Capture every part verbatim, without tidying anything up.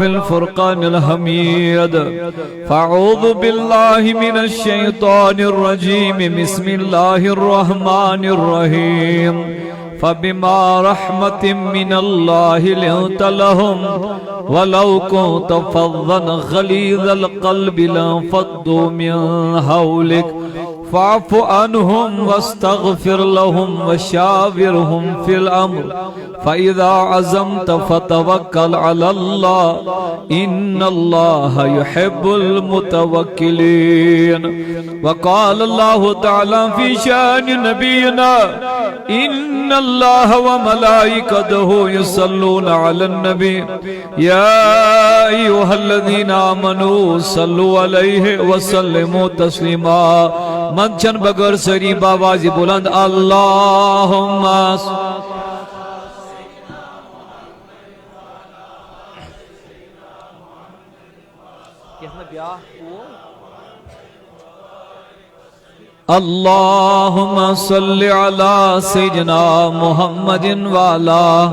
الفرقان الحميد. فأعوذ بالله من الشيطان الرجيم. بسم الله الرحمن الرحيم. فبما رحمة من الله لنت لهم ولو كنت فظا غليظ القلب لانفضوا من حولك فاعف عنهم واستغفر لهم وشاورهم في الأمر فإذا عزمت فتوكل على الله إن الله يحب المتوكلين. وقال الله تعالى في شأن نبينا: إن الله وملائكته يصلون على النبي يا أيها الذين آمنوا صلوا عليه وسلموا تسليما. من چن بغیر سری باواز بلند اللهم اللهم صل على سيدنا محمد وعلى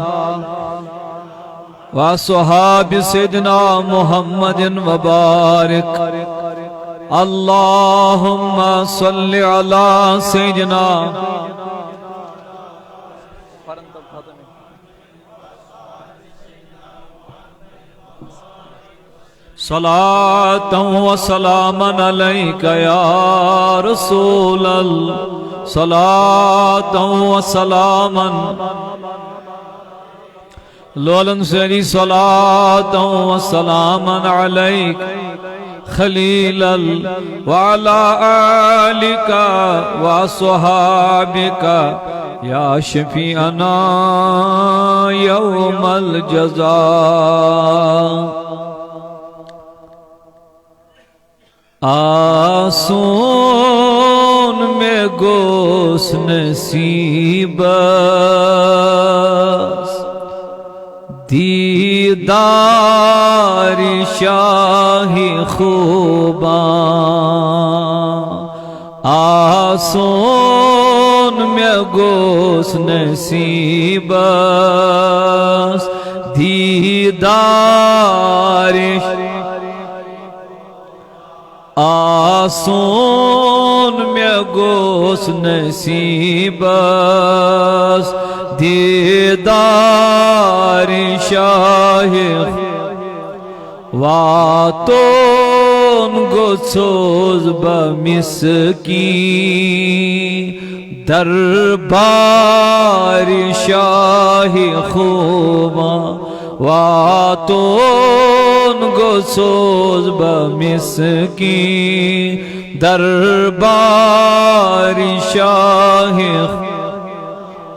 وصحاب سيدنا محمد وبارك. اللهم صل على سيدنا صلاة وسلاما عليك يا رسول الله، صلاة وسلاما، لولن سری صلاة وسلاما عليك خليل الله وعلى آلك وصحابك يا شفيعنا يوم الجزاء. آسون مےٚ گوٚژھ نصیٖبس دیٖدار شاہِ خوبان۔ آسون مےٚ گوٚژھ نصیٖبس دیٖدار۔ آسون مےٚ گوٚژھ نصیٖبس دیٖدار شاہِ واتُن گوٚژھُس بہٕ مسکیٖن دربارِ شاہِ خوبان۔ واتُن گوٚژھُس بہٕ مسکیٖن دربارِ شاہِ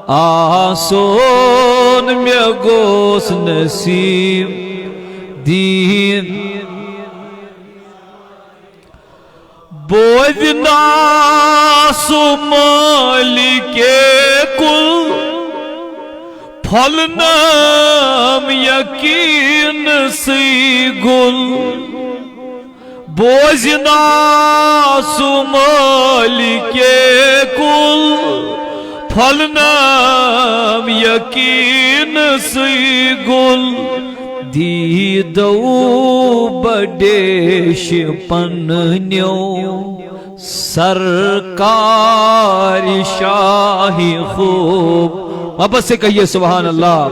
آسون مےٚ گوٚژھ نصیٖب دیٖن۔ بوزناو سُہ مٲلِکے کُل، پھۄلنٲم یقیٖنسٕے گُل۔ بوزناو سُہ مٲلِکے کُل، پھۄلنٲم یقیٖنسٕے گُل۔ دیٖدو بڑیش پننیو سرکار شاہِ خوب۔ واپس سے کہیے سبحان اللہ۔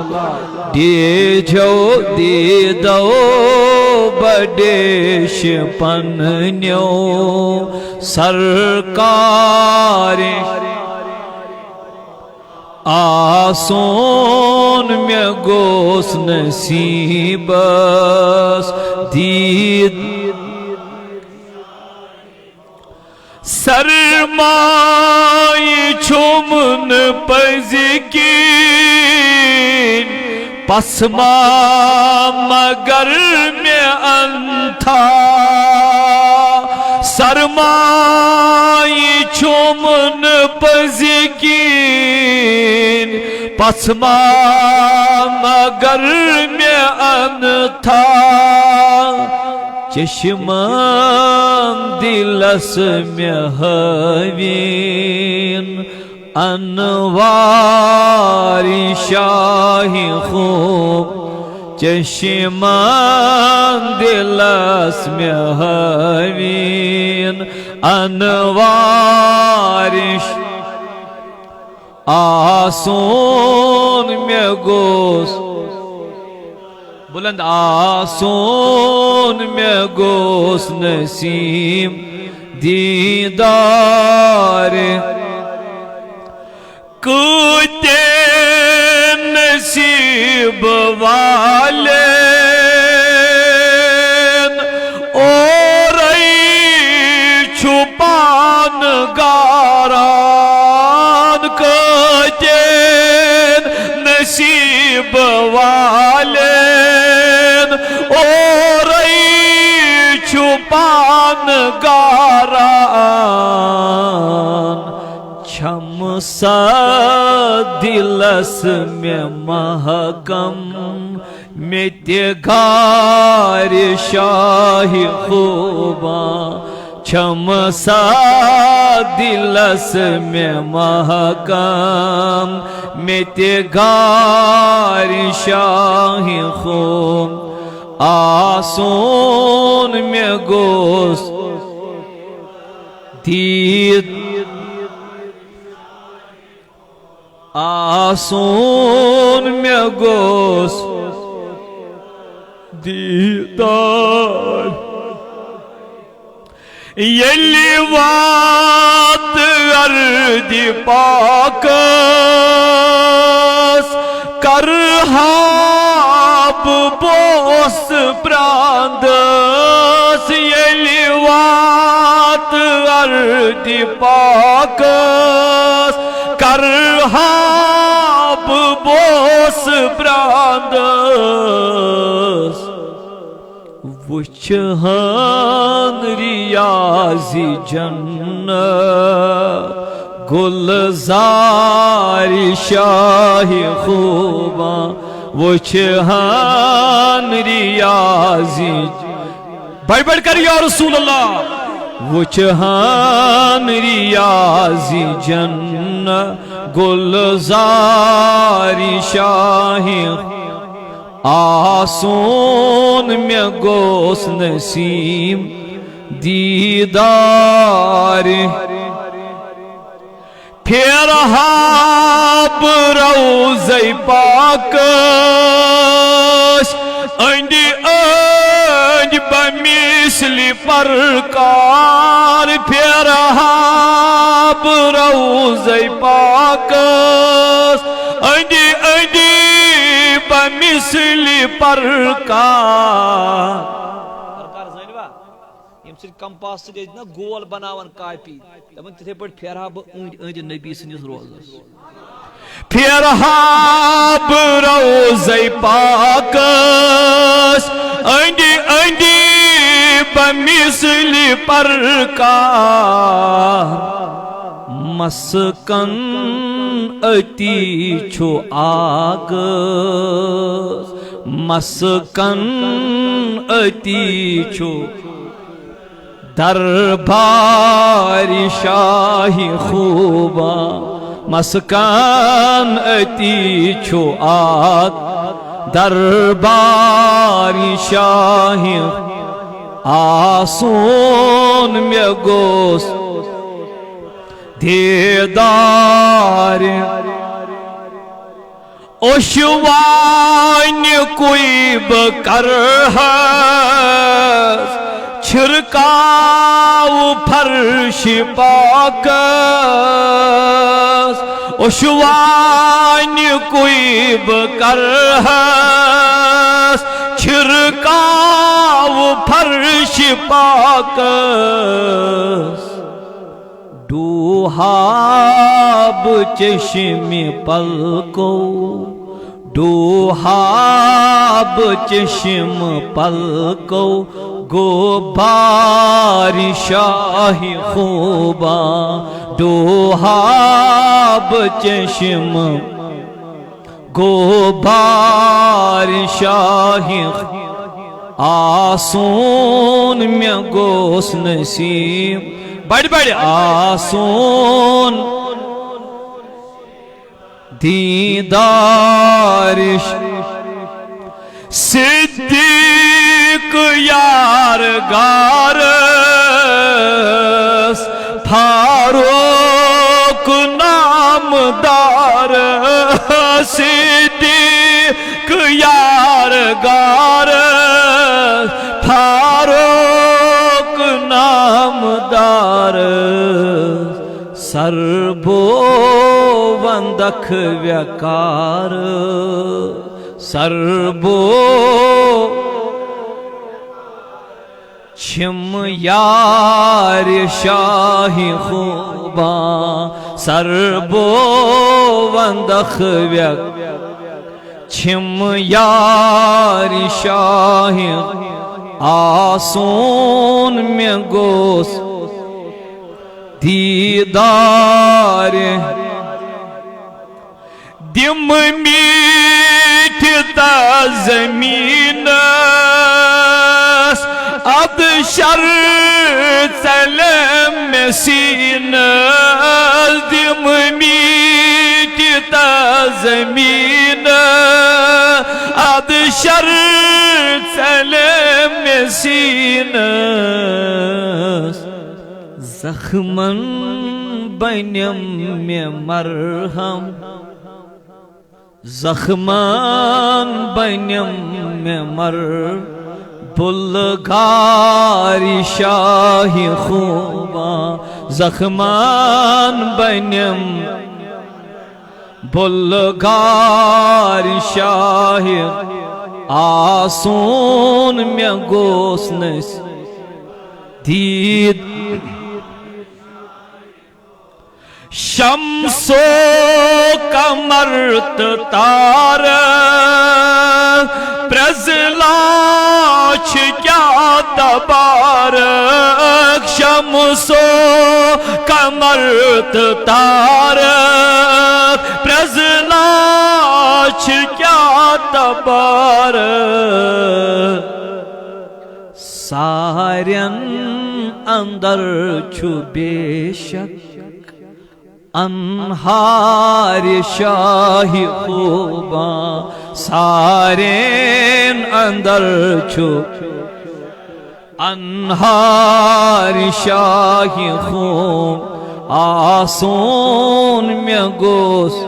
دیٖدو، دیٖدو بڑیش پننیو سرکار۔ آسون مےٚ گوٚژھ نصیٖبس دیٖد۔ سرمایہِ چھُم نہٕ پٔزۍ کِنۍ پسما مگر مےٚ انتھا۔ سرمایہِ چھُم نہٕ پٔزۍ کِنۍ پسما مگر مےٚ انتھا۔ چشمن دِلس مےٚ ہٲوِن انوار شاہِ خوب۔ چشمن دلس مےٚ ہٲوِن انوارش۔ آسُن مےٚ گوٚژھ، بلند آسُن مےٚ گوٚژھ نسیم دیدار۔ کۭتٮ۪ن نصیٖب والٮ۪ن اورَے چھُ پان گاران۔ کۭتٮ۪ن نصیٖب والٮ۪ن اورَے چھُ پان گاران۔ چھم سا دلس مےٚ محکم، مےٚ تہِ گارِ شاہہِ خوبان۔ چھم سا دلس مےٚ محکم، مےٚ تہِ گارِ شاہہِ خوب۔ آسُن مےٚ گوٚژھ دید، آسُن مےٚ گوٚژھ دیدار۔ ییٚلہِ واتہٕ اردِ پاکس، کرٕ ہا بہٕ بوس پرٛانٛدس۔ ییٚلہِ واتہٕ اردِ پاکس، کرٕ ہا بہٕ بوس پرٛانٛدس۔ وٕچھ ہن ریاض جنت گلزار شاہ خوبان۔ وٕچھ ہن ریاض، بڑ بڑ کر یا رسول اللہ۔ وٕچھ ہن ریاض جنت گلزار شاہ۔ آسُن مےٚ گوٚژھ نسیم دیدار۔ پھیرٕ ہا بہٕ روضے پاکس أنٛدۍ أنٛدۍ بمثلِ پرکار۔ پھیرٕ ہا بہٕ روضے پاکس أنٛدۍ أنٛدۍ بمثلِ پرکار۔ پرکار زٲنِوا؟ ییٚمہِ سۭتۍ کمپاس سۭتۍ ٲسۍ نہ گول بناوان کاپی، دَپان تِتھَے پٲٹھۍ پھیرٕ ہا بہٕ أنٛدۍ أنٛدۍ نبی سٕنٛدِس روضس۔ پھیرٕ ہا بہٕ روضے پاکس أنٛدۍ أنٛدۍ بمثلِ پرکار۔ مسکن أتی چھُ آغاز، مسکن أتی چھُ دربار شاہ خوبان۔ مسکن أتی چھُ آغاز دربار شاہ۔ آسُن مےٚ گوٚژھ دیدار۔ اوشوانہِ کُے بہٕ کرہس چھِرکاو فرشِ پاکس۔ اوشوانہِ کُے بہٕ کرہس چھِرکاو فرشِ پاکس۔ ڈوہاب چشم پلکو، ڈوہاب چشم پلکو، گوٚو بار شاہ خوبان۔ ڈوہاب چشم گوٚو بار شاہ۔ آسُن مےٚ گوٚژھ نصیٖب، بڑِ بڑِ آسُن دیدار۔ صدیق یار گارس، فاروق نامدار۔ صدیق یار گارس، فاروق نامدار۔ سر بو وندکھ ویکار، سر بو چھم یار شاہ خوباں، سر بو وندکھ ویک چھم یار شاہ آسون، مے گوس دیدار۔ دم میٹھ تا زمینس، اد شر ژلم مے سینس۔ دم میٹھ تا زمینس، اد شر ژلم مے سینس۔ زخمن بنم مے مرہم، زخمن بنم مے مر، بلغار شاہ خوباں۔ زخمن بنم بلغار شاہ آسون، مے گوس نس دید۔ شمس و قمر تہٕ تارک، پرٛزٕلاچھ کیٛاہ تبارک۔ شمس و قمر تہٕ تارک، پرٛزٕلاچھ کیٛاہ تبارک۔ سارن اندر چھُ بے شک انہار شاہ خوباں، سارن اندر چھُ انہار شاہ خوب آسون، مےٚ گوٚژھ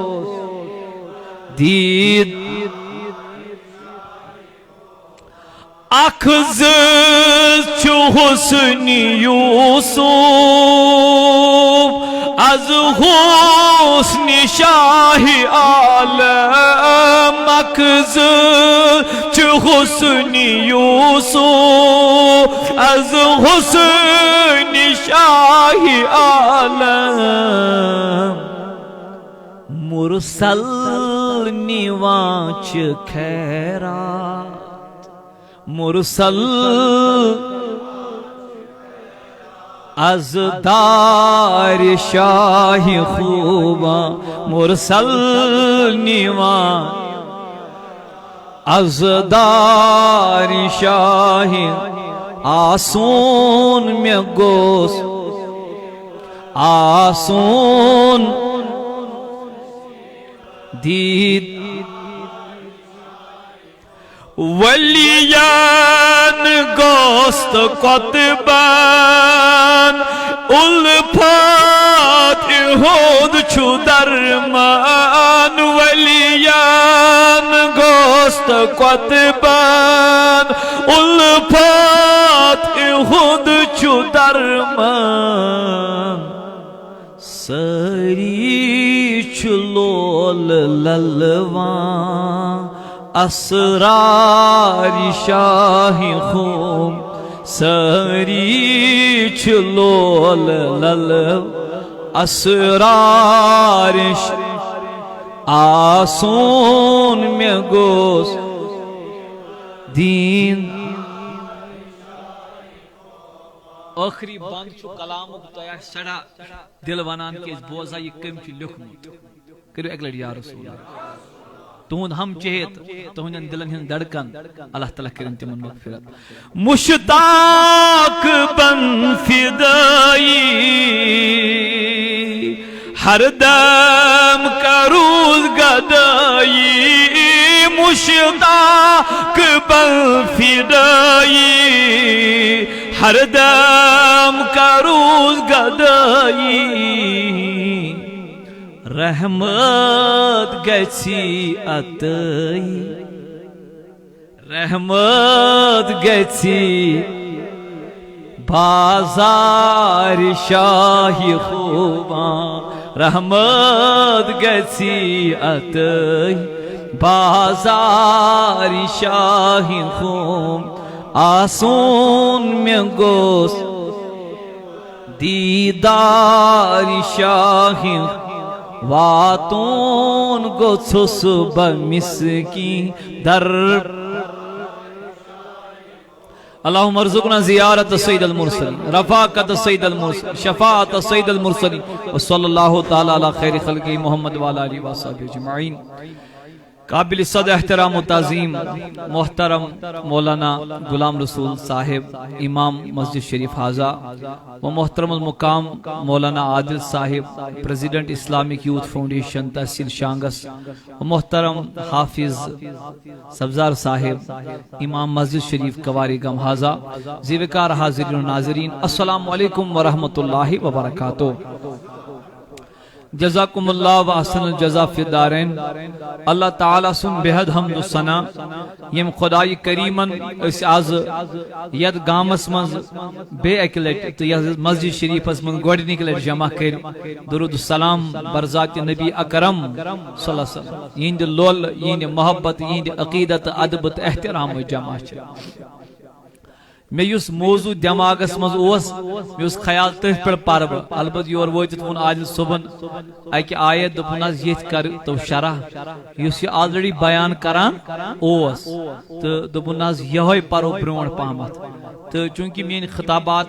دید۔ اکھ زٕ چھُ حسن یوسف از حسن شاہ عالم۔ اکھ زٕ چھُ حسن یوسف از حسن شاہ عالم۔ مرسل نِوان چھِ خیرات۔ مرسل از دار شاہ خوباں، مرسل نِوان از دار شاہ۔ آسون مےٚ گوٚژھ آسون دید۔ ولیان گوست قطبان، الفت احد چھُ درمان۔ ولیان گوست قطبان، الفت احد چھُ درمان۔ سٲری چھِ لول للوان اسرار شاہ خوم، سٲری چھِ لول للو اسرار ش-، آسون مےٚ گوٚژھ دیٖن۔ ٲخری بند چھُ کلامُک، تۄہہِ آسہِ سٮ۪ٹھاہ دِل ونان کہِ أسۍ بوزہا یہِ کٔمۍ چھُ لیوٚکھمُت۔ کٔرِو اَکہِ لَٹہِ یا رسول اللہ۔ تُہُنٛد ہم چہت، تُہٕنٛدٮ۪ن دِلن ہٕنٛز دھڑکن، اللہ تعالیٰ کٔرِن تِمن مغفرت۔ مشتاق بن فدائی، ہر دم کروز گدائی۔ مشتاق بل فدایی، ہر دم کروز گدایی، رحمت گژھی عطایی، رحمت گژھی بازار شاہی خوبان، رحمت گژھی عطایی بازار شاہی خوب، آسون مےٚ گوٚژھ دیٖدار شاہی واتون گوٚژھُس بہٕ مسکین در۔ اللهم ارزقنا زیارت سید المرسلین، رفاقت سید المرسلین، شفاعت سید المرسلین، وصلی اللہ تعالی علی خیر خلقہ محمد وعلی آلہ وصحبہ اجمعین۔ قابل صد احترام و تعظیم محترم مولانا غلام رسول صاحب، امام مسجد شریف حاضہ، و محترم المقام مولانا عادل صاحب، پریزیڈنٹ اسلامک یوتھ فاؤنڈیشن تحصیل شانگس، و محترم حافظ سبزار صاحب، امام مسجد شریف کواری گم حاضہ، زیوکار حاضرین و ناظرین، السلام علیکم ورحمۃ اللہ وبرکاتہ۔ جزاکم اللہ و احسن الجزا فی الدارین۔ اللہ تعالیٰ سُنٛد بے حد حمد و ثنا، ییٚمۍ خدایہِ کریٖمن أسۍ آز یتھ گامس منٛز بیٚیہِ اکہِ لٹہِ تہٕ یتھ مسجد شریفس منٛز گۄڈٕنِکہِ لٹہِ جمع کٔرۍ۔ درود و سلام برذات نبی اکرم صلی اللہ علیہ وسلم، یِہنٛدِ لول، یِہنٛدِ محبت، یِہنٛدِ عقیدت، ادب تہٕ احترام جمع چھِ۔ مےٚ یُس موضوع دٮ۪ماغس منٛز اوس، مےٚ اوس خیال تٔتھۍ پٮ۪ٹھ پرٕ بہٕ۔ البتہٕ یور وٲتِتھ ووٚن عادل صٲبن اکہِ آیت، دوٚپُن، "حظ، ییٚتھۍ کر تو شرح، یُس یہِ already بیان کران اوس۔" تہٕ دوٚپُن، "نہ حظ، یِہوٚے پرو برونٛٹھ پہمتھ۔" تہٕ چوٗنٛکہِ میٲنۍ خطابات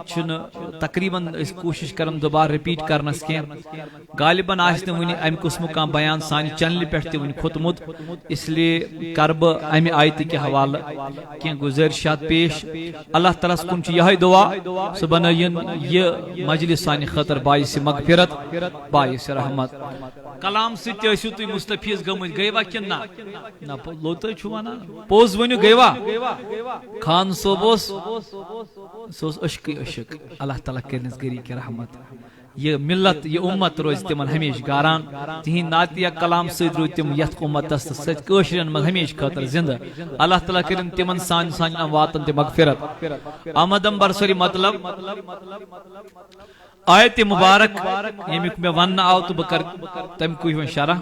چھِنہٕ تقریباً أسۍ کوٗشش کران دوبارٕ repeat کرنس کینٛہہ، غالباً آسہِ نہٕ وُنہِ امہِ قٕسمُک کانٛہہ بیان سانہِ چینلہِ پٮ۪ٹھ تہِ وُنہِ کھوٚتمُت، اس لیے کرٕ بہٕ امہِ آیتہٕ کہِ حوالہٕ کینٛہہ گزٲرشات پیش۔ اللہ تعالیٰ ہس کُن چھُ یِہوٚے دعا، سُہ بنٲیِن یہِ مجلس سانہِ خٲطرٕ باعث مغفرت، باعث رحمت۔ کلام سۭتۍ تہِ ٲسِو تُہۍ مستفیض گٔمٕتۍ، گٔیوا کِنہٕ نہ؟ نہ، پو-، لوٚت حظ چھُو ونان۔ پوٚز ؤنِو، گٔیوا؟ خان صٲب اوس، سُہ اوس عشقٕے عشق۔ اللہ تعالیٰ کٔرِنَس غریٖق رحمت۔ یہِ ملت، یہِ اُمت روزِ تِمن ہمیشہِ گاران۔ تِہِنٛدِ نعتیہ کلام سۭتۍ روٗدۍ تِم یتھ اُمتس تہٕ سۭتۍ کٲشرٮ۪ن منٛز ہمیشہِ خٲطرٕ زِندٕ۔ اللہ تعالیٰ کٔرِن تِمن سانہِ سانٮ۪ن امواتن تہِ مغفرت۔ آمدم برسری مطلب آیت مبارک، ییٚمیُک مےٚ وننہٕ آو تہٕ بہٕ کرٕ تَمہِ کُے وۄنۍ شرح۔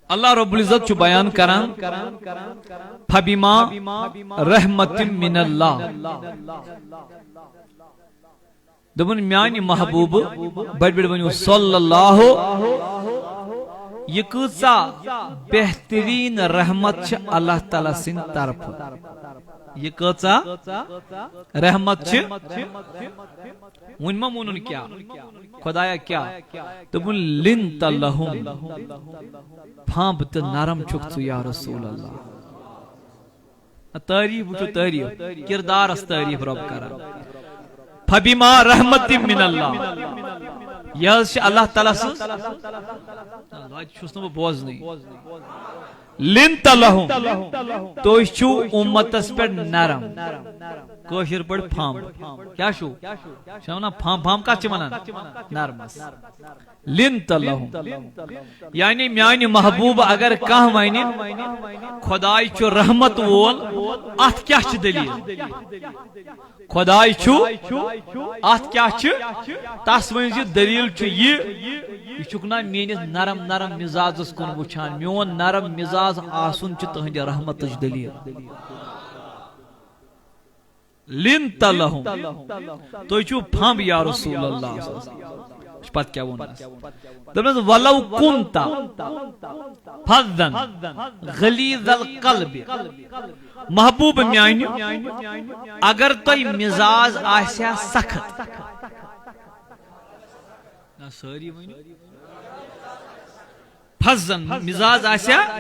اللہ رب العزت چھُ بیان کران، "فبما رحمت من اللہ"۔ دوٚپُن، میانہِ محبوبہٕ، بٔڑۍ بٔڑۍ ؤنِو صلی اللہ، یہِ کۭژاہ بہتریٖن رحمت چھِ اللہ تعالیٰ سٕنٛدِ طرفہٕ۔ یہِ کۭژاہ رحمت چھِ۔ وۄنۍ ما ووٚنُن کیٛاہ؟ خدایا کیٛاہ؟ دوٚپُن، "لنت لہم"۔ پھمب تہٕ نرم چھُکھ ژٕ یا رسول اللہ۔ تعریف وٕچھِو، تعریف، کردارس تعریف رب کران۔ فبما رحمت من اللہ، یہِ حظ چھِ اللہ تعالیٰ سٕنٛز۔ وۄنۍ چھُس نہٕ بہٕ بوزنٕے۔ لنت لہم، تُہۍ چھِو اُمتس پٮ۪ٹھ نرم، کٲشِر پٲٹھۍ پھمب۔ کیٛاہ چھُو؟ چھِ وَنان پھمب، پھمب کَتھ چھِ وَنان؟ نرمس۔ لنت لہم۔ یعنی میانہِ محبوب اگر کانٛہہ ونہِ، خداے چھُ رحمت وول، اتھ کیٛاہ چھِ دلیل؟ خداے چھُ، اتھ کیٛاہ چھِ؟ تس ؤنۍ زِ دلیل چھُ یہِ، یہِ چھُکھ نا میٲنِس نرم نرم مزازس کُن وٕچھان؟ میون نرم مزاز آسُن چھُ تُہنٛدِ رحمتٕچ دلیل۔ لنت لہم۔ تُہۍ چھِو پھمب یا رسول اللہ۔ پتہٕ کیٛاہ ووٚن اَسہِ؟ دوٚپنَس، "ولو کنت فظا غلیظ القلب"۔ محبوب میانہِ، اگر تۄہہِ مزاز آسہِ ہا سخت۔ نہ، سٲری ؤنِو۔ فظن، مزاج آسیا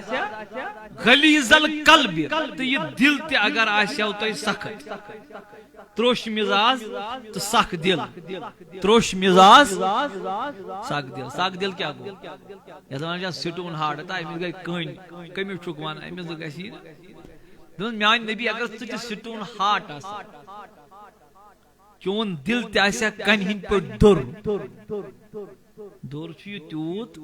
غلیظ القلب، تہٕ یہِ دِل تہِ اگر آسیو تۄہہِ سخت، تروٚش مزاج تہٕ سخ دِل، تروٚش مزاج، سخ دِل۔ سخ دِل کیٛاہ گوٚو؟ یَتھ وَنان چھِ stone heart، تہٕ أمِس گٔے کٔنۍ، کٔمِس چھُکھ وَنان؟ أمِس گژھِ یہِ۔ دوٚپُن، میٛانہِ نبی، اگر ژٕ تہِ stone heart آسکھ، چون دِل تہِ آسہِ ہا کنہِ ہٕنٛدۍ پٲٹھۍ دوٚر۔ دوٚر چھُ یہِ تیوٗت،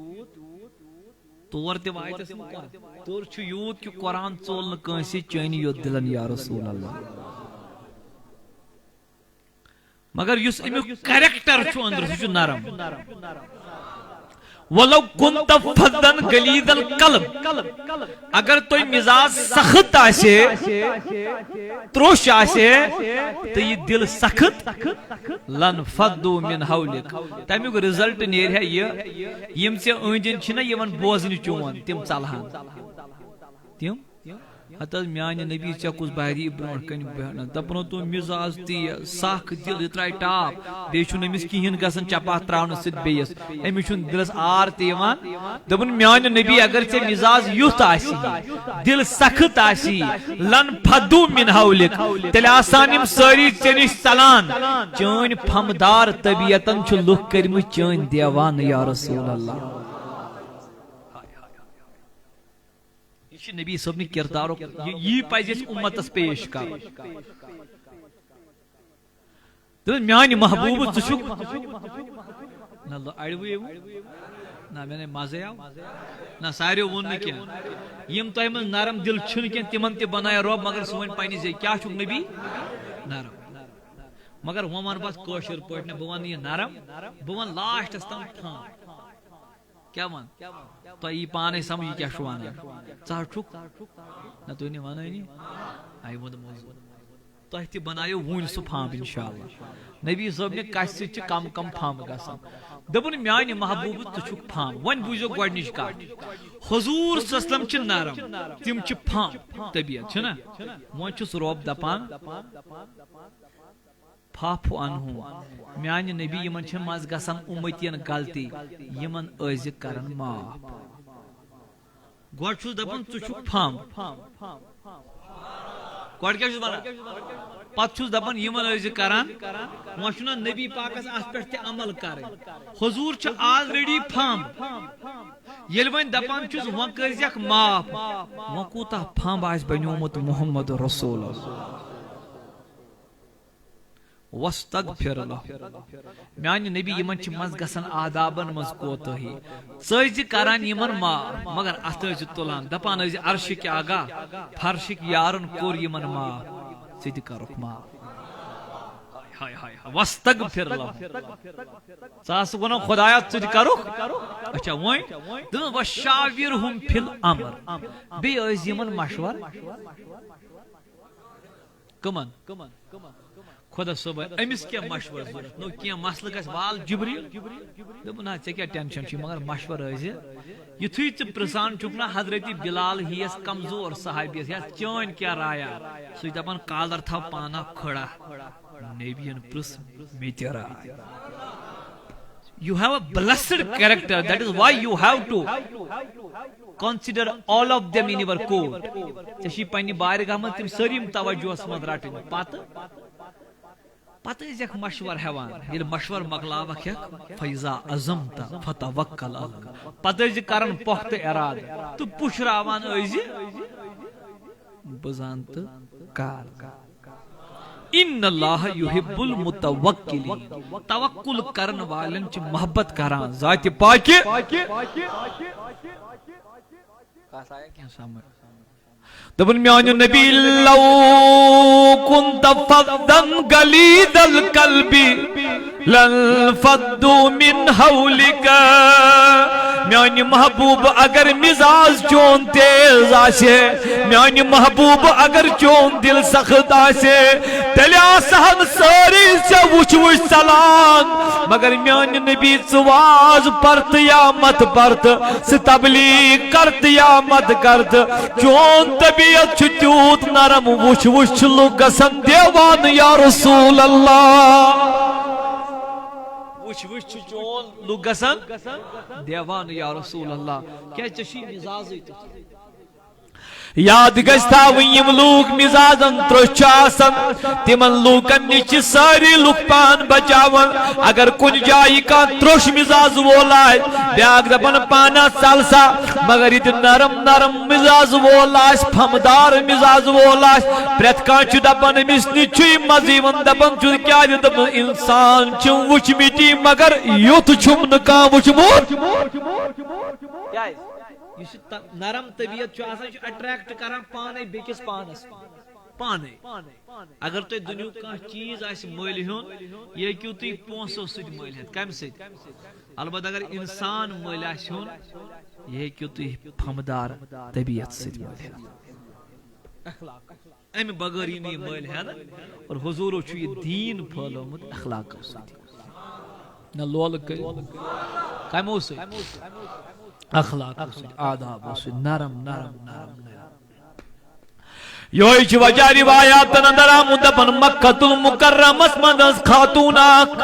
تور تہِ واتٮ۪س نہٕ کانٛہہ۔ دوٚر چھُ یوٗت کہِ قرآن ژول نہٕ کٲنٛسہِ چٲنی یوت دِلن، یا رسول اللہ۔ مگر یُس اَمیُک character چھُ أنٛدرٕ، سُہ چھُ نرم۔ ولو کنت فظا غلیظ القلب، اگر تۄہہِ مزاج سخت آسہِ، تروٚش آسہِ، تہٕ یہِ دِل سخت، لن فضوا من حولک، تَمیُک result نیرِ ہا یہِ، یِم ژےٚ أنٛدۍ أنٛدۍ چھِنہ یِوان بوزنہِ چون، تِم ژلہٕ ہن۔ تِم؟ ہتہٕ حظ میانہِ نبی، ژےٚ کُس باری برونٛٹھ کنہِ بیہنس؟ دپنو تِم مزاج تیز، سخ دِل، یہِ ترایہِ ٹاپ، بیٚیہِ چھُنہٕ أمِس کِہیٖنۍ گژھان چپاتھ تراونہٕ سۭتۍ بیٚیِس، أمِس چھُنہٕ دِلس آر تہِ یِوان۔ دوٚپُن، میانہِ نبی، اگر ژےٚ مزاج یُتھ آسی، دِل سخت آسی، لن فضوا من حولک، تیٚلہِ آسان یِم سٲری ژےٚ نِش ژلان۔ چٲنۍ پھمدار طبیعتن چھِ لُکھ کٔرمٕتۍ چٲنۍ دیوانہٕ، یا رسول اللہ۔ یہِ چھُ نبی صٲبنہِ کردارُک، یہِ، یی پزِ اَسہِ اُمتس پیش کرُن۔ تہٕ میانہِ محبوٗبہٕ، ژٕ چھُکھ نہ لو-، اڑوٕے ووٚن۔ نہ، مےٚ نے مزے آو۔ نہ، ساروٕے ووٚن نہٕ کینٛہہ۔ یِم تۄہہِ منٛز نرم دِل چھِنہٕ کینٛہہ، تِمن تہِ بنایہِ رۄب، مگر سُہ وۄنۍ پننہِ ذٔریعہٕ۔ کیٛاہ چھُکھ نبی؟ نرم۔ مگر وۄنۍ ونہٕ بہٕ اتھ کٲشِر پٲٹھۍ، نہ، بہٕ ونہٕ یہِ نرم، بہٕ ونہٕ لاسٹس تام پھم۔ کیٛاہ وَن؟ تۄہہِ یی پانَے سَمجھ، یہِ کیٛاہ چھُ وَنان۔ ژٕ حظ چھُکھ؟ نہ، تُہۍ نہٕ وَنٲنی۔ آیہِ ووٚنمُت موضوٗع۔ تۄہہِ تہِ بَنایو وُنۍ سُہ پھمب، اِنشاءاللہ۔ نبی صٲب نہِ کَسہِ سۭتۍ چھِ کَم کَم پھمب گژھان۔ دوٚپُن، میٛانہِ محبوٗبہٕ، ژٕ چھُکھ پھمب۔ وۄنۍ بوٗزِو گۄڈٕنِچ کَتھ۔ حضوٗر صلی اللہ علیہ وسلم چھِ نرم، تِم چھِ پھمب طبیعت، چھِنہ؟ وۄنۍ چھُس رۄب دَپان، فاعف عنہم، میانہِ نبی، یِمن چھِ منٛز گژھان اُمتین غلطی، یِمن ٲسۍ زِ کران معاف۔ گۄڈٕ چھُس دپان، ژٕ چھُکھ پھمب۔ گۄڈٕ کیٛاہ چھُس ونان؟ پتہٕ چھُس دپان، یِمن ٲسۍ زِ کران۔ وۄنۍ چھُنہ نبی پاکس اتھ پٮ۪ٹھ تہِ عمل کرٕنۍ۔ حضور چھِ already پھمب۔ ییٚلہِ وۄنۍ دپان چھُس، وۄنۍ کٔرزٮ۪کھ معاف، وۄنۍ کوٗتاہ پھمب آسہِ بنیومُت محمد رسول۔ واستغفر لہ۔ میانہِ نبی، یِمن چھِ منٛز گژھان آدابن منٛز کوتٲہی۔ ژٕ ٲسۍ زِ کران یِمن معاف، مگر اتھ ٲسۍ زِ تُلان، دپان ٲسۍ زِ، عرشٕکۍ آغا، فرشٕکۍ یارن کوٚر یِمن معاف، ژٕ تہِ کرُکھ معاف۔ ہاے ہاے ہاے، واستغفر لہ۔ ژٕ آسہٕ ونان، خدایا، ژٕ تہِ کرُکھ۔ اچھا، وۄنۍ دوٚپُن، وشاورہم فی الامر۔ بیٚیہِ ٲسۍ زِ یِمن مشور۔ کٕمن؟ خۄدا صٲبہ، أمِس کیٛاہ مشورٕ ضوٚرتھ؟ نو کینٛہہ مسلہٕ گژھِ، وال جبریٖل۔ دوٚپُن، نہ، ژےٚ کیٛاہ ٹینشن چھُے، مگر مشورٕ ٲسۍ زِ۔ یُتھُے ژٕ پرٛژھان چھُکھ نہ حضرت بلال ہِیَس کمزور صحابیَس، یا چٲنۍ کیٛاہ رایا؟ سُہ چھُ دَپان، کالر تھاو پانہ کھڑا۔ نبیَن پرٛژھ مےٚ تہِ راے۔ You have a blessed character, that is why you have to consider all of them in your court. ژےٚ چھِ پننہِ بارگاہ منٛز تِم سٲری یِم توجہس منٛز رٹٕنۍ۔ پتہٕ، پتہٕ ٲسۍ زٮ۪کھ مشور ہٮ۪وان۔ ییٚلہِ مشور مۄکلاوکھ ہٮ۪کھ، فیضا عزمت فتوکل علی اللہ۔ پتہٕ ٲسۍ زِ کران پۄختہٕ ارادٕ تہٕ پُشراوان ٲسۍ زِ بہٕ زانہٕ تہٕ کر۔ ان اللہ یحب المتوکلین۔ توکل کرن والٮ۪ن چھِ محبت کران ذاتِ پاکہِ۔ کتھ آیا کینٛہہ سمجھ؟ دوٚپُن، میانہِ نبی، لو کنت فظا غلیظ القلب لانفضوا من حولک۔ میانہِ محبوب، اگر مزاج چون تیز آسہِ، میانہِ محبوب، اگر چون دل سخت آسہِ، تیٚلہِ آسہٕ ہن سٲری ژےٚ وُچھ وُچھ ژلان۔ مگر میانہِ نبی، ژٕ واز پرتہٕ یا مت پرتہٕ، ژٕ تبلیغ کرتہٕ یا مت کرتہٕ، چون طبیعت چھُ تیوٗت نرم، وُچھ وُچھ چھِ لُکھ گژھان دیوانہٕ، یا رسول اللہ۔ وٕچھ وٕچھ چھُ چون لُکھ گژھان دیوانہٕ، یا رسول اللہ، کیٛازِ ژےٚ چھُے مِزازٕے تیُتھ۔ یاد گژھِ تھاوٕنۍ، یِم لوٗکھ مِزازن ترٛوٚش چھِ آسان، تِمن لوٗکن نِش چھِ سٲری لُکھ پان بچاوان۔ اگر کُنہِ جایہِ کانٛہہ ترٛوٚش مِزاز وول آسہِ، بیٛاکھ دپان، "پانہ ژل سا"، مگر یہِ تہِ نرم نرم مِزاز وول آسہِ، پھمدار مِزاز وول آسہِ، پرٛٮ۪تھ کانٛہہ چھُ دپان، أمِس نِش چھُ یہِ مزٕ یِوان۔ دپان چھُ، کیٛازِ؟ دپان، انسان چھِ وٕچھ مِٹی، مگر یُتھ چھُم نہٕ کانٛہہ وٕچھمُت۔ کیٛازِ؟ یُس یہِ ت-، نرم طبیعت چھُ آسان، یہِ چھُ attract کران پانے بیٚکِس پانس، پانے۔ اگر تۄہہِ دُنیُک کانٛہہ چیٖز آسہِ مٔلۍ ہیوٚن، یہِ ہیٚکِو تُہۍ پونٛسو سۭتۍ مٔلۍ ہٮ۪تھ۔ کمہِ سۭتۍ؟ البتہ اگر انسان مٔلۍ آسہِ ہیوٚن، یہِ ہیٚکِو تُہۍ پھمدار طبیعت سۭتۍ مٔلۍ ہٮ۪تھ۔ اخلاق۔ امہِ بغٲر یِم یہِ مٔلۍ ہٮ۪نہٕ، اور حضوٗرو چھُ یہِ دیٖن پھٲلومُت اخلاقو سۭتۍ۔ نہ لولہٕ کٔرِو۔ کمو سۭتۍ؟ اخلاقو سۭتۍ، آدابو سۭتۍ، نرم، نرم، نرم، نرم۔ یہوے چھُ وجہ روایاتن اندر آمُت، دپان مکہ المکرمس منٛز ٲس خاتون اکھ۔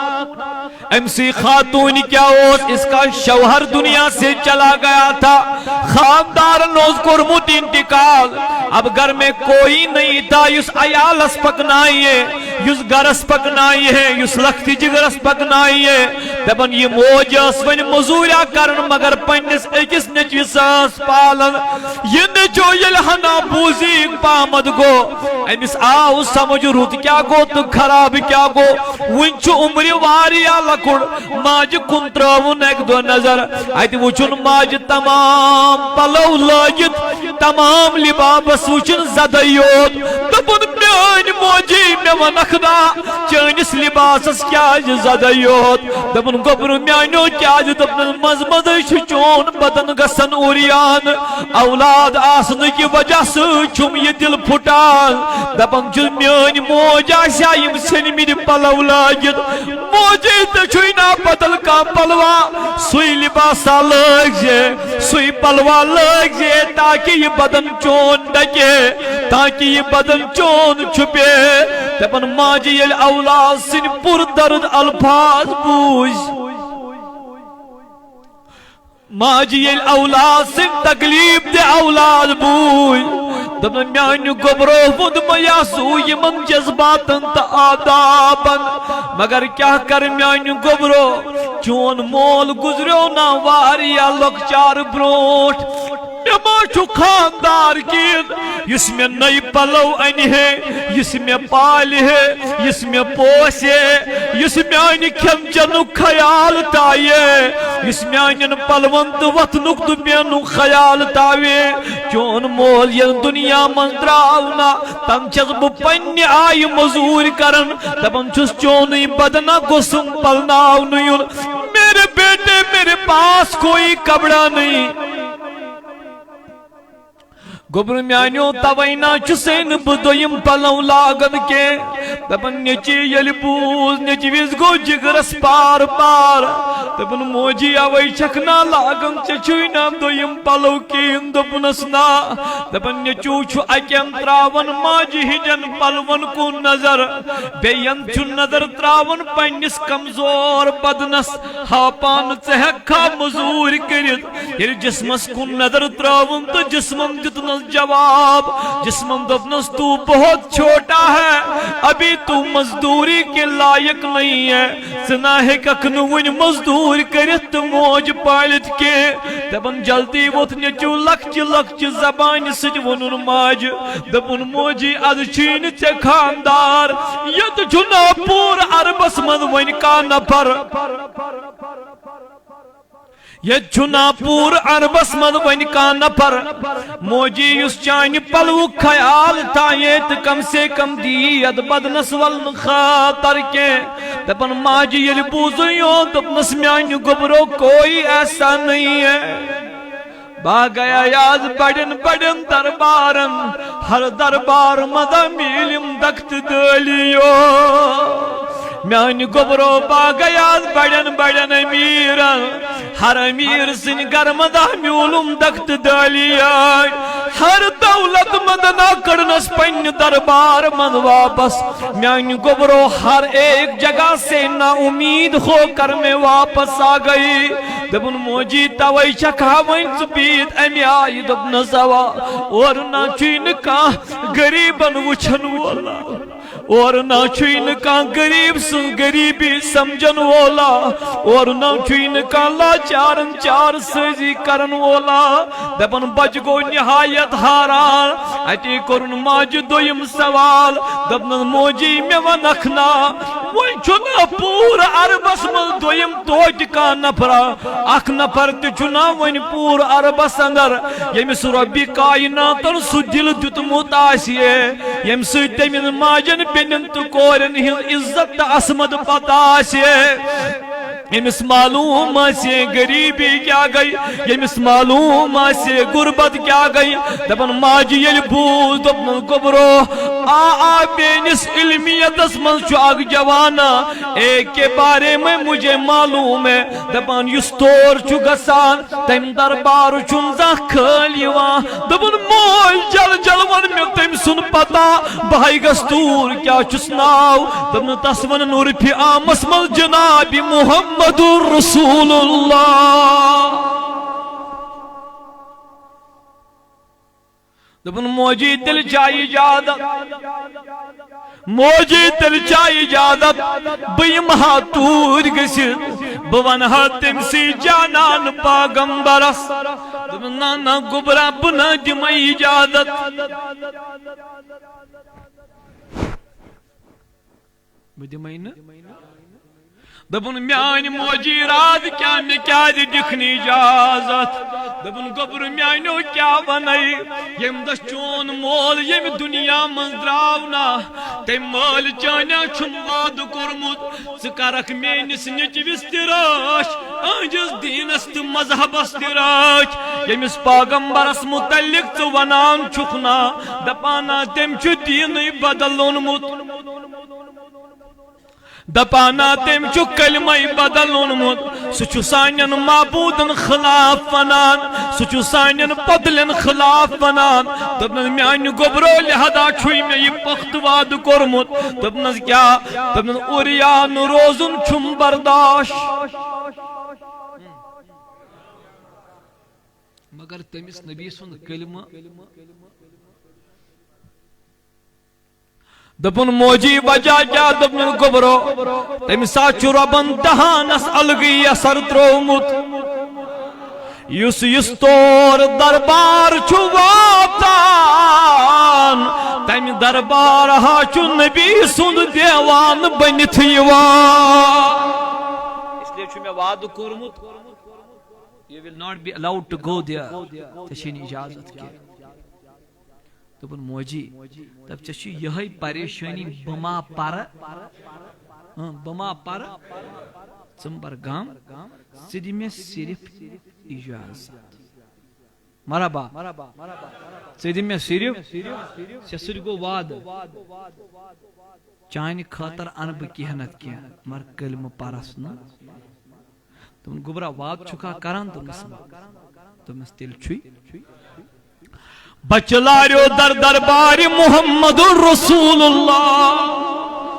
أمۍ سٕے خاتوٗنہِ کیٛاہ اوس؟ اس کا شوہر دنیا سے چلا گیا تھا، خاندارن اوس کوٚرمُت انتقال۔ اب گھر میں کوئی نہیں تھا، یُس عیالس پکنایہِ، یُس گرس پکنایہِ ہے، یُس لۄکٹہِ جگرس پکنایہِ ہے۔ دپان، یہِ موج ٲس وۄنۍ مٔزوٗریا کران، مگر پننِس أکِس نیٚچوِس ٲس پالان۔ یہِ نیٚچو ییٚلہِ ہنا بوٗزی پامد گوٚو، أمِس آو سمجھ، رُت کیٛاہ گوٚو تہٕ خراب کیٛاہ گوٚو۔ وُنہِ چھُ عمرِ واریاہ لۄکُٹ۔ ماجہِ کُن ترٲوُن اکہِ دۄہ نظر، اتہِ وُچھُن ماجہِ تمام پلو لٲگِتھ، تمام لبابس وُچھُن زدے یوت۔ دوٚپُن، میٲنۍ موجی، مےٚ ونکھ نا، چٲنِس لباسس کیٛازِ زدے یوت؟ دوٚپُن، گوٚبرو میانیو، کیٛازِ؟ دوٚپنس، منٛزٕ منٛزے چھُ چون بدن گژھان اوریان۔ اولاد آسنہٕ کہِ وجہ سۭتۍ چھُم یہِ دِل پھُٹان۔ دپان چھُ، میٲنۍ موج آسہِ ہا یِم ژھیٚنمٕتۍ پلو لٲگِتھ۔ موجی، ژےٚ چھُے نا بدل کانٛہہ پلوا؟ سُے لباسا لٲگۍ زِ، سُے پلوا لٲگۍ زِ، تاکہِ یہِ بدن چون ڈکہِ، تاکہِ یہِ بدن چون چھُپہِ۔ دپان ماجہِ ییٚلہِ اولاد سٕنٛدۍ پُر درد الفاظ بوٗزۍ، ماجہِ ییٚلہِ اولاد سٕنٛدۍ تکلیف تہِ اولاد بوٗزۍ، دوٚپُن، میانہِ گوٚبرو، ووٚن مےٚ یا سُہ یِمن جذباتن تہٕ آدابن، مگر کیٛاہ کرٕ میانہِ گوٚبرو، چون مول گُزریو نا واریاہ لۄکچار برونٛٹھ۔ مےٚ ما چھُ خاندار کِہیٖنۍ، یُس مےٚ نٔے پلو انہِ ہے، یُس مےٚ پالہِ ہے، یُس مےٚ پوسہِ ہے، یُس میانہِ کھٮ۪ن چٮ۪نُک خیال تھایہِ ہے، یُس میانٮ۪ن پلون تہٕ وۄتھنُک تہٕ بیہنُک خیال تھاوِ۔ چون مول ییٚلہِ دُنیا منٛز درٛاو نا، تَنہٕ چھَس بہٕ پننہِ آیہِ مٔزوٗرۍ کران، دپان چھُس، چونُے بدنہ گوٚژھُم پلناونہٕ یُن۔ میرے بیٹے، میرے پاس کوئی کپڑا نہیں۔ گوٚبرٕ میانیو، توے نا چھُسے نہٕ بہٕ دوٚیِم پلو لاگان کینٛہہ۔ دپان نیٚچی ییٚلہِ بوٗز، نیٚچوِس گوٚو جگرس پار پار۔ دپان موجی، اوے چھکھ نا لاگان، ژےٚ چھُے نا دوٚیِم پلو کِہیٖنۍ؟ دوٚپنس نا۔ دپان نیٚچو چھُ اکٮ۪ن تراوان ماجہِ ہٕنٛدٮ۪ن پلون کُن نظر، بیٚین چھُ نظر تراوان پننِس کمزور بدنس۔ ہاپان ژٕ ہیٚککھا مٔزوٗرۍ کٔرِتھ؟ ییٚلہِ جسمس کُن نظر ترٲوٕن تہٕ جسمن دیُتنس جواب۔ جسمن دوٚپنس، تو بہت چھوٹا ہے، ابھی تو مزدوری کے لائق نہیں ہے۔ ژٕ نہ ہیٚککھ نہٕ وُنہِ مزدوٗرۍ کٔرِتھ تہٕ موج پٲلِتھ کینٛہہ۔ دپان جلدی ووٚتھ نیٚچو لۄکچہِ لۄکچہِ زبانہِ سۭتۍ ووٚنُن ماجہِ۔ دوٚپُن، موجی، از چھُے نہٕ ژےٚ خاندار، ییٚتہِ چھُ نا پوٗرٕ عربس منٛز وۄنۍ کانٛہہ نفر۔ ییٚتہِ چھُ نا پوٗرٕ عربس منٛز وۄنۍ کانٛہہ نفر، موجی، یُس چانہِ پلوُک خیال تھایہِ تہٕ کم سے کم دی یتھ بدنس ولنہٕ خٲطر کینٛہہ۔ دپان ماجہِ ییٚلہِ بوٗزُن یوت، دوٚپنس، میانہِ گوٚبرو، کوئی ایسا نہیں ہے۔ بہٕ گٔیایس بڑٮ۪ن بڑٮ۪ن دربارن، ہر دربار منٛز میٖلِم دکتہٕ دٲلی یوت۔ میانہِ گوٚبرو، بہٕ گٔیایس بڑٮ۪ن بڑٮ۪ن امیٖرن، ہر امیٖر سٕنٛدِ گرٕ منٛز میوٗلُم دکتہٕ دٲلی یوت۔ ہر دولت مند نہ کڑنس پننہِ دربار منٛز واپس۔ میانہِ گوٚبرو، ہر ایک جگہ سے نا امید ہو کر میں واپس آ گئی۔ دوٚپُن، موجی، توے چھکھا وۄنۍ ژٕ بِہِتھ امہِ آیہِ؟ دوٚپنس، اوا، اورٕ نہ چھُے نہٕ کانٛہہ غریبن وٕچھن وولا۔ اور نہ چھُے نہٕ کانٛہہ غریب سٕنٛز غریبی سمجھن وولا، اور نہ چھُے نہٕ کانٛہہ لاچارن چار سٲزی کرن وولا۔ دپان بچہٕ گوٚو نہایت حیران۔ اتی کوٚرُن ماجہِ دوٚیِم سوال، دوٚپنس، موجی، مےٚ ونکھ نا، وۄنۍ چھُنہ پوٗرٕ عربس منٛز دوٚیِم توتہِ کانٛہہ نفرا؟ اکھ نفر تہِ چھُنہ وۄنۍ پوٗرٕ عربس اندر، ییٚمِس رۄبِ کائناتن سُہ دِل دیُتمُت آسہِ ہے، ییٚمہِ سۭتۍ تٔمِس ماجن بیٚنٮ۪ن تہٕ کورٮ۪ن ہٕنٛز عزت تہٕ عصمت پتہ آسہِ ہے، ییٚمِس معلوم آسہِ ہے غریبی کیٛاہ گٔے، ییٚمِس معلوم آسہِ ہے غربت کیٛاہ گٔے۔ دپان ماجہِ ییٚلہِ بوٗز، دوٚپنس، گوٚبرو، آ، آ، میٲنِس علمیتس منٛز چھُ اکھ جوانا، ایک کے بارے میں مجھے معلوم ہے۔ دپان یُس تور چھُ گژھان، تمہِ دربارٕ چھُنہٕ زانٛہہ خٲلۍ یِوان۔ دوٚپُن، موج، جل جل وَن مےٚ تٔمۍ سُنٛد پتہ، بہٕ ہاے گژھٕ توٗرۍ، کیٛاہ چھُس ناو؟ دوٚپُن، تس وَنن عرفِ عامس منٛز جناب محمد رسول اللہ۔ دوٚپُن، موجی، تیٚلہِ چھا اجازت؟ موجی، تیٚلہِ چھا اجازت؟ بہٕ یِمہٕ ہا توٗرۍ گٔژھِتھ، بہٕ وَنہٕ ہا تٔمۍ سٕے جانان پاغمبرس۔ دوٚپُن، نہ، نہ، گوٚبرا، بہٕ نہ دِمَے اجازت۔ بہٕ دِمَے نہٕ۔ دوٚپُن، میٛانہِ موجی راز کیٛاہ، مےٚ کیٛازِ دِکھ نہٕ اجازت؟ دوٚپُن، گوٚبرٕ میٛانیو کیٛاہ وَنَے، ییٚمہِ دۄہ چون مول ییٚمہِ دُنیا منٛز درٛاو نا، تٔمۍ مٲلۍ چٲنیا چھُم وعدٕ کوٚرمُت، ژٕ کَرَکھ میٛٲنِس نیٚچوِس تہِ رٲچھ، أہٕنٛدِس دیٖنَس تہٕ مذہبَس تہِ رٲچھ، ییٚمِس پاغمبرَس مُتعلِق ژٕ وَنان چھُکھ نا، دَپان نا، تٔمۍ چھُ دیٖنٕے بدل اوٚنمُت۔ دپانا تٔمۍ چھُ کلمَے بدل اوٚنمُت، سُہ چھُ سانٮ۪ن معبوٗدن خلاف ونان، سُہ چھُ سانٮ۪ن پۄدلٮ۪ن خلاف ونان۔ دوٚپنس، میانہِ گوٚبرو، لہذا چھُے مےٚ یہِ پۄختہٕ وعدٕ کوٚرمُت۔ دوٚپنس، کیٛاہ؟ دوٚپنس، عریان روزُن چھُم برداش۔ مگر تٔمِس نبی سُنٛد کلمہٕ۔ دوٚپُن، موجی، وجہ کیٛاہ؟ دوٚپُن، گوٚبرو، تٔمِس ہا چھُ رۄبن دہانس الگٕے اثر ترٛوومُت۔ یُس یُس تور دربار چھُ واتان، تمہِ دربار ہا چھُ نبی سُنٛد دیوان بٔنِتھ یِوان۔ اس لیے چھُ مےٚ وعدٕ کوٚرمُت، you will not be allowed to go there۔ ژےٚ چھے نہٕ اجازت کینٛہہ۔ دوٚپُن، موجی، دَپ، ژےٚ چھِ یِہوٚے پریشٲنی، بہٕ ما پَرٕ؟ اۭں، بہٕ ما پَرٕ؟ ژٕ مہٕ بَر غم، ژٕ دِ مےٚ صرف اجازت۔ مرحبا۔ ژٕ دِ مےٚ صرف، ژےٚ سۭتۍ گوٚو وعدٕ۔ چانہِ خٲطرٕ اَنہٕ بہٕ کینٛہہ نَتہٕ کینٛہہ، مگر کلمہٕ پَرَس نہٕ۔ دوٚپُن، گوٚبرا، وعدٕ چھُکھا کران؟ دوٚپنَس، دوٚپنَس، تیٚلہِ چھُے۔ بچہٕ لاریو در دربارِ محمد رسول اللہ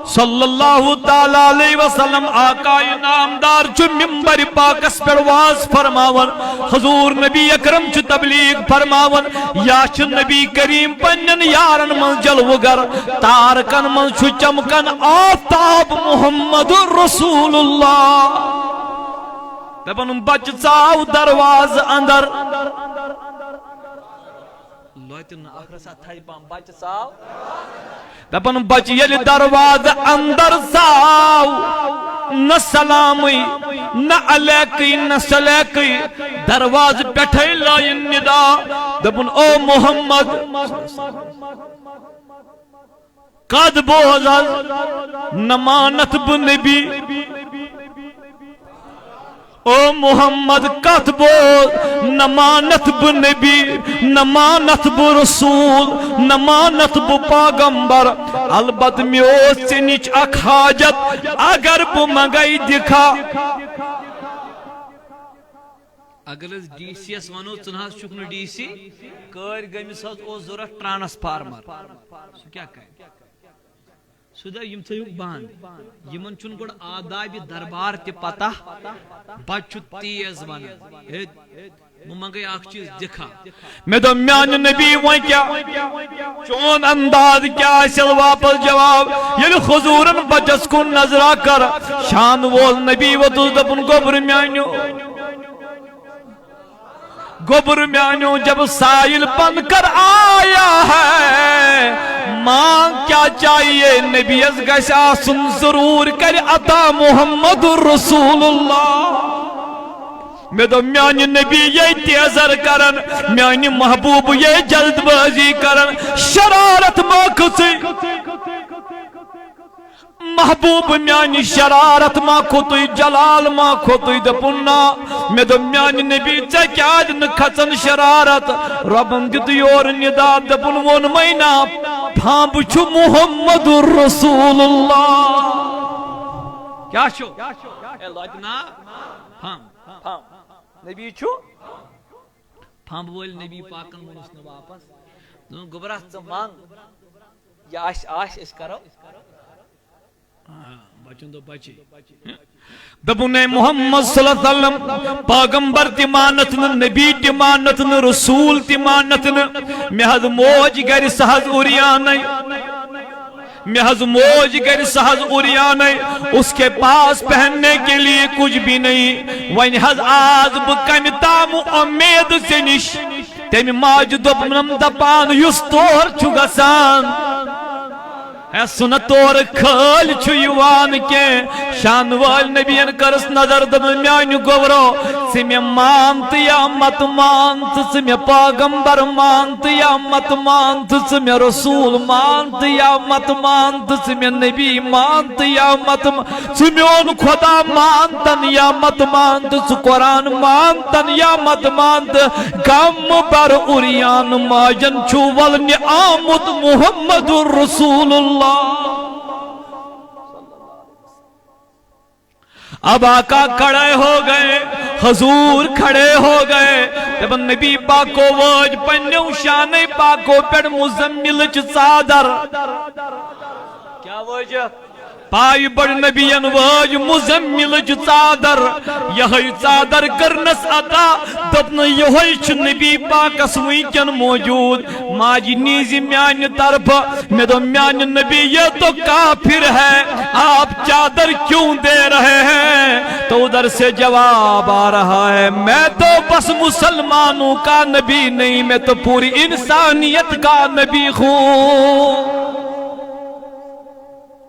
صلی اللہ تعالیٰ علیہ وسلم۔ آقا نامدار چھُ ممبر پاکس پٮ۪ٹھ واز فرماوان۔ حضور نبی اکرم چھُ تبلیغ فرماوان۔ یا چھُ نبی کریم پننٮ۪ن یارن منٛز جلوٕ گر، تارکن منٛز چھُ چمکان آفتاب محمد رسول اللہ۔ دپان، بچہٕ ژاو دروازٕ اندر۔ لوتہِ نہٕ ٲخرس اتھ تھایہِ پہم، بچہٕ ژاو۔ دپان، بچہٕ ییٚلہِ دروازٕ اندر ژاو، نہ سلامٕے، نہ علیکٕے، نہ سلیکٕے، دروازٕ پٮ۪ٹھے لایِن ندا۔ دوٚپُن، او محمد، کتھ بوز از، نہ مانتھ بہٕ نبی۔ او محمد، کتھ بوز، نہ مانتھ بہٕ نبی، نہ مانتھ بہٕ رسول، نہ مانتھ بہٕ پاغمبر۔ البتہ مےٚ اوس ژےٚ نِش اکھ حاجت، اگر بہٕ منگے دِکھا۔ اگر أسۍ ڈی سی یس ونو، "ژٕ نہ حظ چھُکھ نہٕ ڈی سی، کٲرۍ گٔمِس حظ اوس ضروٗرت ٹرانسفارمر"، سُہ کیٛاہ کرِ؟ سُہ دپہِ، "یِم تھٲیِو بنٛد، یِمن چھُنہٕ گۄڈٕ آدابِ دربار تہِ پتہ، بچہٕ چھُ تیز ونان، ہے، بہٕ منگے اکھ چیٖز، دِکھا۔" مےٚ دوٚپ، "میانہِ نبی، وۄنۍ کیٛاہ؟" چون انداز کیٛاہ آسہِ؟ واپس جواب۔ ییٚلہِ حضوٗرن بچس کُن نظرا کٔر، شان وول نبی ووٚتھُس، دوٚپُن، "گوٚبرٕ میانیو، گوٚبرٕ میانیو، جب سائل بن کر آیا ہے، مانگ کیا چاہیے؟" نبی یس گژھِ آسُن ضروٗر، کرِ عطا محمد رسول اللہ۔ مےٚ دوٚپ، میانہِ نبی یے تیزر کرن، میانہِ محبوب یے جلد بازی کرن، شرارت ما کھٔژٕے؟ محبوب میانہِ، شرارت ما کھوٚتُے، جلال ما کھوٚتُے؟ دوٚپُن، "نہ۔" مےٚ دوٚپ، "میانہِ نبی، ژےٚ کیازِ نہٕ کھژان شرارت؟" رۄبن دیُت یورٕ ندا، دوٚپُن، "ووٚنمَے نا، پھمب چھُ محمد رسول اللہ۔" کیٛاہ چھُ؟ اے، لۄتہِ نا، پھمب۔ نبی چھُ پھمب وٲلۍ نبی پاکن ووٚنُس نہٕ واپس۔ دوٚپُن، "گوٚبرا، ژٕ منگ، یہِ آسہِ، آسہِ، أسۍ کرو۔" آ، بچن دوٚپ، "بچے۔" دوٚپُن، "اے محمد صلی اللہ علیہ وسلم، پاغمبر تہِ مانتھ نہٕ، نبی تہِ مانتھ نہٕ، رسول تہِ مانتھ نہٕ۔ مےٚ حظ موج گرِ، سۄ حظ عریانٕے۔ مےٚ حظ موج گرِ، سۄ حظ عریانٕے۔ اس کے پاس پہننے کے لیے کچھ بھی نہیں۔ وۄنۍ حظ آس بہٕ کمہِ تام امید ژےٚ نِش؟" تٔمۍ ماجہِ دوٚپنم، دپان، "یُس تور چھُ گژھان، ہے، سُہ نہ تورٕ خٲلۍ چھُ یِوان کینٛہہ۔" شان وٲلۍ نبیَن کٔرٕس نظر، دوٚپُن، "میانہِ گوٚبرو، ژٕ مےٚ مان تہٕ یا مت مان، تہٕ ژٕ مےٚ پاغمبر مان تہٕ یا مت مان، تہٕ ژٕ مےٚ رسول مان تہٕ یا مت مان، تہٕ ژٕ مےٚ نبی مان تہٕ یا مت مان، ژٕ میون خدا مان تن یا مت مان، تہٕ ژٕ قرآن مان تن یا مت مان، تہٕ غم بر عریان ماجن چھُ ولنہِ آمُت محمد رسول اللہ۔" اب آقا کھڑے ہو گئے، حضور کھڑے ہو گئے۔ دپان، نبی پاکو وٲج پننیو شانَے پاکو پٮ۪ٹھ مزملٕچ ژادر۔ کیا وٲج؟ پایہِ بٔڑ نبیَن وٲج مزملٕچ ژادر۔ یہے ژادر کٔرنس عطا، دوٚپنہٕ، یہے چھُ نبی پاکس وٕنکٮ۪ن موجود۔ ماجہِ نیٖزِ میانہِ طرفہٕ۔ مےٚ دوٚپ، میانہِ نبی، یہ تو کافر ہے، آپ چادر کیوں دے رہے ہیں؟ تو ادھر سے جواب آ رہا ہے، میں تو بس مسلمانوں کا نبی نہیں، میں تو پوری انسانیت کا نبی ہوں۔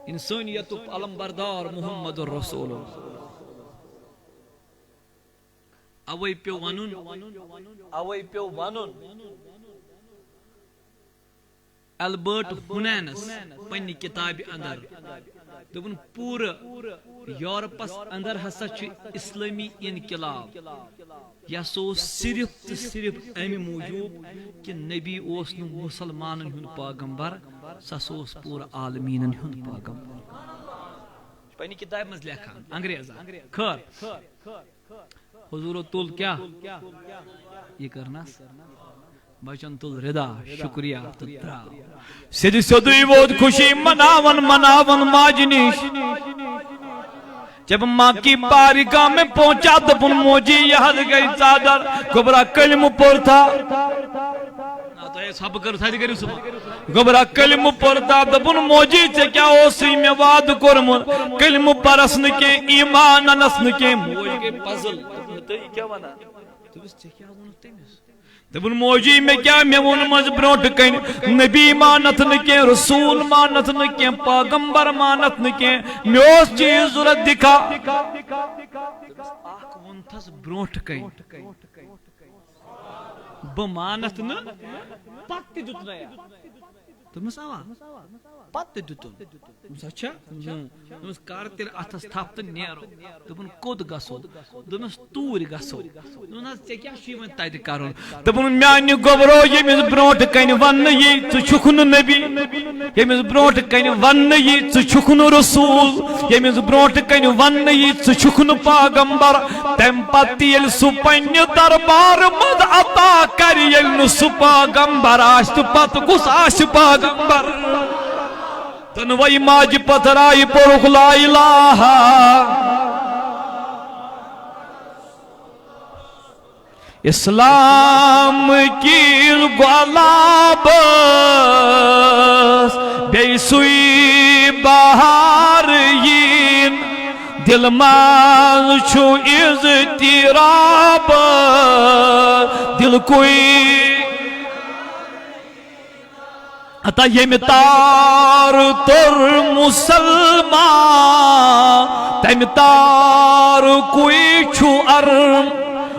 انسانیت علم بردار محمد رسول اللہ۔ اوے پیو ونُن، اوے پیو ونُن۔ البرٹ ہنینس پننہِ کتابہِ اندر دوٚپُن، پوٗرٕ یورپس اندر ہسا چھُ اسلٲمی انقلاب۔ یہِ ہسا اوس صرف تہٕ صرف امہِ موٗجوٗب کہِ نبی اوس نہٕ مُسلمانن ہُنٛد پٲغمبر، سُہ ہسا اوس پوٗرٕ عالمیٖنن ہُنٛد پٲغمبر۔ پننہِ کتابہِ منٛز لیکھان انگریزن۔ خٲر، حضورو تُل کیٛاہ؟ یہِ کٔرنس بچن تُل ردا، شُکریہ تہٕ درٛاو۔ سیٚدِ سیوٚدُے ووت خوشی مناون، مناون ماجہِ نِش۔ جب ماں کی بارگاہ میں پہنچا، دوٚپُن، موجی، یہِ حظ گٔے ژادر۔ گوٚبرا، کلمہٕ پوٚر تھا؟ آ، تۄہہِ ٲس حبہٕ کٔرٕتھ، تۄہہِ تہِ کٔرِو صُبحن۔ گوٚبرا، کلمہٕ پوٚر تھا؟ دوٚپُن، موجی، ژےٚ کیٛاہ اوسُے مےٚ وعدٕ کوٚرمُت؟ کلمہٕ پرس نہٕ کینٛہہ، ایمان انس نہٕ کینٛہہ۔ موج گٔے puzzle۔ دوٚپُن، تُہۍ کیٛاہ ونان؟ دوٚپُس، ژےٚ کیٛاہ ووٚنُتھ تٔمِس؟ دوٚپُن، موجی، مےٚ کیٛاہ، مےٚ ووٚنمَس برونٛٹھ کَنہِ، نبی مانَتھ نہٕ کینٛہہ، رسول مانَتھ نہٕ کینٛہہ، پیغمبر مانَتھ نہٕ کینٛہہ، مےٚ اوس چیٖز ضوٚرَتھ، دِکھا۔ دوٚپمَس، اَکھ ووٚنتھَس برونٛٹھ کَنہِ، بہٕ مانَتھ نہٕ، پَتہٕ تہِ دیُت نَے۔ دوٚپمَس، اَوا۔ پَتہٕ تہِ دیُتُن۔ دوٚپمَس، اچھا؟ دوٚپمَس، کر تیٚلہِ اَتھَس تھپھ تہٕ نیرو۔ دوٚپُن، کوٚت گژھو؟ دوٚپمَس، توٗرۍ گژھو۔ دوٚپُن، حظ، ژےٚ کیٛاہ چھُے وۄنۍ تَتہِ کَرُن؟ دوٚپُن، میٛانہِ گوٚبرو، ییٚمِس برونٛٹھ کَنہِ وَننہٕ یی، ژٕ چھُکھ نہٕ نبی، ییٚمِس برونٛٹھ کَنہِ وَننہٕ یی، ژٕ چھُکھ نہٕ رسول، ییٚمِس برونٛٹھ کنہِ وننہٕ یی، "ژٕ چھُکھ نہٕ پاغمبر"، تمہِ پتہٕ تہِ ییٚلہِ سُہ پننہِ دربارٕ منٛز عطا کرِ، ییٚلہِ نہٕ سُہ پاغمبر آسہِ، تہٕ پتہٕ کُس آسہِ پاغمبر؟ دۄنوَے ماجہِ پتھرایہِ پوٚرُکھ لا الہ۔ اسلام کِل گۄلابس بیٚیہِ سُے بہار یِن۔ دِل منٛز چھُ اضطراب، دِل کُے ہتا ییٚمہِ تار توٚر مُسلمان، تَمہِ تار کُے چھُ ارم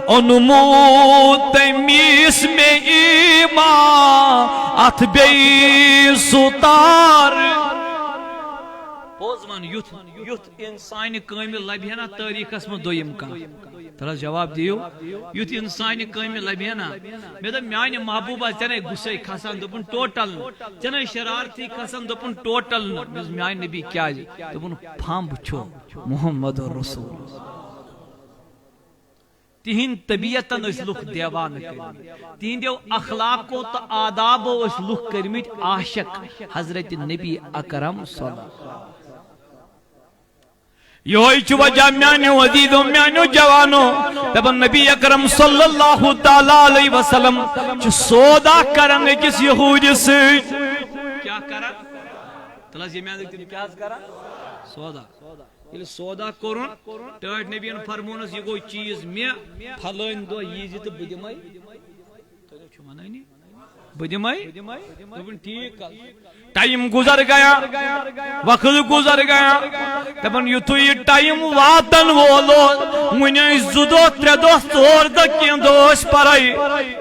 اوٚنمُت تٔمِس مےٚ ایمان، اتھ بیٚیہِ سُہ تار۔ پوٚز ون، یُتھ یُتھ انسانہِ کامہِ لبہِ ہا نا تٲریخس منٛز دوٚیِم کانٛہہ۔ تَلہٕ حظ جواب دِیِو۔ یُتھ انسانہِ کامہِ لبہِ ہا نا۔ مےٚ دوٚپ، میانہِ محبوبہ، ژےٚ نے غصے کھسان؟ دوٚپُن، ٹوٹل نہٕ۔ ژےٚ نے شرارتھٕے کھسان؟ دوٚپُن، ٹوٹل نہٕ۔ مےٚ دوٚپُس، میانہِ نبی کیازِ؟ دوٚپُن، پھمب چھُ محمد رسول۔ تِہِنٛدۍ طبیعتن ٲسۍ لُکھ دیوانہٕ کٔرمٕتۍ، تِہِنٛدیو اخلاقو تہٕ آدابو ٲسۍ لُکھ کٔرمٕتۍ عاشق حضرت نبی اکرم صلی اللہ علیہ وسلم۔ یہوے چھُ وجہ میانیو عزیزو، میانیو جوانو، دپان نبی اکرم صلی اللہ تعالیٰ علیہ وسلم چھُ سودا کران أکِس یہودی سۭتۍ۔ کیٛاہ کران؟ تَلہٕ حظ ییٚمہِ اندٕکۍ تِم کیٛاہ حظ کران؟ سودا۔ ییٚلہِ سودا کوٚرُن، ٹٲٹھۍ نبیَن فرمونَس، "یہِ گوٚو چیٖز مےٚ، پھلٲنۍ دۄہ ییٖزِ تہٕ بہٕ دِمَے۔" تُہۍ چھِو وَنٲنی؟ بہٕ دِمَے؟ دوٚپُن، "ٹھیٖک حظ۔" ٹائم گزر گیا، وقت گزر گیا۔ دَپان، یُتھُے یہِ ٹائم واتن وول اوس، وُنہِ ٲسۍ زٕ دۄہ، ترٛےٚ دۄہ، ژور دۄہ، کینٛہہ دۄہ ٲسۍ پَرَے۔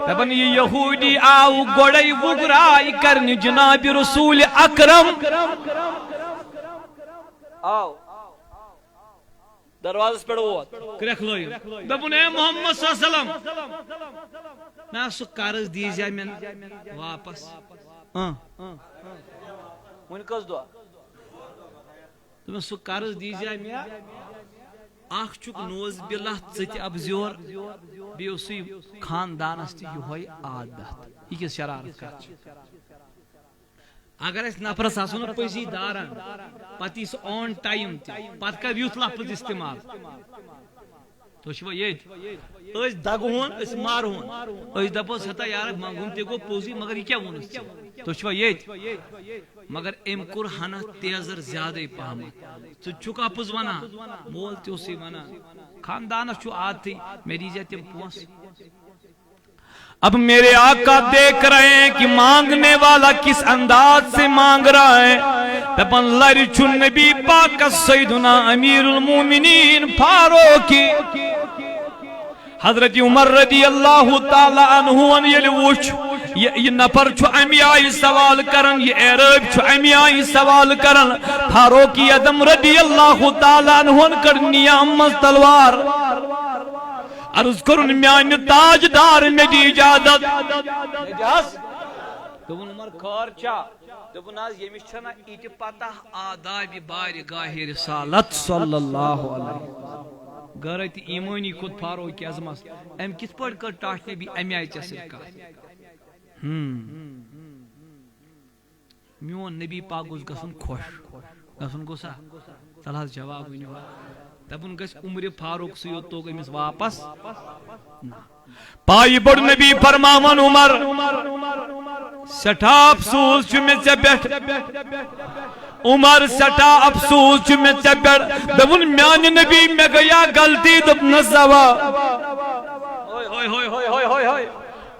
دَپان، یہِ یہوٗدی آو گۄڈَے وُگراے کرنہِ جناب رسول اکرم۔ آو۔ دروازس پٮ۪ٹھ ووت۔ کرٛٮ۪کھ لٲیِن۔ دوٚپُن، "اے محمد صلی اللہ علیہ وسلم، نہ سُہ قرض دیٖزِ مےٚ واپس۔ اۭں۔ وۄنۍ کٔژ دۄہ؟" دوٚپُن، "سُہ قرض دیٖزِ مےٚ۔ اکھ چھُکھ نوز باللہ ژٕ تہِ اَپزیور، بیٚیہِ اوسُے خاندانس تہِ یِہوٚے عادت۔" یہِ کِژھ شرارت کتھ چھِ؟ اگر اسہِ نفرس آسو نہ پٔزی داران، پتہٕ یی سُہ on time تہِ، پتہٕ کر یُتھ لفظ استعمال؟ تُہۍ چھِوا ییٚتہِ؟ أسۍ دگہون، أسۍ مارہون، أسۍ دپوس، "ہتا یارٕ، منٛگُن تہِ گوٚو پوٚزُے، مگر یہِ کیٛاہ ووٚنُس ژےٚ؟" تُہۍ چھِوا ییٚتہِ؟ مگر أمۍ کوٚر ہنا تیزر زیادَے پہمتھ۔ ژٕ چھُکھ اَپُز وَنان، مول تہِ اوسُے وَنان، خاندانَس چھُ عادتھٕے، مےٚ دیٖزِ تِم پونٛسہٕ۔ اب میرے آقا دیکھ رہے ہیں کہ مانگنے والا کس انداز سے مانگ رہا ہے۔ دپان لرِ چھُ نبی پاکس سیدنا امیر المومنین فاروقی حضرت عمر رضی اللہ تعالیٰ عنہ ییٚلہِ وُچھ، یہِ، یہِ نفر چھُ اَمہِ آیہِ سوال کران، یہِ عرب چھُ اَمہِ آیہِ سوال کران۔ فاروقی اعظم رضی اللہ تعالیٰ عنہ کٔر نیام منٛز تلوار۔ عرض کوٚرُن، "میانہِ تاجدار، مےٚ دِ اجازت۔" دوٚپُن، "عمر، خٲر چھا؟" دوٚپُن، "حظ، ییٚمِس چھَنہ یہِ تہِ پتہ آدابِ بارگاہِ رسالت صلی اللہ علیہ وسلم۔" غیرت ایمٲنی کھوٚت فاروق اعظمس۔ أمۍ کِتھ پٲٹھۍ کٔر ٹاٹھۍ نبی اَمہِ آیہِ ژےٚ سۭتۍ کتھ؟ ہم۔ میون نبی پاک گوٚژھ گژھُن خۄش۔ گژھُن گوٚژھا؟ تَلہٕ حظ جواب ؤنِو حظ۔ دَپُن گژھِ عمرِ فاروق سٕے یوت توٚگ أمِس واپس۔ نہ۔ پایہِ بوٚڑ نبی فرماوان، عمر، سٮ۪ٹھاہ افسوس چھُ مےٚ ژےٚ پٮ۪ٹھ۔ عمر، سٮ۪ٹھاہ افسوس چھُ مےٚ ژےٚ پٮ۪ٹھ۔ دوٚپُن، میانہِ نبی، مےٚ گٔیا غلطی۔ دوٚپنس، زوا۔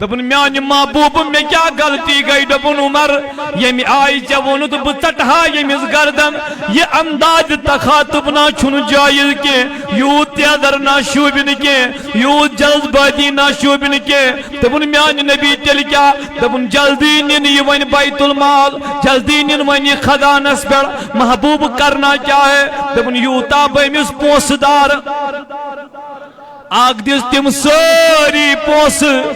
دوٚپُن، میانہِ محبوب، مےٚ کیٛاہ غلطی گٔے؟ دوٚپُن، عمر، ییٚمہِ آیہِ ژےٚ ووٚنُتھ بہٕ ژٹہٕ ہا ییٚمِس گردن، یہِ انداز تخاطب نہ چھُنہٕ جٲیز کینٛہہ، یوٗت تیزر نہ شوٗبہِ نہٕ کینٛہہ، یوٗت جلد بازی نہ شوٗبہِ نہٕ کینٛہہ۔ دوٚپُن، میانہِ نبی، تیٚلہِ کیٛاہ؟ دوٚپُن، جلدی نِن یہِ وۄنۍ بیت المال، جلدی نِن وۄنۍ یہِ خزانس پٮ۪ٹھ۔ محبوب کرنا کیا ہے؟ دوٚپُن، یوٗتاہ بہٕ أمِس پونٛسہٕ دار۔ اکھ دِژ تِم سٲری پونٛسہٕ،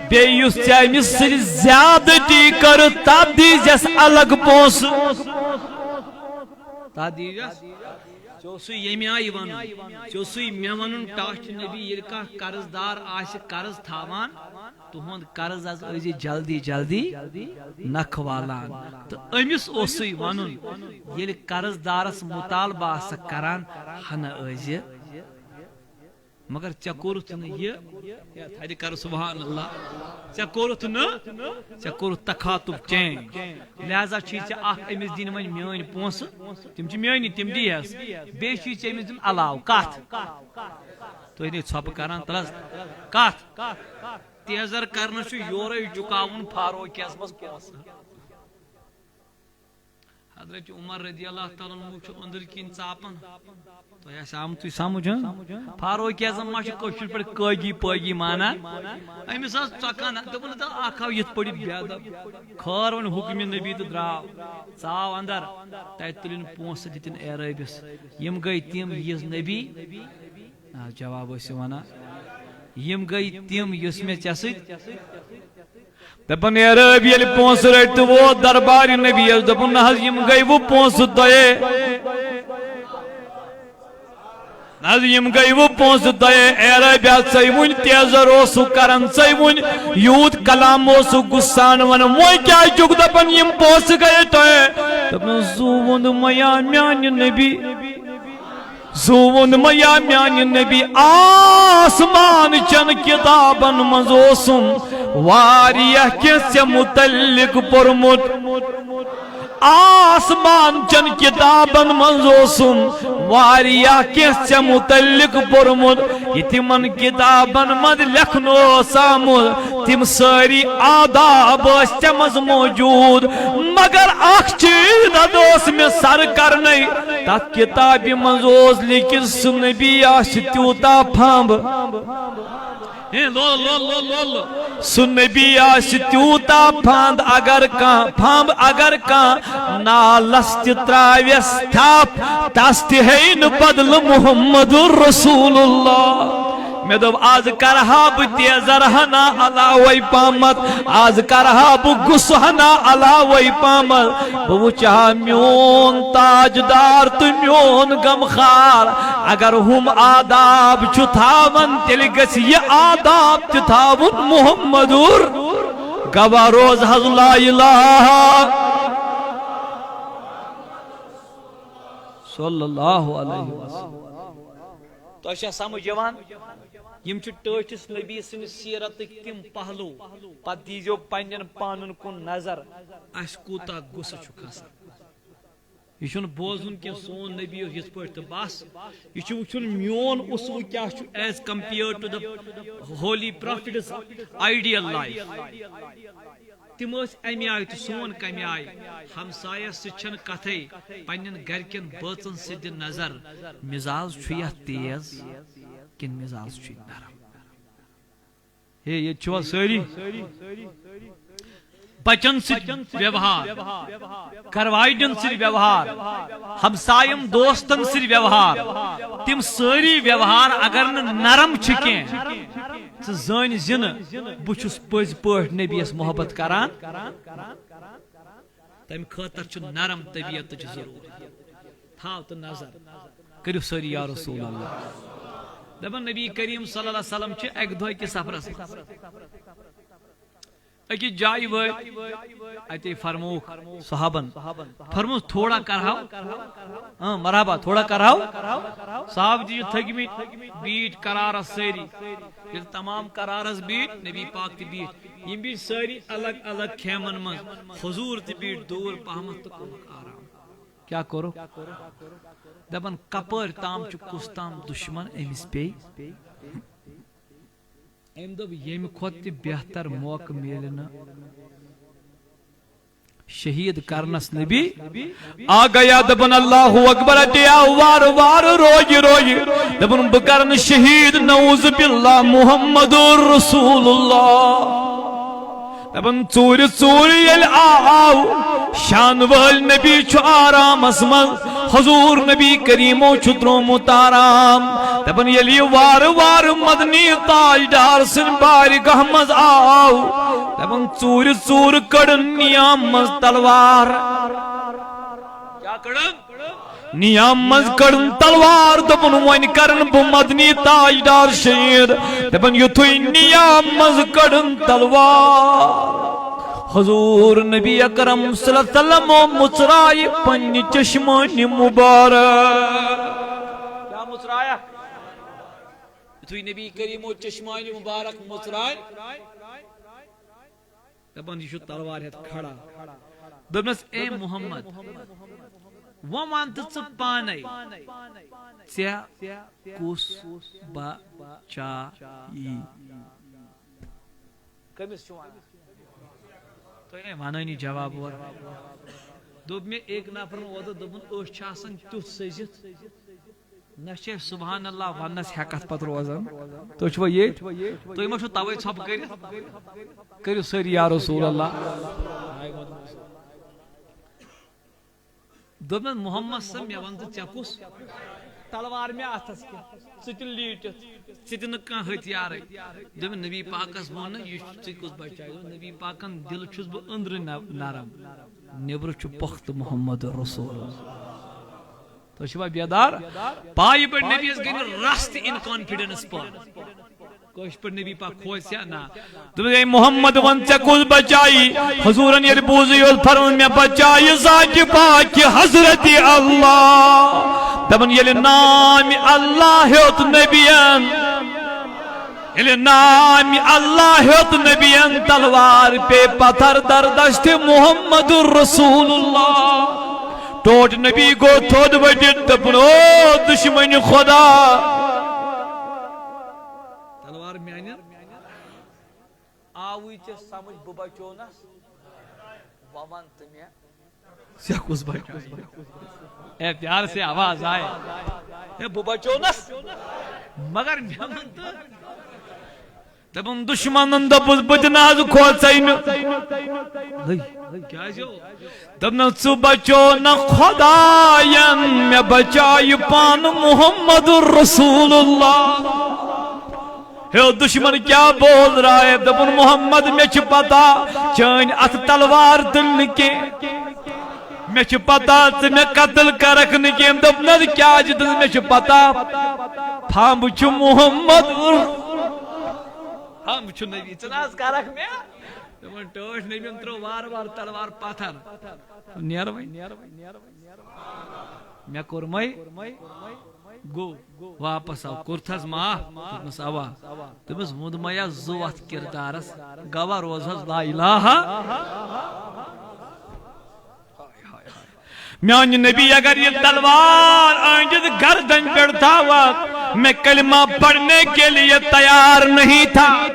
بیٚیہِ یُس ژےٚ أمِس سۭتۍ زیادتی کٔرٕتھ، تَتھ دیٖزٮ۪س الگ پونٛسہٕ۔ تَتھ دیٖزٮ۪س۔ ژےٚ اوسُے ییٚمہِ آیہِ وَنُن، ژےٚ اوسُے مےٚ وَنُن، ٹاٹھۍ نبی، ییٚلہِ کانٛہہ قرض دار آسہِ قرض تھاوان، تُہُنٛد قرض حظ ٲسۍ زِ جلدی جلدی نکھٕ والان۔ تہٕ أمِس اوسُے وَنُن، ییٚلہِ قرض دارس مُطالبہٕ آسکھ کران، ہنہ ٲسۍ زِ۔ مگر ژےٚ کوٚرُتھ نہٕ یہِ، ہے، تھدِ کر سبحان اللہ، ژےٚ کوٚرُتھ نہٕ، ژےٚ کوٚرُتھ تخاتُب چینج۔ لہذا چھُے ژےٚ اکھ أمِس دِنۍ وۄنۍ میٲنۍ پونٛسہٕ، تِم چھِ میٲنی، تِم دِیہَس۔ بیٚیہِ چھُے ژےٚ أمِس دیُن علاوٕ۔ کتھ؟ تُہۍ نے ژھۄپہٕ کران تلس۔ کتھ؟ تیزر کرنس چھُ یورے چُکاوُن فاروقیس منٛز پونٛسہٕ۔ حضرت عمر رضی اللہ تعالیٰ عنہ چھُ أنٛدٕرۍ کِنۍ ژاپان۔ تۄہہِ آسہِ آمتُے سمجھ، ہاں؟ فاروق اعظم ما چھُ کٲشِر پٲٹھۍ قٲگی پٲگی مانان؟ أمِس ٲس ژۄکان، دوٚپُن، "تہٕ اکھ آو یِتھ پٲٹھۍ بے ادب، خٲر وۄنۍ حُکمِ نبی تہٕ درٛاو، ژاو اندر۔" تتہِ تُلِن پونٛسہٕ، دِتِن عرٲبِس۔ یِم گٔے تِم یِژھ نبی، آ، جواب ٲسِو ونان۔ یِم گٔے تِم یُس مےٚ ژےٚ سۭتۍ۔ دپان، اے رٲبۍ، ییٚلہِ پونٛسہٕ رٔٹۍ تہٕ ووت دربارِ نبی یَس، دوٚپُن، نہ حظ، یِم گٔے وۄنۍ پونٛسہٕ تۄہے۔ نہ حظ، یِم گٔے وۄنۍ پونٛسہٕ تۄہے۔ اے رٲبۍ، ژَے وُنہِ تیزر اوسُکھ کران، ژَے وُنہِ یوٗت کلام اوسُکھ غصہٕ سان ونان، وۄنۍ کیٛازِ چھُکھ دپان، یِم پونٛسہٕ گٔے تۄہے؟ دوٚپُن، زُو ووٚن مےٚ یا میانہِ نبی۔ زُو ووٚن مےٚ یا میانہِ نبی، آسمان چٮ۪ن کِتابن منٛز اوسُم واریاہ کینٛہہ ژےٚ مُتعلق پوٚرمُت۔ آسمان چٮ۪ن کِتابن منٛز اوسُم واریاہ کینٛہہ ژےٚ مُتعلق پوٚرمُت۔ یہِ تِمن کِتابن منٛز لیکھنہٕ اوس آمُت، تِم سٲری آداب ٲسۍ ژےٚ منٛز موجود۔ مگر اکھ چیز نہ اوس مےٚ سر کرنے۔ تتھ کتابہِ منٛز اوس لیکھِتھ، سُہ نبی آسہِ تیوٗتاہ پھمب۔ ہے، لول، لول، لول، لول، لول۔ سُہ نبی آسہِ تیوٗتاہ پھند، اگر کانٛہہ پھمب، اگر کانٛہہ نالس تہِ تراوٮ۪س تھپھ، تس تہِ ہیٚیہِ نہٕ بدلہٕ محمد رسول اللہ۔ مےٚ دوٚپ، از کرہا بہٕ تیزر ہنا علاوے پہمتھ، از کرہا بہٕ غصہٕ ہنا علاوے پہمتھ۔ بہٕ وٕچھِ ہا میون تاجدار تہٕ میون غمخار۔ اگر ہُم آداب چھُ تھاوان، تیٚلہِ گژھِ یہِ آداب تہِ تھاوُن محمدُر۔ گواہ روز حظ لا الہ صلی اللہ علیہ وسلم۔ تۄہہِ چھا سمجھ یِوان؟ یِم چھِ ٹٲٹھِس نبی سٕنٛدِ سیرتٕکۍ تِم پہلو۔ پتہٕ دیٖزیو پننٮ۪ن پانن کُن نظر، اسہِ کوٗتاہ غصہٕ چھُ کھسان۔ یہِ چھُنہٕ بوزُن کینٛہہ، سون نبی اوس یِتھ پٲٹھۍ تہٕ بس۔ یہِ چھُ وٕچھُن میون اسوٕ کیٛاہ چھُ as compared to the holy prophet's ideal life۔ تِم ٲسۍ اَمہِ آیہِ تہٕ سون کَمہِ آیہِ؟ ہمسایَس سۭتۍ چھَنہٕ کَتھَے، پنٛنٮ۪ن گَرِکٮ۪ن بٲژَن سۭتۍ دِ نظر، مِزاز چھُ یَتھ تیز کِنہٕ مِزاز چھُ یہِ نرم؟ ہے، ییٚتہِ چھِوا سٲری؟ بَچَن سۭتۍ ویوہار، کَروایڈَن سۭتۍ ویوہار، ہمسایم دوستَن سۭتۍ ویوہار، تِم سٲری ویوہار اگر نہٕ نرم چھِ کینٛہہ، ژٕ زٲنۍ زِ نہٕ بہٕ چھُس پٔزۍ پٲٹھۍ نبیَس محبت کران۔ تَمہِ خٲطرٕ چھُ نرم طبیعتٕچ ضروٗرت۔ تھاو تہٕ نظر، کٔرِو سٲری یا رسول اللہ۔ دَپان نبی کریم صلی اللہ علیہ وسلم چھِ اَکہِ دۄہ کِس سفرس منٛز أکِس جایہِ وٲتۍ، اَتے فرمووُکھ صحابن، فرمووُس، "تھوڑا کرہاو۔" اۭں، مرحبا، "تھوڑا کرہاو؟" صحابہٕ تہِ چھِ تھٔکمٕتۍ، بیٖٹھۍ قرارس سٲری۔ ییٚلہِ تمام قرارس بیٖٹھۍ، نبی پاک تہِ بیٖٹھۍ۔ یِم بیٖٹھۍ سٲری الگ الگ خیمن منٛز، حضوٗر تہِ بیٖٹھۍ دوٗر پہمتھ تہٕ کوٚرُکھ آرام۔ کیٛاہ کوٚرُکھ؟ دَپان، کپٲرۍ تام چھُ کُس تام دُشمن أمِس پیٚیہِ۔ أمۍ دوٚپ، ییٚمہِ کھۄتہٕ تہِ بہتر موقعہٕ میلہِ نہٕ شہید کرنس نبی۔ آ گیا، دپن اللہ اکبر، اتے آو وار وار روگی روگی۔ دپن بہ کرن شہید، نعوذ باللہ، محمد رسول اللہ۔ دپن ژوٗرِ ژوٗرِ ییٚلہِ آو، شان وٲلۍ نبی چھُ آرامس منٛز، حضور نبی کریمو چھُ ترومُت آرام۔ دپان ییٚلہِ یہِ وارٕ وارٕ مدنی تاجدار سٕنٛدِ بارگاہ منٛز آو، دپان ژوٗرِ ژوٗرٕ کٔڑٕن نیام منٛز تلوار۔ کڑن۔ نیام منٛز کڑن تلوار، دوٚپُن، "وۄنۍ کرن بہٕ مدنی تاجدار شہید۔" دپان، یُتھُے نیام منٛز کڑن تلوار، حضور نبی اکرم صلی اللہ علیہ وسلم مُژرایہِ پننہِ چشمانِ مبارک۔ کیا مُژرایہِ؟ یُتھُے نبی کریمو چشمانِ مبارک مُژرایہِ، دپان، یہِ چھُ تلوار ہٮ۪تھ کھڑا۔ دوٚپنس، "اے محمد، وۄنۍ وَن تہٕ ژٕ پانے، ژےٚ کُس بچایی؟" کٔمِس چھُ وَنان؟ تُہۍ ہے وَنٲنی جواب اورٕ۔ دوٚپ مےٚ أکۍ نفرن اوترٕ، دوٚپُن، أچھ چھِ آسان تیُتھ سٔزِتھ، نہ چھِ أسۍ سبحان اللہ وننس ہٮ۪کتھ پتہٕ روزان۔ تُہۍ چھِوا ییٚتۍ؟ تُہۍ ما چھِو توے ژھۄپہٕ کٔرِتھ؟ کٔرِو سٲری یا رسول اللہ۔ دوٚپمَس، "محمد صٲب، مےٚ وَن تہٕ ژےٚ کُس تلوار مےٚ اَتھَس کیٛاہ؟ ژٕ تہِ لیٖٹِتھ، ژٕ تہِ نہٕ کانٛہہ ہتھیارٕے۔" دوٚپمَس، "نبی پاکَس ووٚن نہٕ، یہِ چھُ ژٕ کُس بچاے؟" دوٚپمَس، "نبی پاکَن دِل چھُس بہٕ أنٛدرٕ نہ-، نرم، نیٚبرٕ چھُ پۄختہٕ محمد رسول اللہ۔" تُہۍ چھِوا بیدار؟ پایہِ پٮ۪ٹھ نبیَس گٔے نہٕ رَس تہِ in confidence پٲٹھۍ۔ کٲشِر پٲٹھۍ نبی پاک کھوژِ یا نہ؟ دوٚپُن، "اے محمد، وَن ژےٚ کُس بچایی؟" حضوٗرن ییٚلہِ بوٗزُے یوت فرمووُن، "مےٚ بچایہِ ذاتِ پاکہِ حضرتِ اللہ۔" دَپان، ییٚلہِ نامِ اللہ ہیوٚت نبیَن، ییٚلہِ نامِ اللہ ہیوٚت نبیَن، تلوار پے پتھر در دست محمد رسول اللہ۔ ٹوٹھ نبی گوٚو تھوٚد ؤٹِتھ، دوٚپُن، "او دُشمنِ خدا۔" تلوار میانہِ آوٕے ژےٚ سمجھ، بہٕ بچونس؟ وۄنۍ وَن تہٕ مےٚ، ژےٚ کُس بچایہِ؟ اے، پیار سے آواز آئے۔ اے، بہٕ بچونس، مگر مےٚ وَن تہٕ۔ دَپُن، دُشمنن دوٚپُس، "بہٕ تہِ نہ حظ کھوژے نہٕ۔" ہے، کیٛازِ ہو؟ دوٚپنَس، "ژٕ بچو نہ خدایَن، مےٚ بچایہِ پانہٕ محمد رسول اللہ۔" ہے دُشمن کیٛاہ بول رہا ہے؟ دوٚپُن، "محمد، مےٚ چھِ پتہ، چٲنۍ اَتھٕ تلوار تُلنہٕ کینٛہہ۔ مےٚ چھِ پتہ، ژٕ مےٚ قتل کرکھ نہٕ کینٛہہ۔" دوٚپنَس، "کیٛازِ؟" دوٚپُن، "مےٚ چھِ پتہ، پھمب چھُ محمد۔" پھمب چھُ نبی، ژٕ نہ حظ کرکھ مےٚ۔ تِمن ٹٲٹھۍ نبین ترٲو وارٕ وارٕ تلوار پتھر۔ نیر وۄنۍ۔ مےٚ کوٚر مَے۔ گوٚو۔ واپس آو۔ کوٚرتھس معاف۔ دوٚپمس، اوا۔ دوٚپمس، ووٚنمَے یا زُو اتھ کردارس۔ گواہ روزہس لا الہ۔ میانہِ نبی اگر یہ تلوار أہنٛدِ گردن پٮ۪ٹھ تھاوت، میں کلمہ پڑھنے کے لیے تیار نہیں تھا۔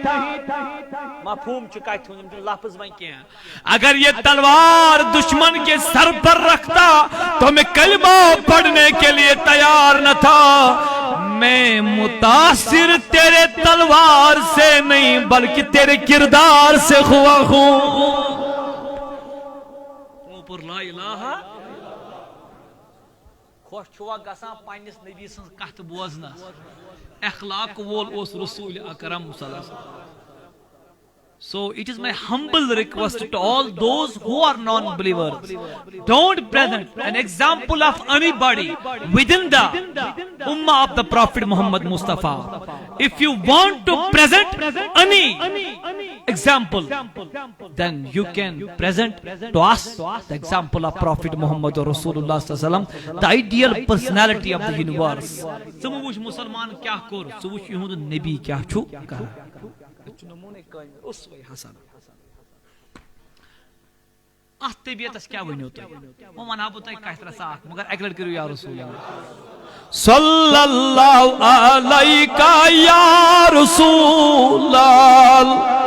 مفہوم چھُ کتھِ ہُنٛد، یِم چھِ لفظ وۄنۍ کینٛہہ۔ اگر یہ تلوار دشمن کے سر پر رکھتا تو میں کلمہ پڑھنے کے لیے تیار نہ تھا۔ میں متاثر تیرے تلوار سے نہیں بلکہ تیرے کردار سے ہوا ہوں۔ اوپر لا الہ۔ خۄش چھُوا گژھان پننِس نبی سٕنٛز کتھ بوزنس؟ اخلاق وول اوس رسول اکرم صلی اللہ علیہ وسلم۔ So it is my humble request to all those who are non-believers, don't present an example of anybody within the Ummah of the Prophet Muhammad Mustafa. If you want to present any example, then you can present to us the example of Prophet Muhammad Rasulullah sallallahu alaihi wasallam, the ideal personality of the universe. ژٕ مہٕ وٕچھ مُسلمان کیٛاہ کوٚر، ژٕ وٕچھ یِہُنٛد نبی کیٛاہ چھُ کران۔ أسۍ چھِ نموٗنَے کٲمِل، اسوہ حسن۔ اَتھ طبیعتس کیٛاہ ؤنِو تُہۍ؟ وۄنۍ وَنہٕ ہا بہٕ تۄہہِ کَتھِ رَژھا اَکھ، مگر اَکہِ لَٹہِ کٔرِو یا رسول اللہ۔ صلی اللہ علیک یا رسول اللہ۔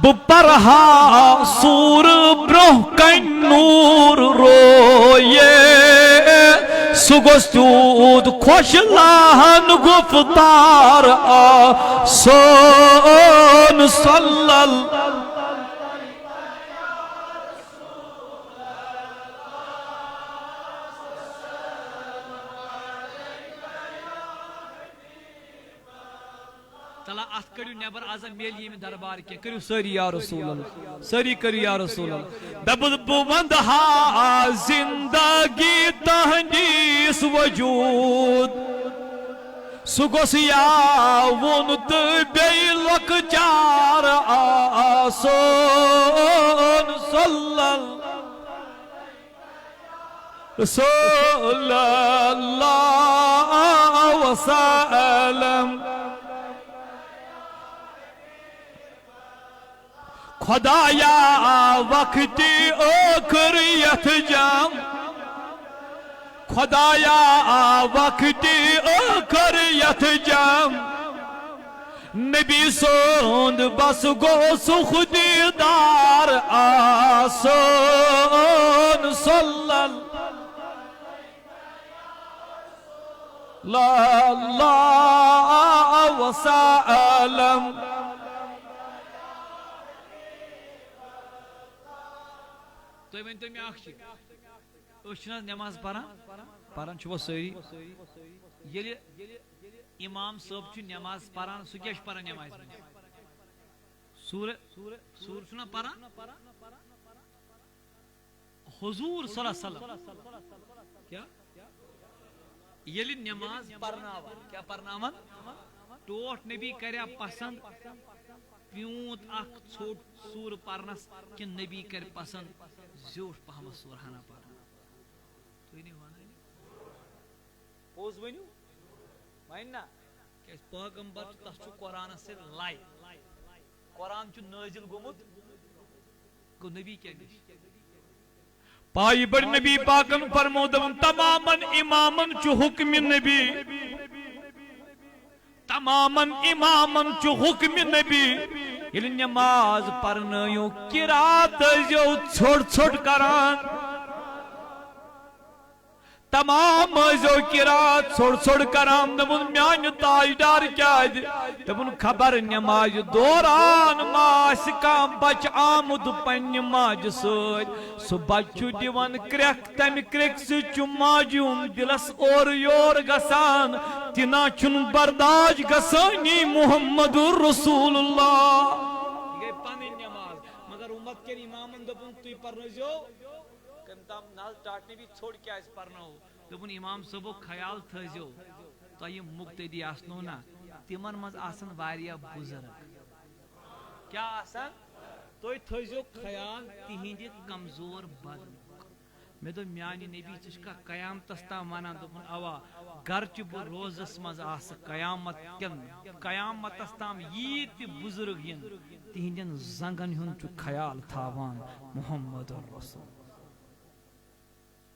بہٕ پرہا سوٗرٕ برٛونٛہہ کنہِ نوٗر رویے، سُہ گوٚژھ تیوٗت خۄش لہن گُفتار آسُن۔ صلی اللہ۔ تَلہ اَتھ کٔڑِو۔ نٮ۪بر، از میلہِ ییٚمہِ دربار کینٛہہ۔ کٔرِو سٲری یا رسول اللہ، سٲری کٔرِو یا رسول اللہ۔ دَپُس بہٕ وَندٕ ہا زِندگی تُہٕنٛدِس وجوٗد، سُہ گوٚژھ یاوُن تہٕ بیٚیہِ لۄکچار آسُن۔ صلی اللہ، صلی اللہ وسلم۔ خدایا وقت ٲخر یتھ جام، خدایا وقت ٲخر یتھ جام، نبی سُنٛد بس گوٚژھ دیٖدار آسُن۔ صلی اللہ وسلم۔ تُہۍ ؤنۍ تو مےٚ اکھ چیٖز، أسۍ چھِنہٕ حظ نٮ۪ماز پران؟ پران چھِوا سٲری؟ ییٚلہِ امام صٲب چھُ نٮ۪ماز پران، سُہ کیٛاہ چھُ پران نٮ۪مازِ منٛز؟ سورہ، سورہ چھُنہ پران؟ حضور صلی اللہ علیہ وسلم کیٛاہ؟ ییٚلہِ نٮ۪ماز پرناوان، کیٛاہ پرناوان؟ ٹوٹھ نبی کریا پسند پیوٗنت اکھ ژھوٚٹ سورہ پرنس، کِنہٕ نبی کرِ پسند زیوٗٹھ پہمتھ سورہ ہنا پرنس؟ تُہۍ نہٕ ونٲنی۔ پوٚز ؤنِو، وۄنۍ نہ۔ کیٛازِ پیغمبر چھُ، تس چھُ قرآنس سۭتۍ لے۔ قرآن چھُ نٲزِل گوٚمُت، گوٚو نبی کیٛاہ گژھِ؟ پایہِ بٔڑ نبی پاکن فرموو، دوٚپُن، تمامن امامن چھُ حُکمِ نبی، تمامن امامن چھُ حُکمِ نبی۔ ییٚلہِ نماز پرنٲیِو، قرات ٲسۍزیو ژھوٚٹ ژھوٚٹ کران۔ تمام ٲسۍزیو قرات ژھوٚڑ ژھوٚڑ کران۔ دوٚپُن، میانہِ تاجدار کیٛازِ؟ دوٚپُن، خبر نمازِ دوران ما آسہِ کانٛہہ بچہٕ آمُت پننہِ ماجہِ سۭتۍ۔ سُہ بچہٕ چھُ دِوان کرٛٮ۪کھ، تمہِ کرٛٮ۪کہِ سۭتۍ چھُ ماجہِ ہُنٛد دِلس اورٕ یور گژھان، تہِ نہ چھُنہٕ برداش گژھٲنی۔ محمد رسول اللہ۔ یہِ گٔے پنٕنۍ نماز، مگر امت کٮ۪ن امامن دوٚپُن، تُہۍ پرنٲوزیو۔ کٔمۍ تام نہ حظ ٹاٹھ نبی ژھوٚڑ کیٛازِ پرنوو؟ دوٚپُن، امام صٲبُک خیال تھٲیزیو، تۄہہِ یِم مقتدی آسنو نا، تِمن منٛز آسن واریاہ بُزرگ۔ کیٛاہ آسن؟ تُہۍ تھٲیزیو خیال تِہنٛدِ کمزور بدنُک۔ مےٚ دوٚپ، میانہِ نبی، ژٕ چھُکھا قیامتس تام ونان؟ دوٚپُن، اوا، گرچہِ بہٕ روزس منٛز آسہٕ، قیامت کٮ۪ن، قیامتس تام ییٖتۍ تہِ بُزرگ یِن، تِہنٛدٮ۪ن زنٛگن ہُنٛد چھُ خیال تھاوان محمد رسول۔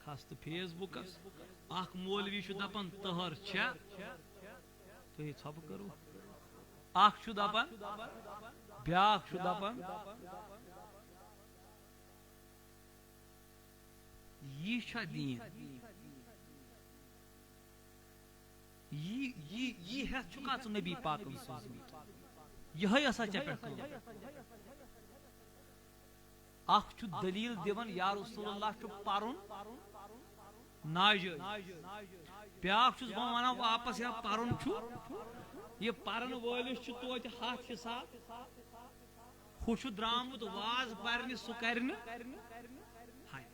کھس تہٕ فیس بُکس۔ اکھ مولوی چھُ دپان، تٔہر چھےٚ۔ تُہۍ ژھۄپہٕ کٔرِو۔ اکھ چھُ دپان، بیاکھ چھُ دپان، یہِ چھا دیٖن؟ یہِ، یہِ، یہِ ہٮ۪تھ چھُکھا ژٕ نبی پاکن سوٗزمُت؟ یِہوٚے ٲسا ژےٚ پٮ۪ٹھ کٲم؟ اکھ چھُ دلیل دِوان، یا رسول اللہ، چھُ پرُن ناجٲیز۔ بیاکھ چھُس بہٕ ونان واپس، یا پرُن چھُ، یہِ پرن وٲلِس چھُ توتہِ ہتھ حساب، ہُہ چھُ درامُت واز پرنہِ، سُہ کرِ نہٕ۔ ہاے، ہاے۔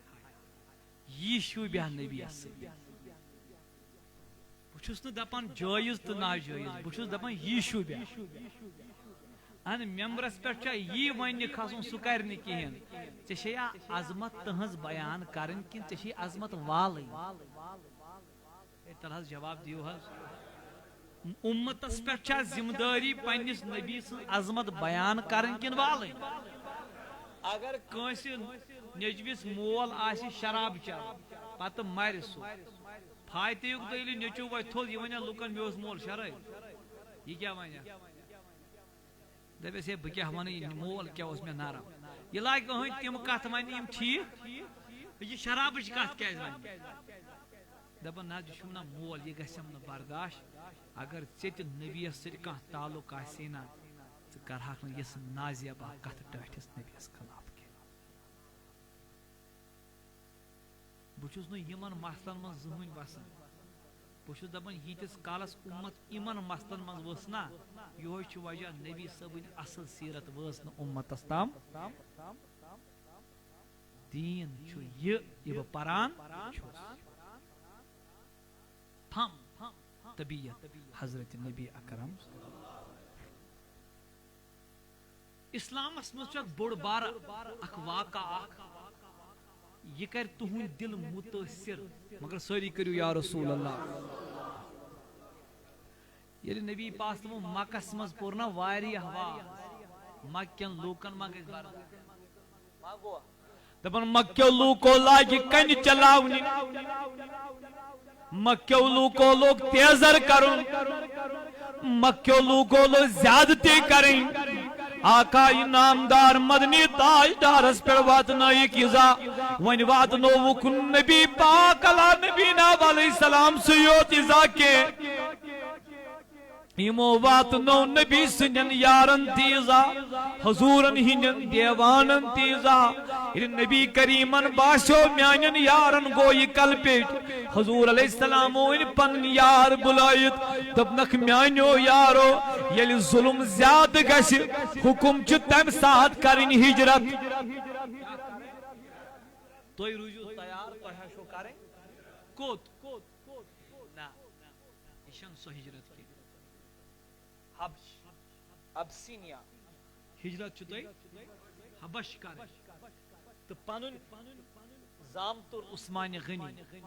یہِ شوٗبیٛاہ نبیَس سۭتۍ۔ بہٕ چھُس نہٕ دَپان جٲیِز تہٕ ناجٲیِز، بہٕ چھُس دَپان یہِ شوٗبیٛاہ۔ اَہَن، ممبرَس پٮ۪ٹھ چھا یی وَننہِ کھَسُن، سُہ کَرِ نہٕ کِہیٖنۍ۔ ژےٚ چھے یا عظمت تٕہٕنٛز بیان کَرٕنۍ کِنہٕ ژےٚ چھے عظمت والٕنۍ؟ ہے، تَلہٕ حظ جواب دِیِو حظ۔ اُمتَس پٮ۪ٹھ چھا ذمہٕ دٲری پنٛنِس نبی سٕنٛز عظمت بیان کَرٕنۍ کِنہٕ والٕنۍ؟ اگر کٲنٛسہِ نیٚچوِس مول آسہِ شراب چٮ۪وان، پَتہٕ مَرِ سُہ، فاتحُک دٔلیٖل، نیٚچوٗ وۄتھِ تھوٚد، یہِ وَنہِ لُکَن، "مےٚ اوس مول شرٲبۍ"، یہِ کیٛاہ وَنہِ؟ دَپٮ۪س، "ہے، بہٕ کیٛاہ وَنہٕ، یہِ مول کیٛاہ اوس مےٚ نرم؟" یہِ لاگہِ أہٕنٛدۍ تِم کَتھٕ وَنہِ، یِم ٹھیٖک، یہِ شرابٕچ کَتھ کیٛازِ وَنہِ؟ دَپان، "نہ، یہِ چھُم نہ مول، یہِ گژھٮ۪م نہٕ برداش۔ اگر ژےٚ تہِ نبیَس سۭتۍ کانٛہہ تعلق آسہِ ہے نہ، ژٕ کَرٕہَکھ نہٕ یِژھ نازیبا کَتھٕ ٹٲٹھِس نبیَس خلاف کینٛہہ۔" بہٕ چھُس نہٕ یِمن مسلن منٛز زٕہٕنۍ وسان۔ بہٕ چھُس دَپان، ییٖتِس کالَس اُمت یِمَن مسلن منٛز وٕژھ نا، یِہوٚے چھُ وجہ نبی صٲبٕنۍ اَصٕل سیٖرت وٲژ نہٕ اُمتَس تام۔ دیٖن چھُ یہِ، یہِ بہٕ پَران چھُس۔ پھم طبیعت حضرت نبی اکرم۔ اسلامس منٛز چھُ اکھ بوٚڑ بارٕ اکھ واقعہ اکھ، یہِ کرِ تُہُنٛد دِل مُتٲثِر، مگر سٲری کٔرِو یا رسول اللہ۔ ییٚلہِ نبی پاک صلی اللہ علیہ وسلم مکس منٛز پوٚر نا واریاہ واز، مکہ کٮ۪ن لوٗکن ما گژھِ برداشت؟ ما گوٚو؟ دپان مکیو لوٗکو لاگہِ کنہِ چلاونہِ، مکیو لوٗکو لوگ تیزر کرُن، مکیو لوٗکو لوگ زیادتی کرٕنۍ۔ آقا انعامدار مدنی تاجدارس پٮ۪ٹھ واتنٲیِکھ ایزا۔ وۄنۍ واتنووُکھ نبی پاک علی نبینا علیہ السلام سُے یوت ایزا کینٛہہ۔ یِمو واتنو نبی سٕنٛدٮ۪ن یارن تہِ ایزا، حضوٗرن ہٕنٛدٮ۪ن دیوانن تہِ ایزا۔ ییٚلہِ نبی کریٖمن باسیو میانٮ۪ن یارن گوٚو یہِ کلہٕ پیٚٹھۍ، حضوٗر علیہ السلامو أنۍ پنٕنۍ یار بُلٲیِتھ، دوٚپنکھ، میانیو یارو، ییٚلہِ ظُلم زیادٕ گژھِ، حُکم چھُ تمہِ ساتہٕ کرٕنۍ ہجرت۔ تُہۍ روٗزِو تیار، تۄہہِ آسیو کرٕنۍ۔ کوٚت؟ نہ، یہِ چھَنہٕ سۄ ہجرت کینٛہہ۔ حبش، ابسینیا۔ ہجرت چھُ تۄہہِ حبش کرٕنۍ۔ تہٕ پنُن زامتُر عثمان غنی،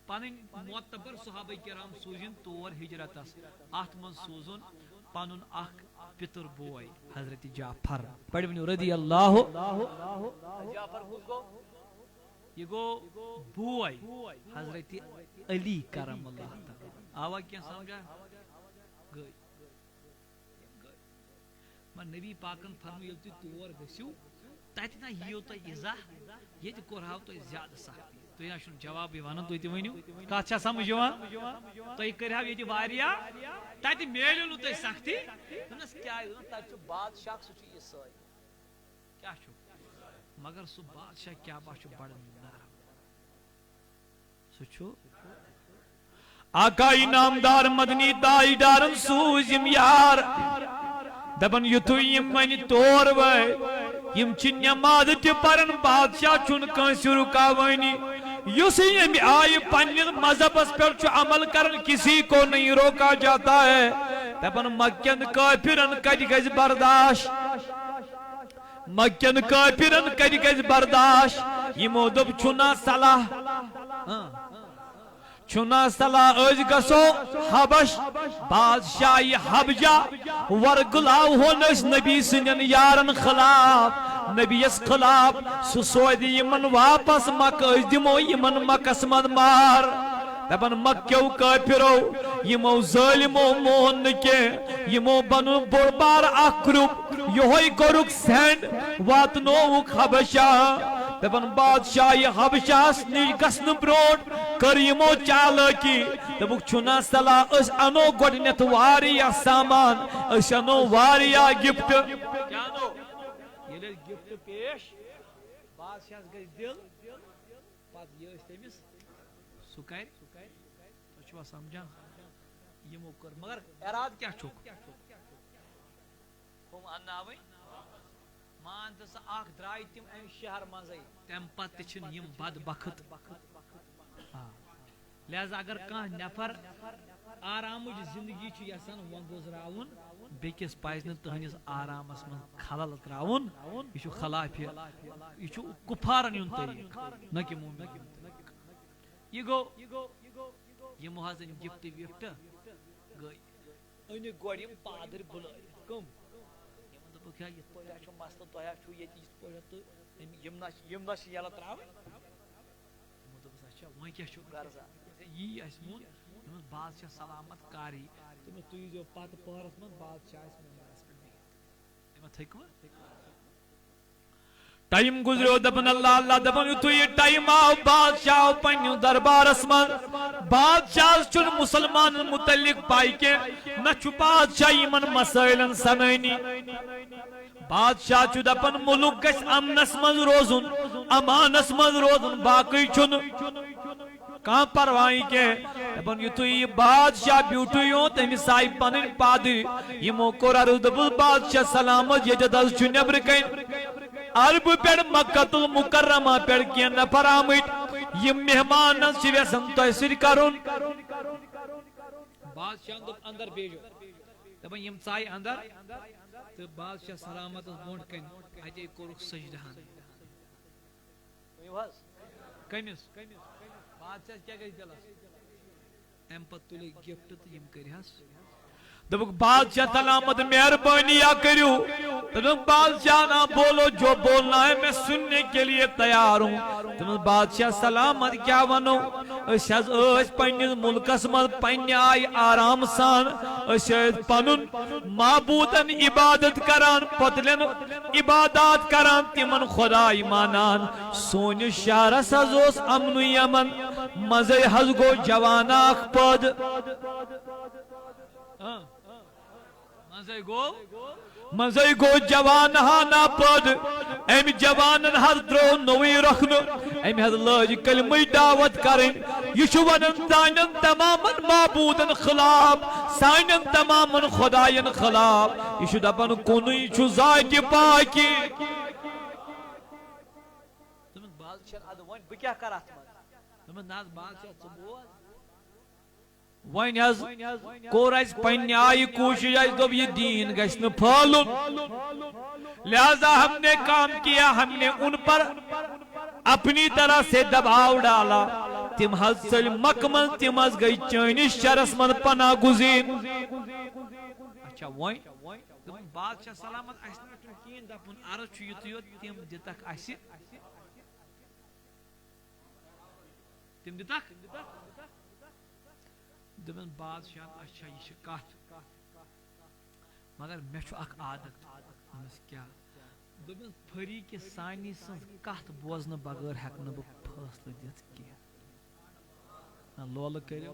پنٕنۍ معتبر صحابہ کرام سوٗزِن تور ہجرتس۔ اتھ منٛز سوٗزُن پنُن اکھ پِتُر بوے حضرت جعفر۔ پٔرِو ؤنِو رضی اللہ۔ جعفر کُس گوٚو؟ یہِ گوٚو بوے حضرت علی کرم اللہ تعالیٰ۔ آوا کینٛہہ سمجھا؟ گٔے۔ مگر نبی پاکن فرموو، ییٚلہِ تُہۍ تور گٔژھِو، تتہِ نہ یِیو تۄہہِ ایزا، ییٚتہِ کوٚرہاو تۄہہِ زیادٕ سختی۔ تُہۍ نہ چھُنہٕ جوابٕے ونان، تُہۍ تہِ ؤنِو، کتھ چھا سمجھ یِوان؟ تۄہہِ کٔرہاو ییٚتہِ واریاہ، تتہِ میلیو نہٕ تۄہہِ سختی۔ دوٚپنس، کیٛازِ؟ دوٚپنس، تتہِ چھُ بادشاہ، سُہ چھُ عیسٲے۔ کیٛاہ چھُ؟ مگر سُہ بادشاہ کیٛاہ با چھُ بڑٕ نرم۔ سُہ چھُ آقا انعامدار مدنی تاجدارن سوٗز یِم یار۔ دپان یُتھُے یِم وۄنۍ تور وٲتۍ، یِم چھِ نٮ۪ماز تہِ پران، بادشاہ چھُنہٕ کٲنٛسہِ رُکاوٲنی۔ یُس ییٚمہِ آیہِ پننِس مذہبس پٮ۪ٹھ چھُ عمل کران، کسی کو نہیں روکا جاتا ہے۔ دپان مکین کٲفرن کتہِ گژھِ برداشت؟ مکین کٲفرن کتہِ گژھِ برداشت؟ یِمو دوٚپ، چھُنا صلاح؟ ہاں۔ چھُنا صلاح أسۍ گژھو حبش، بادشاہی حبشہ ورگلاوہون أسۍ نبی سٕنٛدٮ۪ن یارن خلاف، نبیَس خلاف؟ سُہ سوزِ یِمن واپس مکہ، أسۍ دِمو یِمن مکس منٛز مار۔ دپان مکیو کٲفرو، یِمو ظٲلمو مون نہٕ کینٛہہ، یِمو بنوو بوٚڑ بار اکھ گروپ، یِہوٚے کوٚرُکھ سینڈ، واتنووُکھ حبشہ۔ دپان بادشاہی حبشہس نِش گژھنہٕ برونٛٹھ کٔر یِمو چالٲکی۔ دوٚپُکھ، چھُنا صلاح أسۍ انو گۄڈٕنٮ۪تھ واریاہ سامان، أسۍ انو واریاہ گفٹ۔ کیٛاہ انو؟ ییٚلہِ أسۍ گفٹ پیش بادشاہس گژھِ دِل، پتہٕ یہِ أسۍ تٔمِس سُہ کرِ۔ تُہۍ چھِوا سمجھان؟ یِمو کٔر، مگر ارادٕ کیٛاہ چھُکھ؟ ہُم انناوٕنۍ۔ مان ژٕ، سُہ اکھ درٛاے تِم امہِ شہر منٛزٕے۔ تمہِ پتہٕ تہِ چھِنہٕ یِم بدبخت۔ آ۔ لہذا اگر کانٛہہ نفر آرامٕچ زندگی چھُ یژھان وۄنۍ گُزراوُن، بیٚکِس پزِ نہٕ تُہنٛدِس آرامس منٛز خلل تراوُن۔ یہِ چھُ خلاف، یہِ چھُ کفارن ہُنٛد طریٖقہٕ، نہ کہِ مومنن ہُنٛد طریٖقہٕ۔ یہِ گوٚو، یِمو حظ أنۍ گفٹ وفٹ، گٔے۔ أنِکھ گۄڈٕ یِم پادٕرۍ بُلٲوِتھ۔ کٕم؟ یِمن دوٚپُکھ، ہے، یِتھ پٲٹھۍ ہا چھُ مسلہٕ، تۄہہِ ہا چھُو ییٚتہِ یِتھ پٲٹھۍ تہٕ أمۍ، یِم نہ چھِ، یِم نہ چھِ یَلہٕ ترٛاوٕنۍ۔ یِمو دوٚپُس، اچھا، وۄنۍ کیٛاہ چھُ غرضا؟ یی اَسہِ ووٚن، دوٚپمَس، بادشاہ سلامت کر یی؟ دوٚپمَس، تُہۍ ییٖزیو پتہٕ پہرس منٛز، بادشاہ آسہِ ممبرس پٮ۪ٹھ بِہِتھ۔ تٔمۍ تھٔکۍ وۄنۍ۔ ٹایم گُزریو، دپان، اللہ، اللہ، دپان، یُتھُے یہِ ٹایم آو، بادشاہ آو پننِس دربارس منٛز۔ بادشاہس چھُنہٕ مُسلمانن مُتعلق پاے کینٛہہ، نہ چھُ بادشاہ یِمن مسٲیلن سنٲنی۔ بادشاہ چھُ دپان، مُلُک گژھِ امنس منٛز روزُن، امانس منٛز روزُن، باقٕے چھُنہٕ۔ کانٛہہ پرواہٕے کینٛہہ۔ دپان، یُتھُے یہِ بادشاہ بیوٗٹھٕے یوت، تٔمِس آیہِ پنٕنۍ پادٕرۍ۔ یِمو کوٚر عرض، دوٚپُس، بادشاہ سلامت، ییٚتٮ۪تھ حظ چھُ نیٚبرٕ کَنۍ عربہٕ پٮ۪ٹھ مکہ المکرمہ پٮ۪ٹھ کینٛہہ نفر آمٕتۍ۔ یِم مہمان حظ چھِ یژھان تۄہہِ سۭتۍ کرُن۔ بادشاہن دوٚپ، اندر بیٖہِو۔ دپان، یِم ژایہِ اندر۔ تہٕ بادشاہ سلامتس برونٛٹھ کنہِ اتے کوٚرُکھ سجدٕ ہن۔ ؤنِو حظ۔ کٔمِس؟ بادشاہس کیٛاہ گژھِ دِلس؟ امہِ پتہٕ تُلہِ گفٹ تہٕ یِم کٔرۍ حظ۔ دوٚپُکھ، بادشاہ سلامت، مہربٲنی یا کٔرِو۔ دوٚپُکھ، بادشاہ نا بولو، جو بولنا ہے میں سننے کے لیے تیار ہوں۔ دوٚپُن، بادشاہ سلامت، کیٛاہ ونو؟ أسۍ حظ ٲسۍ پننِس مُلکس منٛز پننہِ آیہِ آرام سان۔ أسۍ ٲسۍ پنُن معبوٗدن عبادت کران، پۄتلٮ۪ن عبادات کران، تِمن خۄداے مانان۔ سٲنِس شہرس حظ اوس امنُے امن۔ منٛزے حظ گوٚو جوانہ اکھ پٲدٕ۔ منٛزے گوٚو، منٛزے گوٚو جوان ہانا پٲدٕ۔ أمۍ جوانن حظ ترٛوو نوٚوُے رخنہٕ۔ أمۍ حظ لٲج کلمٕچ دعوت کرٕنۍ۔ یہِ چھُ ونان سانٮ۪ن تمامن معبوٗدن خلاف، سانٮ۪ن تمامن خۄداین خلاف۔ یہِ چھُ دپان، کُنُے چھُ ذاتِ پاکی۔ دوٚپمَس، بہٕ حظ چھَس اَدٕ وۄنۍ بہٕ کیٛاہ کَرٕ اَتھ منٛز؟ دوٚپمَس، نہ حظ، بہٕ حظ چھَس، ژٕ بوز۔ وۄنۍ حظ کوٚر اَسہِ پننہِ آیہِ کوٗشِش، اَسہِ دوٚپ، یہِ دیٖن گژھِ نہٕ پھٲلُن، لہذا ہم نے کام کیا، ہم نے ان پر اپنی طرح سے دباؤ ڈالا۔ تِم حظ ژٔلۍ مکہٕ منٛز، تِم حظ گٔے چٲنِس شہرس منٛز پناہ گزین۔ اچھا، وۄنۍ دوٚپُن، بادشاہ سلامت، اَسہِ نہ چھُنہٕ کِہیٖنۍ دَپُن، عرض چھُ یُتُے یوت، تِم دِتَکھ اَسہِ۔ تِم دِتَکھ؟ دوٚپُن، بادشاہ، اچھا، یہِ چھِ کَتھ، مگر مےٚ چھُ اَکھ عادت۔ دوٚپمَس، کیٛاہ؟ دوٚپمَس، فریٖقِ ثانی سٕنٛز کَتھ بوزنہٕ بغٲر ہٮ۪کہٕ نہٕ بہٕ فٲصلہٕ دِتھ کینٛہہ۔ نہ، لولہٕ کٔرِو۔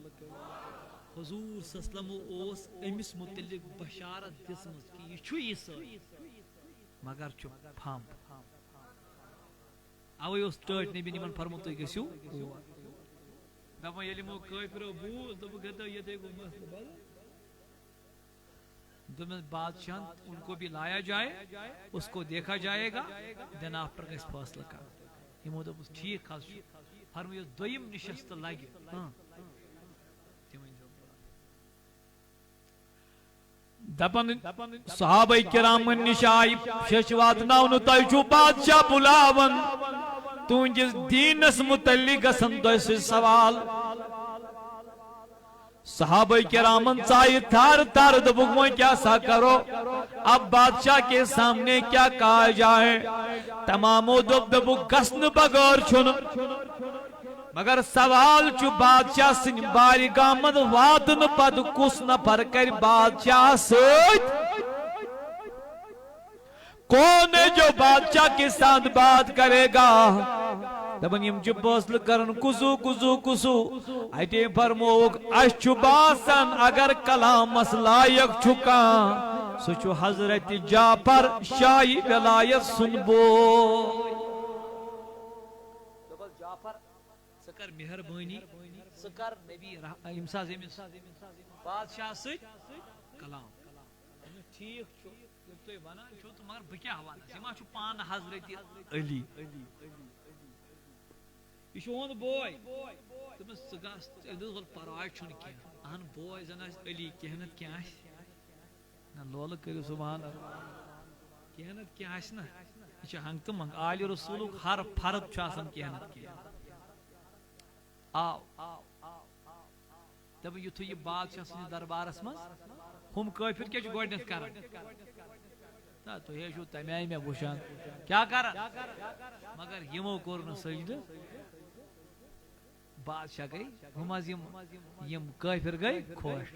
حضور صلی اللہ علیہ وسلم اوس أمِس مُتعلِق بشارت دِژمٕژ کہِ یہِ چھُ عیسٲے، مگر چھُ پھمب۔ اوے اوس ٹٲٹھۍ نبی یِمن فرموو، تُہۍ گٔژھِو اور۔ دَپان، ییٚلہِ یِمو کٲفرو بوٗز، دوٚپُکھ، ہے، ییٚتے گوٚو مسلہٕ بدل۔ دوٚپمَس، بادشاہن، ان کو بھی لایا جائے، اس کو دیکھا جائے گا، then after گژھِ فٲصلہٕ کرُن۔ یِمو دوٚپُس، ٹھیٖک حظ چھُ، فرمٲیِو، دوٚیِم نِشست لگہِ۔ ہاں۔ تِمن دوٚپ، دپان، صحابہ کرامن نِش آیہِ شیٚچھ واتناونہٕ، تۄہہِ چھُو بادشاہ بُلاوان، تُہنٛدِس دیٖنس مُتعلق گژھن تۄہہِ سۭتۍ سوال۔ صحابہ کرامن ژایہِ تھر تھر، دوٚپُکھ، وۄنۍ کیٛاہ سا کرو؟ اب بادشاہ کے سامنے کیا کہا جائے؟ تمامو دوٚپ، دوٚپُکھ، گژھنہٕ بغٲر چھُنہٕ۔ مگر سوال چھُ، بادشاہ سٕنٛدِ بارگاہ منٛز واتنہٕ پتہٕ کُس نفر کرِ بادشاہس سۭتۍ؟ کون ہے جو بادشاہ کے ساتھ بات کرے گا؟ دپان، یِم چھِ فٲصلہٕ کران، کُسُو، کُسُو، کُسُو۔ اَتے فرمووُکھ، اَسہِ چھُ باسان، اگر کلامس لایق چھُ کانٛہہ، سُہ چھُ حضرت جعفر شاہی ولایت سُنٛد بوے۔ دپان، جعفر، ژٕ کر مہربٲنی، ژٕ کر نبی رح-، ییٚمہِ ساتہٕ أمِس بادشاہ سۭتۍ کلام۔ دوٚپمَس، ٹھیٖک چھُ، ییٚلہِ تُہۍ وَنان چھِو، تہٕ مگر بہٕ کیٛاہ وَنَس؟ یہِ ما چھُ پانہٕ حضرت علی؟ یہِ چھُ یِہُنٛد بوے۔ دوٚپمَس، ژٕ گژھ، تہٕ أمۍ دوٚپ، وَلہٕ پَرواے چھُنہٕ کینٛہہ۔ اَہَن، بوے زَن آسہِ علی، کینٛہہ نَتہٕ کینٛہہ آسہِ۔ نہ، لولہٕ کٔرِو سبحان اللہ۔ کینٛہہ نَتہٕ کینٛہہ آسہِ نہ۔ یہِ چھِ ہنٛگتہٕ منٛگ۔ آلِ رسوٗلُک ہر فرد چھُ آسان کینٛہہ نَتہٕ کینٛہہ۔ آو۔ دَپان، یُتھُے یہِ بادشاہ سٕنٛدِس دربارس منٛز، ہُم کٲفِر کیٛاہ چھِ گۄڈٕنٮ۪تھ کران؟ تہٕ تُہۍ ہے چھِو تَمہِ آیہِ مےٚ وٕچھان، کیٛاہ کران؟ مگر یِمو کوٚر نہٕ سجدٕ۔ بادشاہ گٔے، ہُم حظ یِم، یِم کٲفِر گٔے خۄش۔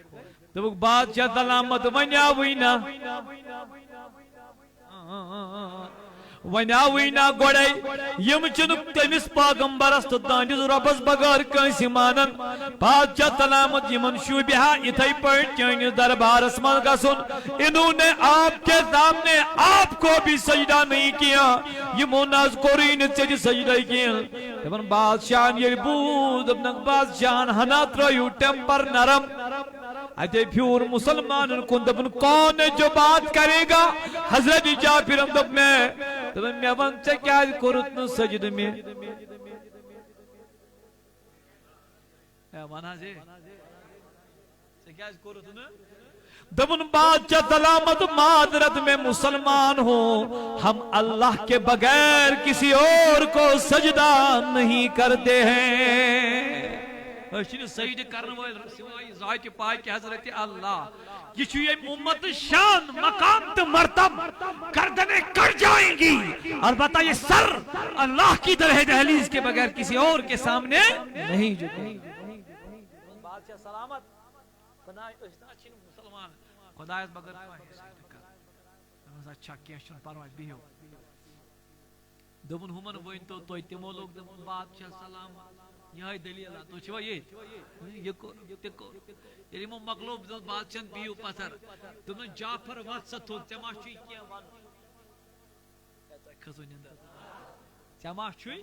دوٚپُکھ، بادشاہ سلامت، وۄنۍ آوٕے نہ۔ وۄنۍ آوٕے نا گۄڈَے، یِم چھِنہٕ تٔمِس پیغمبرس تہٕ تہنٛدِس رۄبس بغٲر کٲنٛسہِ مانان۔ بادشاہ سلامت یِمن شوٗبہِ ہا یِتھَے پٲٹھۍ چٲنِس دربارس منٛز گژھُن۔ انہوں نے آپ کے سامنے آپ کو بھی سجدہ نہیں کیا۔ یِمو نہ حظ کوٚرُے نہٕ ژےٚ تہِ سجدَے کینٛہہ۔ دَپان بادشاہن ییٚلہِ بوٗز، دوٚپنکھ بادشاہن ہنا ترٲیِو temper نرم۔ اتے پھیوٗر مُسلمانن کُن، دوٚپُن، "کون ہے جو بات کرے گا؟" حضرت جابرن دوٚپ مےٚ، دوٚپُن، "مےٚ وَن، ژےٚ کیٛازِ کوٚرُتھ نہٕ سجدٕ مےٚ؟" اے، وَن حظ، اے۔ ژےٚ کیٛازِ کوٚرُتھ نہٕ؟ دوٚپُن، "بادشاہ سلامت، معذرت، میں مسلمان ہوں، ہم اللہ کے بغیر کسی اور کو سجدہ نہیں کرتے ہیں۔" أسۍ چھِنہٕ سجدٕ کرن وٲلۍ سوائے ذاتِ پاک حضرت اللہ۔ یہِ چھُ ییٚمہِ اُمتٕچ شان، مقام تہٕ مرتب۔ گردنیں کٹ جائیں گی، البتہ یہ سر اللہ کی درہ دہلیز کے بغیر کسی اور کے سامنے نہیں جھکے گا۔ بادشاہ سلامت، خدایَس، أسۍ نہ چھِنہٕ مُسلمان، خدایَس بغٲر کانٛہہ سجدٕ کران۔ دوٚپمَس، "اچھا، کینٛہہ چھُنہٕ پرواے، بِہِو۔" دوٚپُن، "ہُمن ؤنۍ تو تُہۍ۔" تِمو لوگ دوٚپُن، "بادشاہ سلام، یِہوٚے دٔلیٖلہ، تُہۍ چھِوا ییٚتۍ؟ یہِ کوٚر، تہِ کوٚر۔" ییٚلہِ یِمو مۄکلو، دوٚپُن بادشاہن، "بِہِو پتھر۔" دوٚپُن، "جعفر، وَتھ سا تھوٚد، ژےٚ ما چھُے کینٛہہ وَنُن؟" ہے، تۄہہِ کھٔژوٕ نِندٕر؟ ژےٚ ما چھُے؟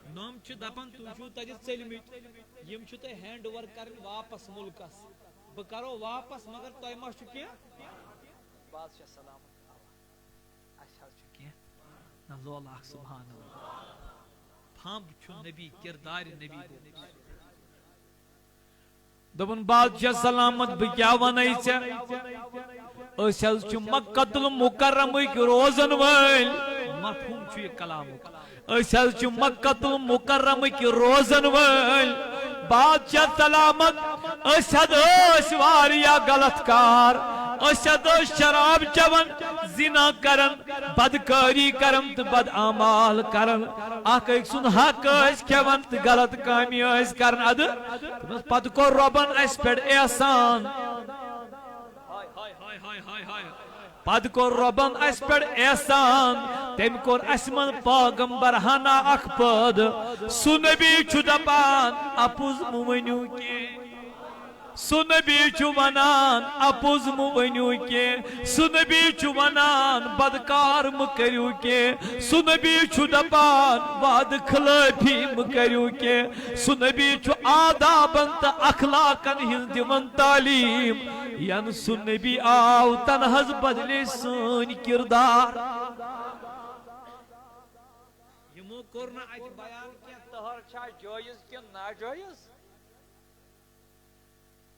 نۄم چھِ دَپان، تُہۍ چھِو تَتہِ ژٔلمٕتۍ، یِم چھِ تۄہہِ hand over کَرٕنۍ واپس مُلکَس۔ بہٕ کَرو واپس، مگر تۄہہِ ما چھُ کینٛہہ؟ بادشاہ سلامت، اَوا، اَسہِ حظ چھُ کینٛہہ۔ نہ لولہٕ اکھ، سبحان اللہ۔ پھمب چھُ نبی، کردارِ نبی گوٚمُت۔ دوٚپُن، "بادشاہ سلامت، بہٕ کیٛاہ وَنَے ژےٚ؟ أسۍ حظ چھِ مکہ المکرمٕکۍ روزَن وٲلۍ۔" مفہوٗم چھُ یہِ کلامُک۔ "أسۍ حظ چھِ مکہ المکرمٕکۍ روزَن وٲلۍ۔" بادشاہ سلامت، أسۍ حظ ٲسۍ واریاہ غلط کار۔ أسۍ حظ ٲسۍ شراب چٮ۪وان، زِنا کران، بدکٲری کران تہٕ بد اعمال کران۔ اکھ أکۍ سُنٛد حق ٲسۍ کھٮ۪وان تہٕ غلط کامہِ ٲسۍ کران۔ ادٕ دوٚپمَس، پتہٕ کوٚر رۄبن اَسہِ پٮ۪ٹھ احسان۔ پتہٕ کوٚر رۄبن اَسہِ پٮ۪ٹھ احسان۔ تٔمۍ کوٚر اَسہِ منٛز پیغمبر ہنا اکھ پٲدٕ۔ سُہ نبی چھُ دپان، اپُز مہٕ ؤنِو کینٛہہ۔ سُہ نبی چھُ ونان، اپُز مہٕ ؤنِو کینٛہہ۔ سُہ نبی چھُ ونان، بدکار مہٕ کٔرِو کینٛہہ۔ سُہ نبی چھُ دپان، وعدٕ خلٲفی مہٕ کٔرِو کینٛہہ۔ سُہ نبی چھُ آدابن تہٕ اخلاقن ہٕنٛز دِوان تعلیٖم۔ ینہٕ سُہ نبی آو، تنہٕ حظ بدلے سٲنۍ کردار۔ یِمو کوٚر نہٕ اَتہِ بیان کینٛہہ، طہر چھا جٲیز کِنہٕ ناجٲیز؟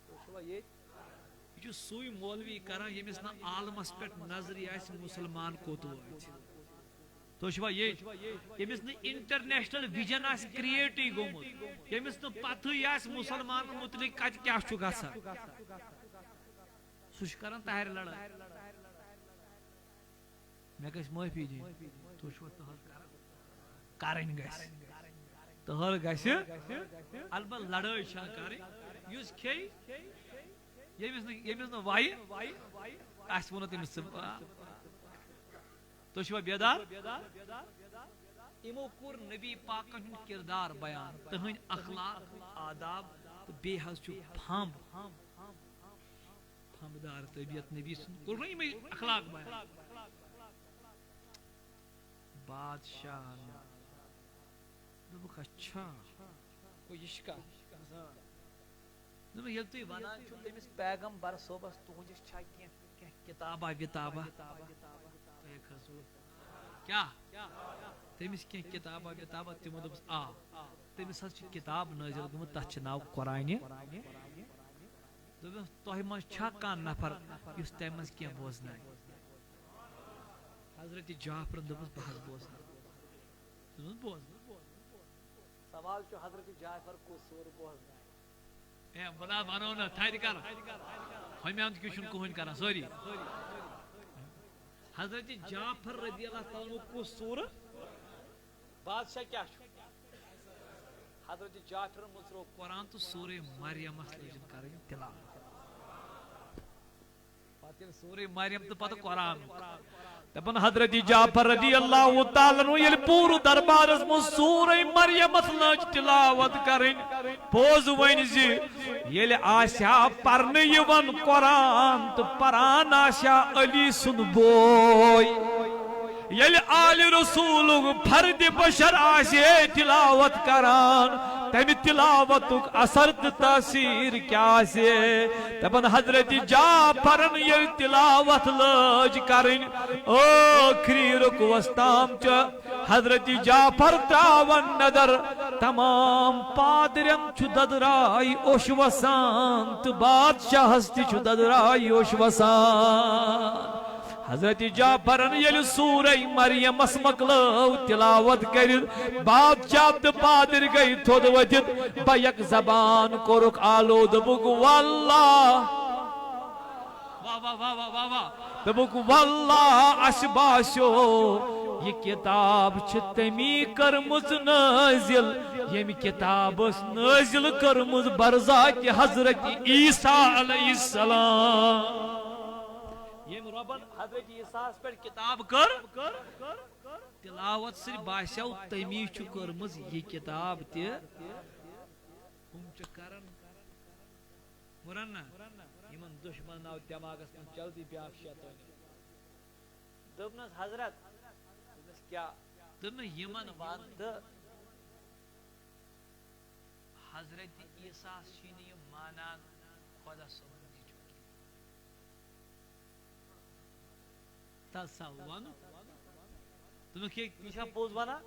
تُہۍ چھِوا ییٚتہِ؟ یہِ چھُ سُے مولوی کران، ییٚمِس نہٕ عالمس پٮ۪ٹھ نظرٕے آسہِ، مُسلمان کوٚت وٲتۍ۔ تُہۍ چھِوا ییٚتہِ؟ ییٚمِس نہٕ international vision آسہِ createٕے گوٚمُت، ییٚمِس نہٕ پتہٕے آسہِ مُسلمانن مُتعلق کتہِ کیٛاہ چھُ گژھان، سُہ چھُ کران طاہرِ لڑٲے۔ مےٚ گژھِ معٲفی دِنۍ۔ تُہۍ چھِوا تہر کران؟ کرٕنۍ گژھِ۔ تہر گژھِ۔ البتہ لڑٲے چھا کرٕنۍ؟ یُس کھیٚیہِ، ییٚمِس نہٕ، ییٚمِس نہٕ وَیہِ، اَسہِ ووٚنُو تٔمِس، ژٕ، آ۔ تُہۍ چھِوا بیدار؟ یِمو کوٚر نبی پاکن ہُنٛد کردار بیان، تٕہٕنٛدۍ اخلاق، آداب، تہٕ بیٚیہِ حظ چھُ پھمب۔ پھمبدار طبیعت نبی سُنٛد۔ کوٚر نہ یِمے اخلاق بیان؟ بادشاہن دوٚپُکھ، اچھا، گوٚو یہِ چھِ کتھ۔ دوٚپُن، ییٚلہِ تُہۍ ونان چھِو تٔمِس پیغمبر صٲبس، تُہنٛدِس چھا کینٛہہ، کینٛہہ کتابہ وتابہ؟ تۄہہِ کھٔژوٕ؟ کیٛاہ؟ تٔمِس کینٛہہ کتابہ وتابہ؟ تِمو دوٚپُس، آ، تٔمِس حظ چھِ کتاب نٲزِل گٔمٕژ، تتھ چھِ ناو قرآنِ۔ دوٚپمَس، تۄہہِ منٛز چھا کانٛہہ نفر یُس تَمہِ منٛز کینٛہہ بوزنایہِ؟ حضرت جعفرن دوٚپمَس، بہٕ حظ بوزناوٕ۔ دوٚپمَس، بوزناو۔ سوال چھُ، حضرت جعفر کُس سورٕ بوزنایہِ؟ اے، بہٕ نہ حظ وَنو نہٕ، تھدِ کر۔ ہُمہِ اَندٕ کیُتھ چھُنہٕ کٕہٕنۍ کران، سٲری۔ حضرت جعفر رضی اللہ تعالیٰ عنہ کُس سورٕ؟ بادشاہ کیٛاہ چھُ؟ حضرت جعفرن مُژروو قرآن تہٕ سورہ مریمس لٲجِن کرٕنۍ تلاوت۔ سورہ مریم تہٕ پتہٕ قرآن۔ دپان حضرت جعفر رضی اللہ تعالیٰ عنہ ییٚلہِ پوٗرٕ دربارس منٛز سورہ مریمس لٔج تلاوت کرٕنۍ، پوٚز ؤنۍ زِ ییٚلہِ آسہِ ہا پرنہٕ یِوان قرآن تہٕ پران آسہِ ہا علی سُنٛد بوے۔ ییٚلہِ آلِ رسولُک فرد بشر آسہِ ہے تلاوت کران، تمہِ تلاوتُک اثر تہٕ تاثیر کیٛاہ آسہِ ہے؟ دپان حضرت جعفرن ییٚلہِ تلاوت لٲج کرٕنۍ، ٲخری رکوعس تام چھُ حضرت جعفر تراوان نظر، تمام پادرٮ۪ن چھُ ددراے اوٚش وسان تہٕ بادشاہس تہِ چھُ ددراے اوٚش وسان۔ حضرت جعفرن ییٚلہِ سورہ مریمس مۄکلٲو تلاوت کٔرِتھ، بادشاہ تہٕ پادٕرۍ گٔے تھوٚد ؤتھِتھ، بیک زبان کوٚرُکھ آلو، دوٚپُکھ، واللہ، واہ، واہ، واہ، واہ، واہ، واہ۔ دوٚپُکھ، واللہ، اَسہِ باسیو، یہِ کِتاب چھِ تٔمی کٔرمٕژ نٲزِل، ییٚمہِ کِتاب ٲس نٲزِل کٔرمٕژ برذات حضرت عیسیٰ علیہ السلام۔ ییٚمہِ رۄبن حضرت عیسیٰ ہس پٮ۪ٹھ کِتاب کٔر، تلاوت سۭتۍ باسیو، تٔمی چھُ کٔرمٕژ یہِ کِتاب تہِ۔ ہُم چھِ کران، مرن نا، یِمن دُشمنن آو دٮ۪ماغس منٛز جلدی بیٛاکھ شیطٲنی۔ دوٚپنس، حضرت، دوٚپنس، کیٛاہ؟ دوٚپنس، یِمن وَن تہٕ حضرت عیسیٰ ہس چھِی نہٕ یہِ مانان خۄدا صٲبُن نیٚچوٗ کینٛہہ۔ تس آو ونُن۔ دوٚپمَکھ، ہے، یہِ چھا پوٚز ونان؟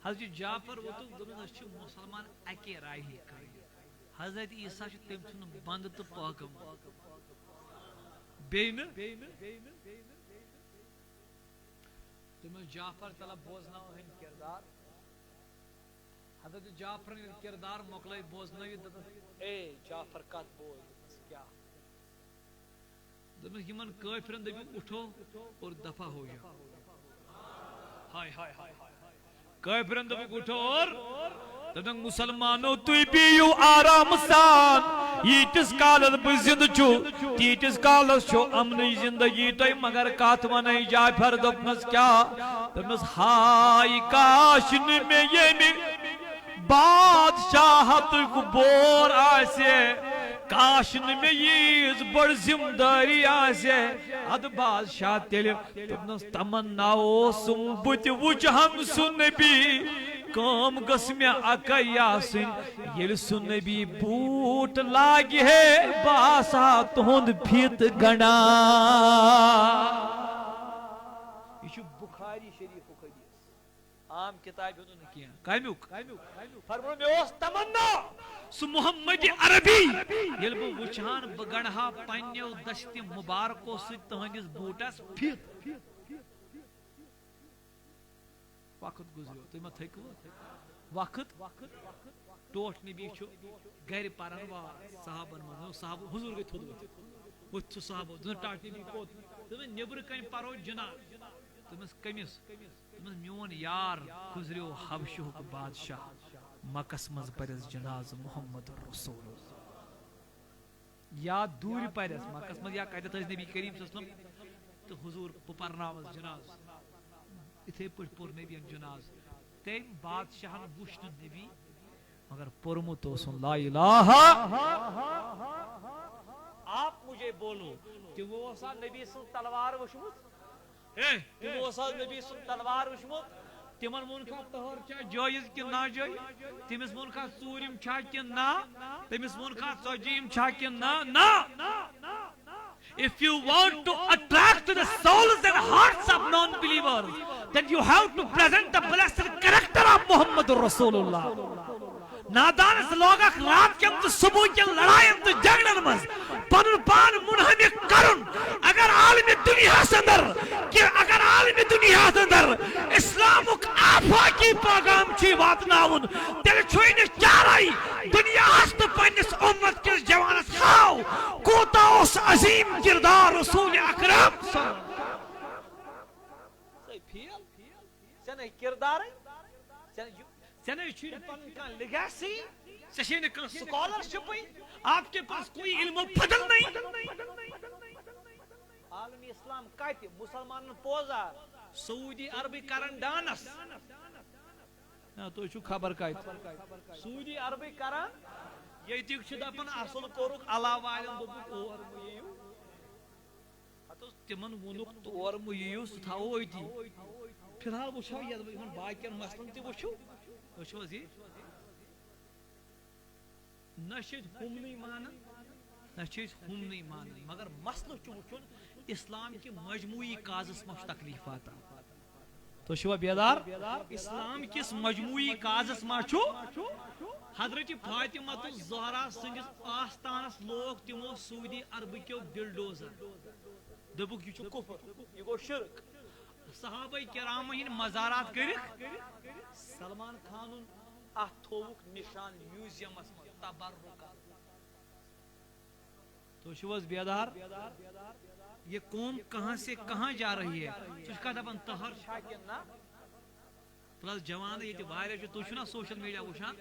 حضرت جعفر ووٚتُکھ، دوٚپُن، أسۍ چھِ مُسلمان اَکے رایہِ ہٕنٛدۍ۔ حضرت عیسیٰ چھُ تٔمۍ سُنٛد بنٛدٕ تہٕ پٲغم۔ بیٚیہِ نہٕ۔ دوٚپمَس، جعفر، تَلہ بوزناو أہٕنٛدۍ کِردار۔ حضرت جعفرن ییٚلہِ کِردار مۄکلٲے بوزنٲوِتھ، دوٚپنَس، اے جعفر، کَتھ بوز؟ دوٚپنَس، کیٛاہ؟ دوٚپنَس، یِمن کٲفرن دٔپِو، اُٹھو اور دفع ہو جاؤ۔ ہاے، ہاے، ہاے، ہاے، ہاے۔ کٲفرن دوٚپُکھ، اُٹھو اور دوٚپنَکھ، مُسلمانو، تُہۍ بِہِو آرام سان۔ ییٖتِس کالس بہٕ زِندٕ چھُ، تیٖتِس کالس چھُ امنٕچ زندگی تۄہہِ۔ مگر کتھ ونے جعفر؟ دوٚپنس، کیٛاہ؟ دوٚپنس، ہاے کاش نہٕ مےٚ ییٚمہِ بادشاہتُک بور آسہِ، کاش نہٕ مےٚ ییٖژ بٔڑ ذمہٕ دٲری آسہِ۔ ادٕ بادشاہ تیٚلہِ دوٚپنَس، تمنا اوسُم بہٕ تہِ وٕچھِ ہن سُہ نبی، کٲم گٔژھ مےٚ اَکَے آسٕنۍ، ییٚلہِ سُہ نبی بوٗٹ لاگہِ ہے، بہٕ آسہٕ ہا تُہُنٛد فِت گنٛڈان۔ یہِ چھُ بُخاری شریٖفُک حدیث۔ عام کِتابہِ ہُنٛد نہٕ کینٛہہ۔ کَمیُک؟ فرموو، مےٚ اوس تمنا، سُہ محمد عربی ییٚلہِ بہٕ وٕچھان، بہٕ گنٛڈٕ ہا پنٛنیو دستہِ مُبارکو سۭتۍ تُہٕنٛدِس بوٗٹس فِت۔ وقت گُزریو، تُہۍ ما تھٔکِو؟ وقت، ٹوٹھ نبی چھُ گرِ پران واز صحابن منٛز۔ صحابہٕ، حضوٗر گٔے تھوٚد ؤتھِتھ۔ ؤتھۍ سُہ صحابہٕ، دوٚپُن، ٹاٹھ نبی کوٚت؟ دوٚپُن، نیٚبرٕ کنہِ پرو جناز۔ دوٚپمس، کٔمِس؟ دوٚپمس، میون یار گُزریو حبشُک بادشاہ، مکس منٛز پرٮ۪س جنازٕ محمد رسول اللہ۔ یا دوٗرِ پرٮ۪س، مکس منٛز یا کتٮ۪تھ ٲسۍ نبی کریم صلی اللہ علیہ وسلم تہٕ حضور، بہٕ پرناوس جنازٕ۔ اِتھے پٲٹھۍ پوٚر نبیَن جنازٕ۔ تٔمۍ بادشاہن وُچھ نہٕ نبی، مگر پوٚرمُت اوسُن لا الہ۔ آپ مجھے بولو، تِمو اوسا نبی سٕنٛز تلوار وٕچھمٕژ؟ ہے، تِمو اوسا نبی سُنٛد تلوار وٕچھمُت؟ تِمن ووٚنکھا طہر چھا جٲیِز کِنہٕ ناجٲیِز؟ تٔمِس ووٚنکھا ژوٗرِم چھا کِنہٕ نہ؟ تٔمِس ووٚنکھا ژتجیٖم چھا کِنہٕ نہ؟ نہ۔ If you want to attract the souls and hearts of non-believers, then you have to present the blessed character of Muhammad Rasulullah. نادانس لوگکھ رات کٮ۪ن تہٕ صبح کٮ۪ن لڑاین تہٕ جھگڑن منٛز پنُن پان منہمک کرُن۔ اگر عالمِ دُنیاہس اندر، کہ اگر عالمِ دُنیاہس اندر اسلامُک آفاقی پیغام چھُے واتناوُن، تیٚلہِ چھُے نہٕ چارے دُنیاہس تہٕ پننِس اُمت کِس جوانس۔ ہاو کوٗتاہ اوس عظیم کردار رسول اکرم صلی اللہ علیہ وسلم۔ ژےٚ فیل، ژےٚ نَے کِردارٕے، ژےٚ نَے چھُے نہٕ پَنُن کانٛہہ لیگیسی، ژےٚ چھے نہٕ کانٛہہ سکالرشپٕے، آپ کے پاس کوئی علم و فضل نہیں۔ عالم اسلام کتہِ؟ مسلمانن پوزار۔ سعودی عربٕکۍ کران ڈانس۔ نہ، تُہۍ چھِو خبر کتہِ۔ سعودی عربٕکۍ کران۔ ییٚتیُک چھُ دپان، اصل کوٚرُکھ، اللہ والٮ۪ن دوٚپُکھ، اور مہٕ یِیِو۔ ہتہٕ اوس تِمن ووٚنُکھ، تور مہٕ یِیِو، سُہ تھاوو أتی۔ فی الحال وٕچھو یتھ، یِمن باقین مسلن تہِ وٕچھو۔ وٕچھو حظ یہِ۔ نہ چھِ أسۍ ہُمنٕے مانان، نہ چھِ أسۍ ہُمنٕے مانان، مگر مسلہٕ چھُ وٕچھُن اسلام کہِ مجموعی کازس منٛز چھُ تکلیف واتان۔ تُہۍ چھِوا بیدار؟ اسلام کِس مجموعی کازس منٛز چھُ حضرت فاطمہ الزہرا سٕنٛدِس آستانس لوگ تِمو سعودی عربہٕ کیو بلڈوزر۔ دوٚپُکھ، یہِ چھُ کفر، یہِ گوٚو شرک۔ صحابہ کرامن ہٕنٛدۍ مزارات کٔرِکھ۔ سلمان خانن اتھ تھووُکھ نشان میوزیمس منٛز تبرکن۔ تُہۍ چھِو حظ بیدار؟ یہ قوم کہاں سے کہاں جا رہی ہے؟ ژٕ چھُکھا دپان تہر چھا کِنہٕ نہ؟ پلس جوان ییٚتہِ واریاہ چھِ، تُہۍ چھِو نا سوشل میڈیا وٕچھان؟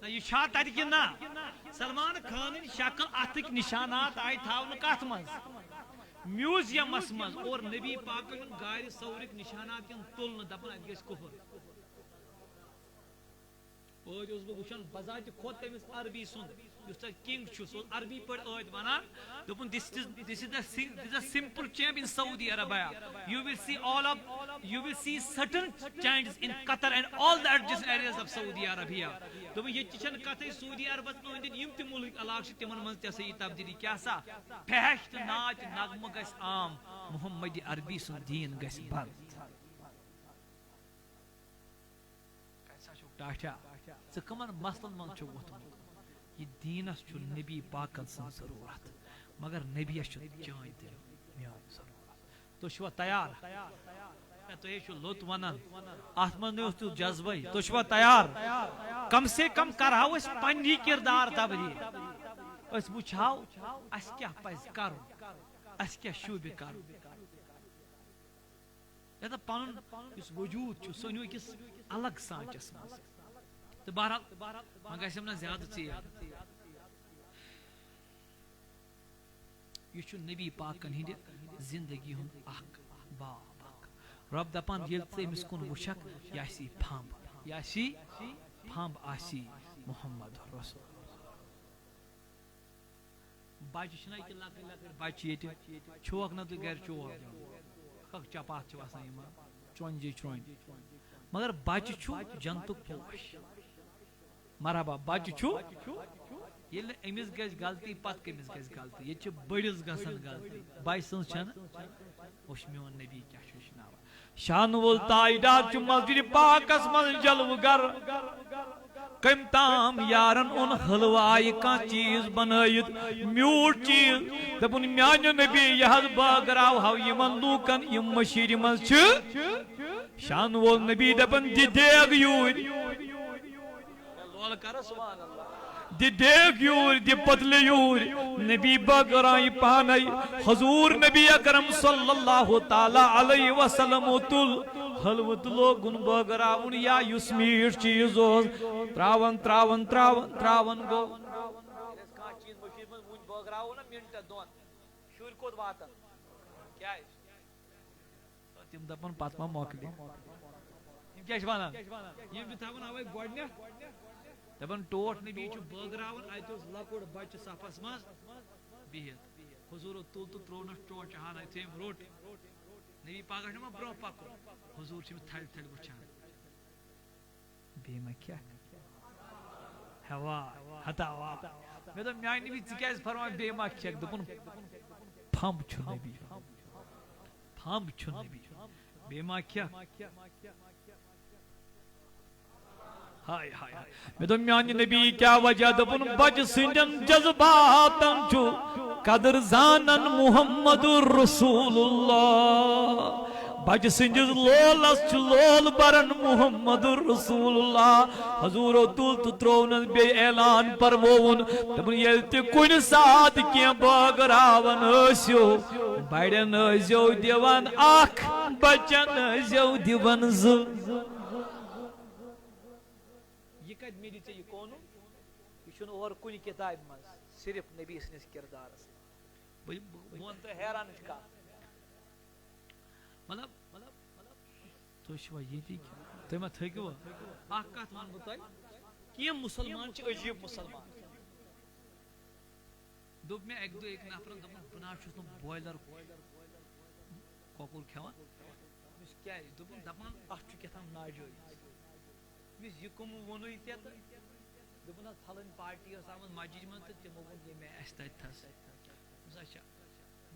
نہ، یہِ چھا تتہِ کِنہٕ نہ؟ سلمان خانٕنۍ شکل اتھٕکۍ نشانات آیہِ تھاونہٕ کتھ منٛز؟ میوزیمس منٛز۔ اور نبی پاکن ہُنٛد گارِ ثورٕکۍ نشانات یِن تُلنہٕ، دپان اتہِ گژھِ کفر۔ ٲدۍ اوسُس بہٕ وٕچھان بذاتِ خۄد تٔمِس عربی سُنٛد، یُس تۄہہِ کنگ چھُ، سُہ اوس عربی پٲٹھۍ ٲدۍ وَنان۔ دوٚپُن، "This is, this is the sing-, this is a simple champ in Saudi Arabia. You will see all of, you will see certain changes in Qatar and all the adjacent areas of Saudi Arabia." دوٚپُن، "ییٚتہِ تہِ چھَنہٕ کَتھٕے، سعودی عربَس أنٛدۍ أنٛدۍ یِم تہِ مُلک علاقہٕ چھِ، تِمَن منٛز تہِ ہسا یی تبدیٖلی۔ کیٛاہ سا؟ فحش تہٕ ناچ نغمہٕ گژھِ عام، محمد عربی سُنٛد دیٖن گژھِ بنٛد۔" کتہِ سا چھُکھ ٹاٹھیا؟ ژٕ کمن مسلن منٛز چھُکھ ووٚتھمُت؟ یہِ دیٖنس چھُ نبی پاکن سٕنٛز ضروٗرت، مگر نبیَس چھُ چٲنۍ تہٕ میٲنۍ ضروٗرت۔ تُہۍ چھِوا تیار؟ ہے، تُہۍ ہے چھِو لوٚت ونان، اتھ منٛز نہٕ اوس تیُتھ جذبے۔ تُہۍ چھِوا تیار؟ کم سے کم کرہاو أسۍ پننی کردار تبدیل۔ أسۍ وٕچھہاو، اسہِ کیٛاہ پزِ کرُن، اسہِ کیٛاہ شوٗبہِ کرُن۔ یتھ پنُن یُس وجوٗد چھُ، سُہ أنِو أکِس الگ سانچس منٛز۔ تہٕ بہرحال، وۄنۍ گژھٮ۪م نہ زیادٕ ژیر۔ یہِ چھُ نبی پاکن ہٕنٛدِ زندگی ہُنٛد اکھ باب اکھ۔ رب دپان، ییٚلہِ ژٕ أمِس کُن وٕچھکھ، یہِ آسی پھمب، یہِ آسی پھمب، آسی محمد رسول۔ بچہِ چھِنہ ییٚتہِ لۄکٕٹۍ لۄکٕٹۍ بچہِ ییٚتہِ، چھوکھ نہ تُہۍ گرِ چوب دِوان، کھکھ چپاتھ چھِ وسان یِمن، چۄنجہِ چۄنجہِ۔ مگر بچہِ چھُ جنتُک پوش۔ مرحبا، بچہِ چھُ۔ ییٚلہِ نہٕ أمِس گژھِ غلطی، پتہٕ کٔمِس گژھِ غلطی؟ ییٚتہِ چھِ بٔڑِس گژھان غلطی، بچہِ سٕنٛز چھَنہٕ۔ وٕچھ میون نبی کیٛاہ چھُ ہیٚچھناوان۔ شان وول تاجدار چھُ مسجد پاکس منٛز جلوٕ گر۔ کٔمۍ تام یارن اوٚن حلوایہِ کانٛہہ چیٖز بنٲیِتھ، میوٗٹھ چیٖز۔ دوٚپُن، "میانہِ نبی، یہِ حظ بٲگراوہو یِمن لوٗکن، یِم مٔشیٖرِ منٛز چھِ۔" شان وول نبی دپان، "دِ دیگ یوٗرۍ۔" لولہٕ کر سبحان اللہ۔ دِ دیگ یوٗرۍ، دِ پتلہٕ یوٗرۍ۔ نبی بٲگراوان پانے۔ حضور نبی اکرم صلی اللہ تعالیٰ علیہ وسلم تُل حلوٕ تہٕ لوگُن بٲگراوُن، یا یُس میٖٹھ چیٖز اوس، تراوان، تراوان، تراوان، تراوان گوٚو۔ ییٚلہِ أسۍ کانٛہہ چیٖز مٔشیٖد منٛز وُنہِ بٲگراوو نا منٹن دۄن، شُرۍ کوٚت واتن؟ کیٛازِ؟ تِم دپان، "پتہٕ ما مۄکلہِ؟" یِم کیٛاہ چھِ ونان؟ یِم چھِ تھاوان اوے گۄڈٕنٮ۪تھ۔ دپان، ٹوٹھ نبی چھُ بٲگراوان، اتہِ اوس لۄکُٹ بچہٕ صفس منٛز بِہِتھ۔ حضوٗرو تُل تہٕ ترٛوونس ٹوٹھ چہانہ، یُتھُے أمۍ روٚٹ۔ نبی پاکس چھُ دپان، برونٛہہ پکُن۔ حضوٗر چھِ أمِس تھلہِ تھلہِ وٕچھان۔ بیٚیہِ ما کھٮ۪کھ؟ ہوا، ہتا ہوا۔ مےٚ دوٚپ، "میانہِ نبی، ژٕ کیٛازِ فرماوان بیٚیہِ ما کھٮ۪کھ؟" دوٚپُن، "پھمب چھُ نبی۔ پھمب چھُ نبی۔ بیٚیہِ ما کھٮ۪کھ؟" ہاے، ہاے، ہاے۔ مےٚ دوٚپ، "میانہِ نبی، کیٛاہ وجہ؟" دوٚپُن، "بچہٕ سٕنٛدٮ۪ن جذباتن چھُ قدر زانن محمد رسول اللہ۔ بچہٕ سٕنٛدِس لولس چھُ لول بران محمد رسول اللہ۔" حضوٗرو تُل تہٕ ترٛوونس بیٚیہِ اعلان پرووُن۔ دوٚپُن، ییٚلہِ تہِ کُنہِ ساتہٕ کینٛہہ بٲگراوان ٲسِو، بڑٮ۪ن ٲسۍزیو دِوان اکھ، بچن ٲسۍزیو دِوان زٕ۔ یہِ کتہِ میلہِ ژےٚ یہِ قونوٗن؟ یہِ چھُنہٕ اورٕ کُنہِ کِتابہِ منٛز، صرف نبی سٕنٛدِس کردارس۔ بہٕ، بہٕ، بہٕ وَنہٕ تۄہہِ حیرانٕچ کَتھ۔ مطلب، تُہۍ چھِوا ییٚتی کِنہٕ؟ تُہۍ ما تھٔکِو؟ اکھ کتھ وَنہٕ بہٕ تۄہہِ، کینٛہہ مُسلمان چھِ عجیٖب مُسلمان۔ دوٚپ مےٚ اَکہِ دۄہ أکۍ نفرَن، دوٚپُن، "بہٕ نہ حظ چھُس نہٕ بویلر کۄکُر کھٮ۪وان۔" مےٚ ووٚنُس، "کیٛازِ؟" دوٚپُن، دَپان، "اَتھ چھُ کیٛاہ تام ناجٲیز۔" مےٚ ووٚنُس، "یہِ کٕمو ووٚنُے ژےٚ؟" تہٕ دوٚپُن، "حظ، فلٲنۍ پارٹی ٲس آمٕژ مسجدِ منٛز تہٕ تِمو ووٚن ییٚمہِ اَسہِ تَتہِ تھَس۔" دوٚپمَس، "اچھا۔"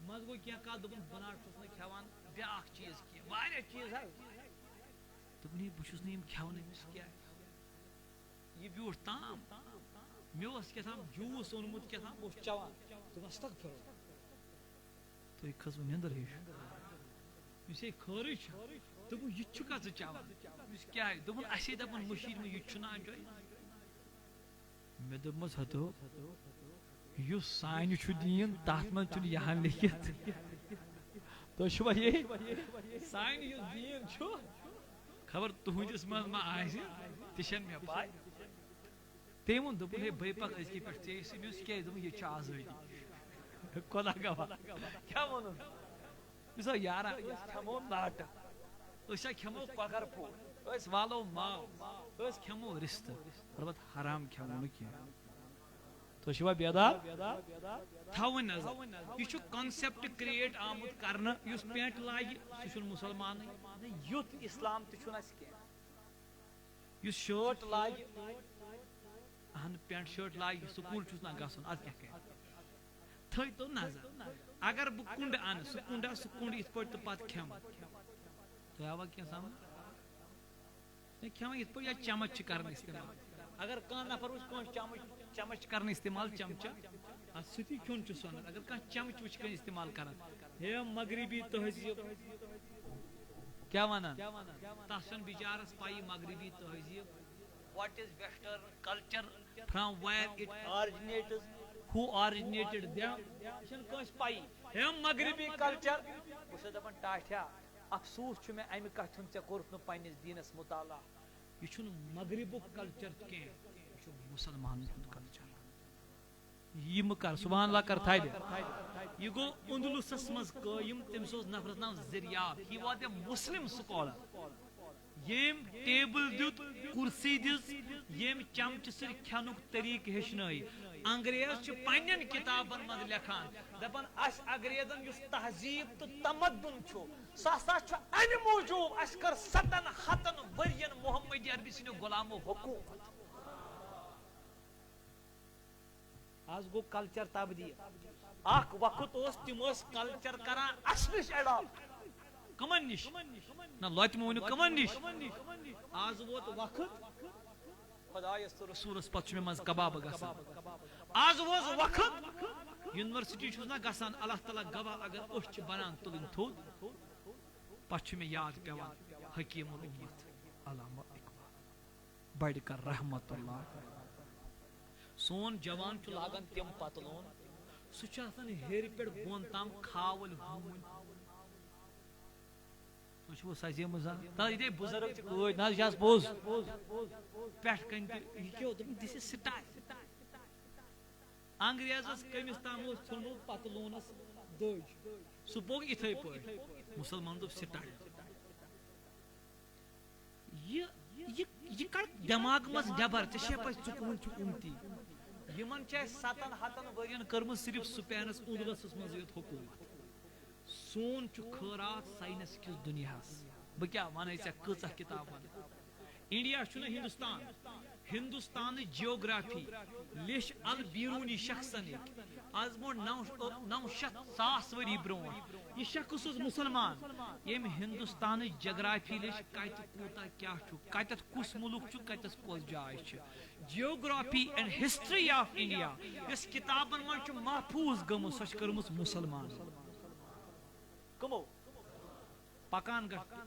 منٛزٕ گوٚو کینٛہہ کال، دوٚپُن، "بہٕ نہ حظ چھُس نہٕ کھٮ۪وان بیٛاکھ چیٖز کینٛہہ، واریاہ چیٖز حظ۔" دوٚپُن، "ہے، بہٕ چھُس نہٕ یِم کھٮ۪وان۔" أمِس کیٛاہ؟ یہِ بیوٗٹھ تام، مےٚ اوس کیٛاہ تام جوٗس اوٚنمُت، کیٛاہ تام اوس چٮ۪وان۔ دوٚپمَس، "استغفر اللہ۔" تُہۍ کھٔژوٕ نیٚنٛدٕر ہِش؟ یُس ہے خٲرٕج چھُ، دوٚپُن، "یہِ تہِ چھُکھا ژٕ چٮ۪وان؟" یُس کیٛاہ؟ دوٚپُن، "اَسے دَپان مٔشیٖد منٛز، یہِ تہِ چھُنہٕ اَنجوے۔" مےٚ دوٚپمَس، "ہتو، یُس سانہِ چھُ دیٖن، تَتھ منٛز چھُنہٕ یہِ ہن لیکھِتھ۔" تُہۍ چھِوا یے؟ سانہِ یُس دیٖن چھُ، خبر تُہٕنٛدِس منٛز ما آسہِ، تہِ چھَنہٕ مےٚ پَے۔ تٔمۍ ووٚن، دوٚپُن، "ہے، بٔے پَکہٕ أزکہِ پٮ۪ٹھ ژےٚ سۭتۍ۔" مےٚ ووٚنُس، "کیٛازِ؟" دوٚپُن، "ییٚتہِ چھِ آزٲدی۔" خۄدا گواہ۔ کیٛاہ ووٚنُن؟ مےٚ دوٚپ، "یارا، أسۍ کھٮ۪مو ناٹہٕ، أسۍ ہا کھٮ۪مو کۄکَر پھوٚل، أسۍ والو ماز، أسۍ کھٮ۪مو رِستہٕ، البتہ حرام کھٮ۪مو نہٕ کینٛہہ۔" تُہۍ چھِوا بیدار؟ تھاوٕنۍ نظر۔ یہِ چھُ concept create آمُت کرنہٕ، یُس pant لاگہِ، سُہ چھُنہٕ مُسلمانٕے۔ نہ، یُتھ اسلام تہِ چھُنہٕ اَسہِ کینٛہہ۔ یُس shirt لاگہِ، اہن، pant shirt لاگہِ، سکوٗل چھُس نہ گژھُن، اَتھ کیٛاہ کرِ؟ تھٲیتو نظر۔ اگر بہٕ کُنڈٕ اَنہٕ، سُہ کُنڈا، سُہ کُنڈ یِتھ پٲٹھۍ تہٕ پَتہٕ کھٮ۪مہٕ۔ تۄہہِ آوا کینٛہہ سمجھ؟ ہے، کھٮ۪وان یِتھ پٲٹھۍ یا چمچ چھِ کران استعمال۔ اگر کانٛہہ نفر وٕچھ کٲنٛسہِ چمچ، چمچ چھِ کران استعمال، چمچہ، اَتھ سۭتی کھیوٚن چھُ سۄنت۔ اگر کانٛہہ چمچ وٕچھ کٲنٛسہِ استعمال کران، ہے مغربی تہذیٖب، کیٛاہ وَنان؟ تَس چھَنہٕ بِچارَس پَیی مغربی تہذیٖب، what is western culture, from where it originates, who originated them، یہِ چھَنہٕ کٲنٛسہِ پَیی۔ ہے مغربی culture، بہٕ چھُسَے دَپان ٹاٹھیا، افسوس چھُ مےٚ اَمہِ کَتھِ ہُنٛد، ژےٚ کوٚرُتھ نہٕ پنٛنِس دیٖنَس مُطالعہ۔ یہِ چھُنہٕ مغربُک culture کینٛہہ، یہِ چھُ مُسلمانَن ہُنٛد culture۔ یہِ مہٕ کر، سبحان اللہ کر تھدِ۔ یہِ گوٚو اندلسس منٛز قٲیِم، تٔمِس اوس نفرس ناو زریاب۔ He was a Muslim scholar۔ ییٚمۍ table دیُت، کُرسی دِژ، ییٚمۍ چمچہٕ سۭتۍ کھٮ۪نُک طریٖقہٕ ہیٚچھنٲے۔ انگریز چھِ پننٮ۪ن کِتابن منٛز لیکھان، دپان، اسہِ انگریزن یُس تہذیٖب تہٕ تمدُن چھُ، سُہ ہسا چھُ امہِ موٗجوٗب، اسہِ کٔر ستن ہتن ؤرین محمد عربی سٕنٛدِ غلامو حکوٗمت۔ آز گوٚو culture تبدیل۔ اکھ وقت اوس، تِم ٲسۍ culture کران اسہِ نِش adopt۔ کمن نِش؟ نہ، لۄتہِ مہٕ ؤنِو، کمن نِش؟ آز ووت وقت، خدایس تہٕ رسولس پتہٕ چھُ مےٚ منٛز کباب گژھان۔ آز ووت وقت، university چھُس نہ گژھان، اللہ تعالیٰ گواہ، اگر أچھ چھِ بنان تُلٕنۍ تھوٚد، پتہٕ چھُ مےٚ یاد پٮ۪وان حکیم الامت علامہ اقبال۔ بڑِ کر رحمت اللہ۔ سون جوان چھُ لاگان تِم پتلوٗن، سُہ چھُ آسان ہیٚرِ پٮ۪ٹھ بۄن تام کھاوٕلۍ ہوٗنۍ۔ تُہۍ چھِو سَزیمٕژ زَن؟ تَلہٕ ییٚتے بُزرٕگ چھِ ٲدۍ، نہ حظ، یہِ چھِ آز پوٚز۔ پٮ۪ٹھ کَنہِ تہِ، یہِ کیٛاہ اوس؟ دوٚپُن، this is style۔ انگریزس کٔمِس تام اوس ژھیوٚنمُت پتلوٗنس دٔج، سُہ پوٚک یِتھے پٲٹھۍ۔ مُسلمان دوٚپ، style۔ یہِ، یہِ، یہِ کڑ دٮ۪ماغہٕ منٛز نٮ۪بر، ژےٚ چھےٚ پَے ژٕ کٕہُنٛد چھُکھ اُمتی؟ یِمن چھِ اَسہِ ستن ہتن ؤرین کٔرمٕژ صرف سپینس اُندلسس منٛز یوت حکوٗمت۔ سون چھُ خٲراتھ ساینس کِس دُنیاہس۔ بہٕ کیٛاہ وَنَے ژےٚ، کۭژاہ کِتاب وَنہٕ؟ انڈیا چھُنہ ہندوستان، ہندوستانٕچ جیوگرافی لیٚچھ البیرونی شخصن أکۍ۔ از برونٛٹھ نو، نو شیٚتھ ساس ؤری برونٛٹھ۔ یہِ شخص اوس مُسلمان، ییٚمۍ ہندوستانٕچ جغرافی لیٚچھ، کتہِ کوٗتاہ کیٛاہ چھُ، کتٮ۪تھ کُس مُلُک چھُ، کتٮ۪س کۄس جاے چھِ۔ Geography and History of India، یۄس کِتابن منٛز چھُ محفوٗظ گٔمٕژ، سۄ چھِ کٔرمٕژ مُسلمانن۔ کٕمو؟ پکان گژھ۔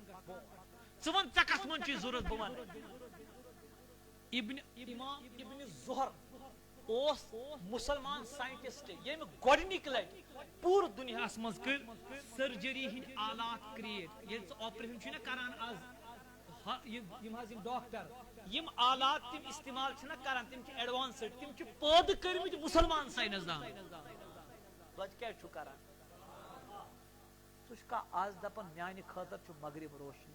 ژٕ وَن، ژےٚ کتھ منٛز چھُے ضروٗرت، بہٕ وَنہٕ۔ ابن، امام ابن زہر اوس مُسلمان scientist، ییٚمۍ گۄڈٕنِکۍ لٹہِ پوٗرٕ دُنیاہَس منٛز کٔرۍ surgery ہٕنٛدۍ آلات create۔ ییٚلہِ ژٕ operation چھُے نہ کران آز، ہا، یِم، یِم حظ یِم doctor، یِم آلات تِم استعمال چھِنہ کران، تِم چھِ advanced، تِم چھِ پٲدٕ کٔرمٕتۍ مُسلمان ساینس دان۔ توتہِ کیٛازِ چھُو کران؟ چھُ کانٛہہ آز دَپان، میانہِ خٲطرٕ چھُ مغرب روشنی۔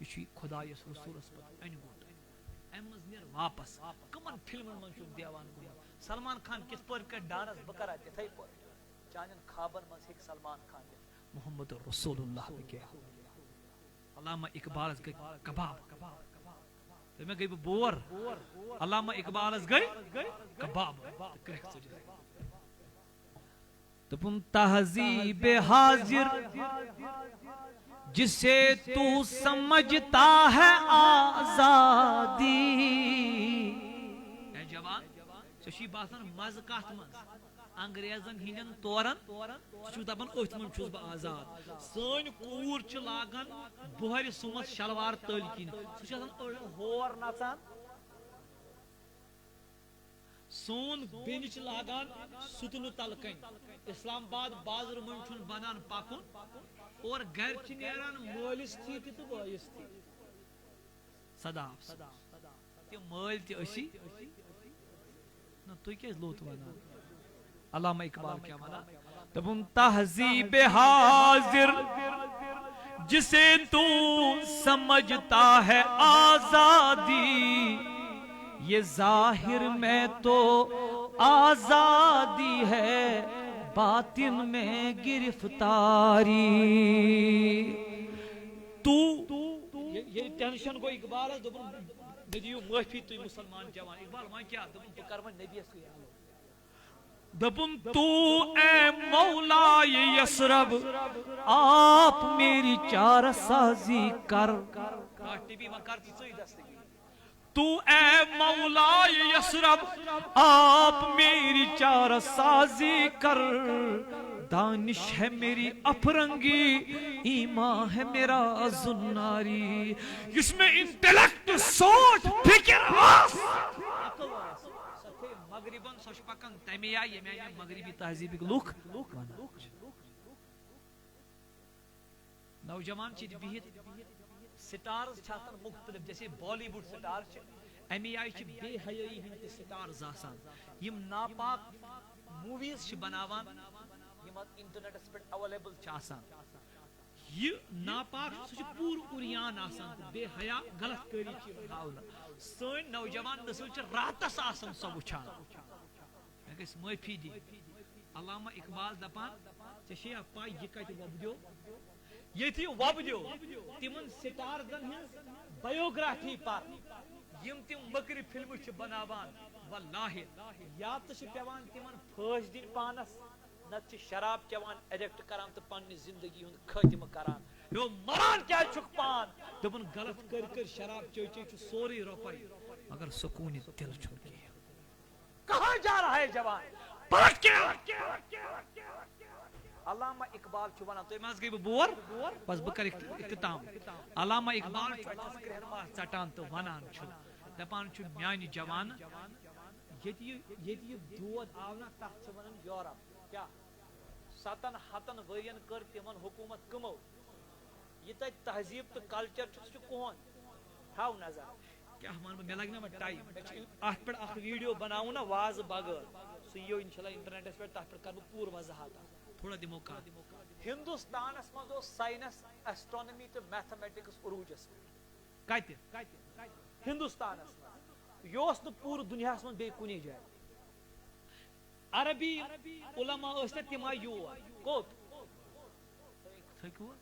یہِ چھُ خۄدایَس رسوٗلَس پَتہٕ اَنہِ گوٚٹ۔ اَمہِ منٛز نیر واپس۔ کٕمَن فِلمَن منٛز چھُکھ دیوان گوٚمُت؟ سلمان خان کِتھ پٲٹھۍ کَرِ ڈانس؟ بہٕ کَرا تِتھَے پٲٹھۍ۔ چانٮ۪ن خوابَن منٛز ہیٚکہِ سلمان خان یِتھ۔ محمد رسول اللہ بہٕ کیٛاہ؟ علامہ اقبالس گٔے کباب۔ تہٕ مےٚ گٔے بہٕ بور۔ علامہ اقبالس گٔے کباب۔ تہٕ کرٛٮ۪کھ ژٔج۔ دوٚپُن، تہذیب حاضر جسے تو سمجھتا ہے آزادی۔ اے جوان، ژےٚ چھُے باسان مزٕ کتھ منٛز؟ انگریزن ہٕنٛدٮ۪ن تورن، ژٕ چھُکھ دپان أتھۍ منٛز چھُس بہٕ آزاد۔ سٲنۍ کوٗر چھِ لاگان بۄہرِ سُمس شلوار تٔلۍ کِنۍ، سُہ چھُ آسان أڑٮ۪ن ہور نژان۔ سون بیٚنہِ چھِ لاگان سُتنہٕ تلہٕ کنۍ۔ اسلام آباد بازرٕ منٛز چھُنہٕ بنان پکُن، اور گرِ چھِ نیران مٲلِس تھی تہِ تہٕ بٲیِس تھی۔ صدا افسوس۔ تِم مٲلۍ تہِ أسی۔ نہ، تُہۍ کیٛازِ لوٚت ونان؟ علامہ اقبال کیٛاہ ونان؟ دوٚپُن، تہذیب حاضر جسے تو سمجھتا ہے آزادی، یہ ظاہر میں تو آزادی ہے، باطن میں گرفتاری۔ تو ییٚلہِ ٹینشن گوٚو اقبالس، دوٚپُن، مےٚ دِیِو معٲفی تُہۍ مُسلمان جوان۔ اقبال، وۄنۍ کیٛاہ؟ دوٚپُن، بہٕ کرٕ وۄنۍ نبیَس سۭتۍ۔ دوٚپُن، تو اے مولائے یثرب، آپ میری چارہ سازی کر۔ آ، ٹی وی وۄنۍ کر ژٕ ژٕے دستگیر۔ تو اے مولائے یثرب، آپ میری چارہ سازی کر۔ دانش ہے میری افرنگی، ایمان ہے میرا زناری۔ یُس مےٚ انٹلیکٹ، سونچ، فکر ٲس۔ عقل ٲس۔ سۄ تھٲے مغربن، سۄ چھِ پکان تمے آیہِ، ییٚمہِ آیہِ مےٚ مغربی تہذیٖبٕکۍ لُکھ ونان چھِ۔ نوجوان چھِ ییٚتہِ بِہِتھ، سٹارز چھِ آسان مُختٔلِف، جیسے بالی وُڈ سٹار چھِ، اَمی آیہِ چھِ بے حیٲیی ہٕنٛدۍ تہِ سٹارز آسان، یِم ناپاک موویٖز چھِ بناوان، یِم اَتھ انٹرنیٹس پٮ۪ٹھ اویلیبل چھِ آسان۔ یہِ ناپاک، سُہ چھُ پوٗرٕ عریان آسان تہٕ بے حیا، غلط کٲری چھِ یِوان ہاونہٕ۔ سٲنۍ نوجوان نسل چھِ راتس آسان سۄ وٕچھان۔ مےٚ گژھِ معٲفی دِنۍ۔ علامہ اقبال دپان، ژےٚ چھےٚ یا پَے یہِ کَتہِ وۄپدیو؟ ییٚتہِ یہِ وۄپدیو، تِمن سٹارزن ہٕنٛز بایوگرافی پر، یِم تِم مٔکرِ فلمہٕ چھِ بناوان۔ واللہ، یا تہٕ چھِ پٮ۪وان تِمن پھٲسۍ دِنۍ پانس، نتہٕ چھِ شراب چٮ۪وان، ایڈکٹ کران تہٕ پننہِ زندگی ہُنٛد خٲتمہٕ کران۔ ہیو، مران کیازِ چھُکھ پان؟ دوٚپُن، غلط کٔرۍ کٔرۍ شراب چے چے چھُ سورُے رۄپے، مگر سکوٗنِ دِل چھُنہٕ کِہیٖنۍ۔ کہاں جا رہا ہے جوان؟ پلٹ کے آ۔ علامہ اقبال چھُ ونان، تُہۍ ما حظ گٔیوٕ بور؟ بس بہٕ کرٕ اخت-، اختتام۔ علامہ اقبال چھُ اَتھس کرٛٮ۪ہن ماز ژٹان تہٕ ونان چھُ، دپان چھُ، میانہِ جوان، ییٚتہِ یہِ، ییٚتہِ یہِ دود آو نا، تتھ چھِ ونان یورپ۔ کیٛاہ؟ ستن ہتن ؤرین کٔر تِمن حکوٗمت کٕمو؟ یہِ تتہِ تہذیٖب تہٕ کلچر چھُ، سُہ چھُ کُہُنٛد۔ تھاو نظر۔ کیٛاہ وَنہٕ بہٕ؟ مےٚ لَگہِ نا وۄنۍ ٹایم۔ مےٚ چھُ اَتھ پٮ۪ٹھ اَکھ ویٖڈیو بَناوُن نا، وازٕ بغٲر۔ سُہ یِیو اِنشاء اللہ اِنٹرنیٹَس پٮ۪ٹھ، تَتھ پٮ۪ٹھ کَرٕ بہٕ پوٗرٕ وضاحت۔ تھوڑا دِمو کَتھ۔ ہِندُستانَس منٛز اوس ساینَس، ایسٹرانمی تہٕ میتھمیٹکس عروٗجَس پٮ۪ٹھ۔ کَتہِ؟ ہِندُستانَس منٛز۔ یہِ اوس نہٕ پوٗرٕ دُنیاہَس منٛز بیٚیہِ کُنی جایہِ۔ عربی علماء ٲسۍ نہ تِم آیہِ یور۔ کوٚت؟ تھٔکوٕ؟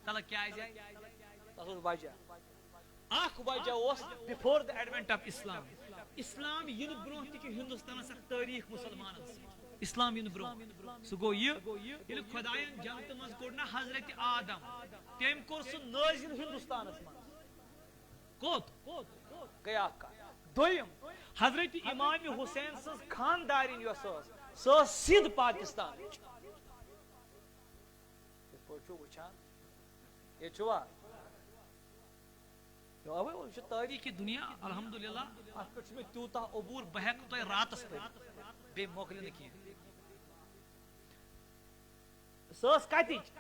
تَلہٕ کیٛازِ آیہِ؟ تَتھ اوس وجہ۔ اکھ وجہ اوس before the advent of Islam۔ اسلام یِنہٕ برونٛہہ تہِ چھُ ہندوستانس اکھ تٲریٖخ مُسلمانن سۭتۍ۔ اسلام یِنہٕ برونٛہہ۔ سُہ گوٚو یہِ، ییٚلہِ خۄدایَن جنتہٕ منٛز کوٚڑ نہ حضرت آدم، تٔمۍ کوٚر سُہ نٲزِل ہندوستانس منٛز۔ کوٚت؟ گٔے اکھ کتھ۔ دوٚیِم، حضرت امام حسین سٕنٛز خاندارِنۍ یۄس ٲس، سۄ ٲس سِنٛد پاکستانٕچ۔ یِتھ پٲٹھۍ چھُو وٕچھان، ییٚتہِ چھُوا؟ یہِ اَوَے، یہِ چھُ تٲریٖخی دُنیا، الحمدللہ، اَتھ پٮ۪ٹھ چھُ مےٚ تیوٗتاہ عبوٗر، بہٕ ہٮ۪کہٕ تۄہہِ راتَس پٔرِتھ، بیٚیہِ مۄکلہِ نہٕ کینٛہہ۔ سۄ ٲس کَتِچ؟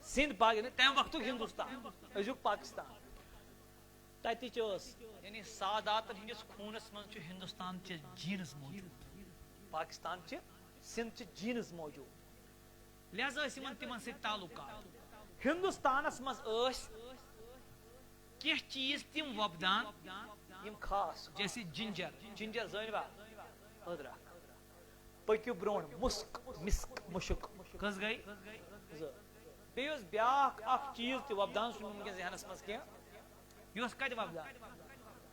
سِنٛد پاک-، یعنی تَمہِ وقتُک ہِندُستان، أزیُک پاکِستان۔ تَتِچ ٲس، یعنی ساداتَن ہٕنٛدِس خوٗنَس منٛز چھُ ہِندُستان چہِ جیٖنٕز موجوٗد، پاکِستان چہِ، سِنٛد چہِ جیٖنٕز موجوٗد۔ لہذا ٲسۍ یِمن تِمن سۭتۍ تعلقات۔ ہندوستانس منٛز ٲسۍ کینٛہہ چیٖز تِم وۄپدان، یِم خاص، جیسے جِنجر۔ جِنجر زٲنوا؟ أدرکھ۔ پٔکِو برونٛٹھ، مُسک، مِسک، مُشُک۔ کٔژ گٔے؟ زٕ۔ بیٚیہِ اوس بیٛاکھ اکھ چیٖز تہِ وۄپدان، سُہ چھُنہٕ وٕنکیٚن ذہنس منٛز کینٛہہ۔ یہِ اوس کتہِ وۄپدان؟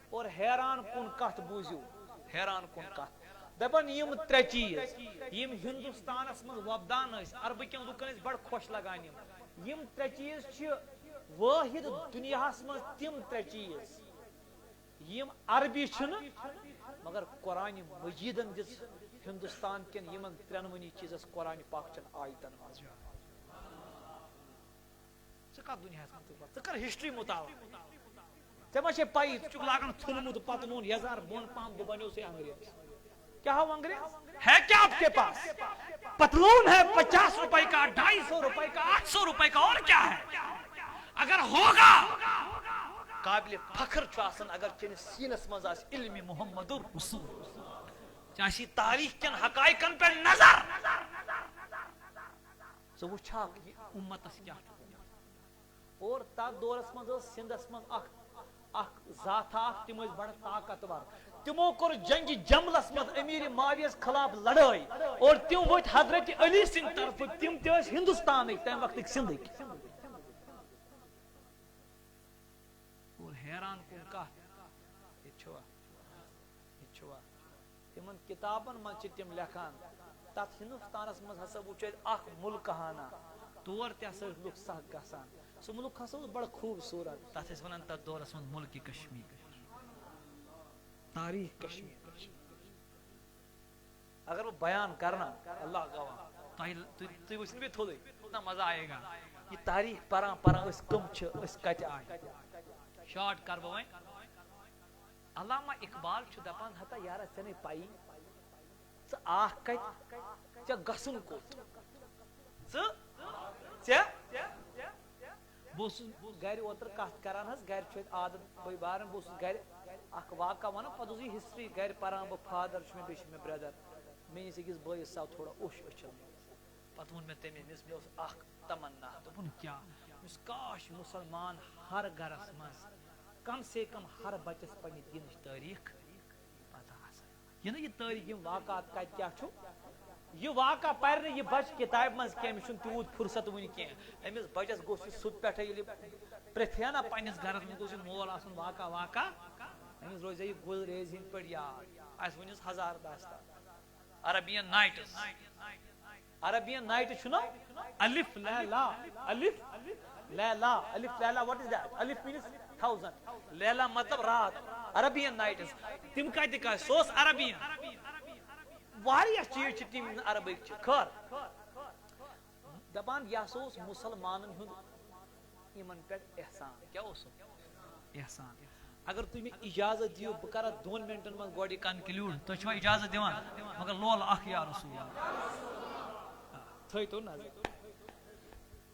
اور حیران کُن کتھ بوٗزِو، حیران کُن کتھ۔ دپان یِم ترٛےٚ چیٖز یِم ہندوستانس منٛز وۄپدان ٲسۍ، عربہٕ کٮ۪ن لُکن ٲسۍ بڑٕ خۄش لگان یِم۔ یِم ترٛےٚ چیٖز چھِ وٲحد دُنیاہس منٛز تِم ترٛےٚ چیٖز یِم عربی چھِنہٕ، مگر قرآن مجیدن دِژ ہندوستان کٮ۪ن یِمن ترٛٮ۪نوٕنی چیٖزس قرآن پاک چٮ۪ن آیتن منٛز۔ ژٕ کتھ دُنیاہس منٛز ژٕ کتھ؟ ژٕ کر ہسٹری مطالعہ؟ ژےٚ ما چھے پَیی، ژٕ چھُکھ لاگان ژھُنمُت پتلوٗن یزار بۄن پہم، بہٕ بنیو سُے انگریز۔ کیا ہو انگریز؟ ہے کیا آپ کے پاس؟ پتلون ہے پچاس روپے کا، ڈھائی سو روپے کا، آٹھ سو روپے کا، اور کیا ہے؟ اگر ہوگا، قابل فخر چھُ آسان اگر چٲنِس سیٖنس منٛز آسہِ علم محمد رسول۔ ژےٚ آسی تاریخ کٮ۪ن حقائقن پٮ۪ٹھ نظر۔ ژٕ وٕچھکھ یہِ اُمتس کیٛاہ چھُ گوٚمُت۔ اور تتھ دورس منٛز ٲس سندس منٛز اکھ، اکھ ذاتھا اکھ، تِم ٲسۍ بڑٕ طاقتور۔ تِمو کوٚر جنگِ جملس منٛز امیر معاویس خلاف لڑٲے اور تِم ؤتھۍ حضرت علی سٕنٛدِ طرفہٕ، تِم تہِ ٲسۍ ہندوستانٕکۍ، تمہِ وقتٕکۍ سندٕکۍ۔ اور حیران کُن کتھ، ییٚتہِ چھُوا؟ ییٚتہِ چھُوا؟ تِمن کِتابن منٛز چھِ تِم لیکھان، تتھ ہندوستانس منٛز ہسا وُچھ اَسہِ اکھ مُلکہٕ ہنا، تور تہِ ہسا ٲسۍ لُکھ سخ گژھان۔ سُہ مُلک ہسا اوس بڑٕ خوٗبصوٗرت، تتھ ٲسۍ ونان تتھ دورس منٛز مُلکہِ کشمیر، تاریخ کشمیر۔ اگر بہٕ بیان کرنا، اللہ گواہ، تۄہہِ، تُہۍ، تُہۍ وٕچھِو نہٕ بیٚیہِ تھوٚدُے، نہ مزٕ آیے گا۔ یہِ تاریخ پران پران أسۍ کٕم چھِ، أسۍ کتہِ آے۔ شارٹ کرٕ بہٕ وۄنۍ۔ علامہ اقبال چھُ دپان، ہتا یارا، ژےٚ نے پَیی، ژٕ آکھ کتہِ، ژےٚ گژھُن کوٚت؟ ژٕ، ژےٚ، بہٕ اوسُس گرِ اوترٕ کتھ کران حظ، گرِ چھُ اَسہِ عادت بٲے بارٕنۍ، بہٕ اوسُس گرِ اکھ واقعہ ونان، پتہٕ اوس یہِ ہسٹری گرِ پران بہٕ، فادر چھُ مےٚ، بیٚیہِ چھُ مےٚ برٛدر، میٲنِس أکِس بٲیِس ژاو تھوڑا اوٚش أچھن منٛز۔ پتہٕ ووٚن مےٚ تٔمِس، مےٚ اوس اکھ تمنا، دوٚپُن کیٛاہ؟ مےٚ اوس کاش مُسلمان ہر گرس منٛز کم سے کم ہر بچس پننہِ دینٕچ تٲریخ پتہ آسان۔ یہِ نہٕ یہِ تٲریخ، یِم واقعات کتہِ کیٛاہ چھُ، یہِ واقعہ پرِ نہٕ یہِ بچہِ کتابہِ منٛز کینٛہہ، أمِس چھُنہٕ تیوٗت فرصت وُنہِ کینٛہہ۔ أمِس بچس گوٚژھ یہِ سیوٚد پٮ۪ٹھے ییٚلہِ پرٛژھِ ہا نا پننِس گرس منٛز، گوٚژھ یہِ مول آسُن واقعہ واقعہ، أمِس روزِ ہا یہِ گُل ریزِ ہٕنٛدۍ پٲٹھۍ یاد۔ اسہِ ؤنِس ہزار داستان۔ Arabian nights. عربین نائٹ چھُنہ؟ الف لیلا، الف لیلا، الف لیلا، what is that? الف means thousand، لیلا مطلب رات۔ Arabian nights. تِم کتہِ کتہِ؟ سُہ اوس عربین۔ واریاہ چیٖز چھِ تِم عربٕکۍ چھِ۔ خٲر، دپان یہِ ہسا اوس مُسلمانن ہُنٛد یِمن پٮ۪ٹھ احسان۔ کیٛاہ اوس سُہ؟ احسان۔ اگر تُہۍ مےٚ اجازت دِیِو، بہٕ کرٕ دۄن منٹن منٛز گۄڈٕ یہِ conclude۔ تُہۍ چھِوا اجازت دِوان؟ مگر لولہٕ اکھ یا رسول اللہ۔ آ، تھٲیتو نظر۔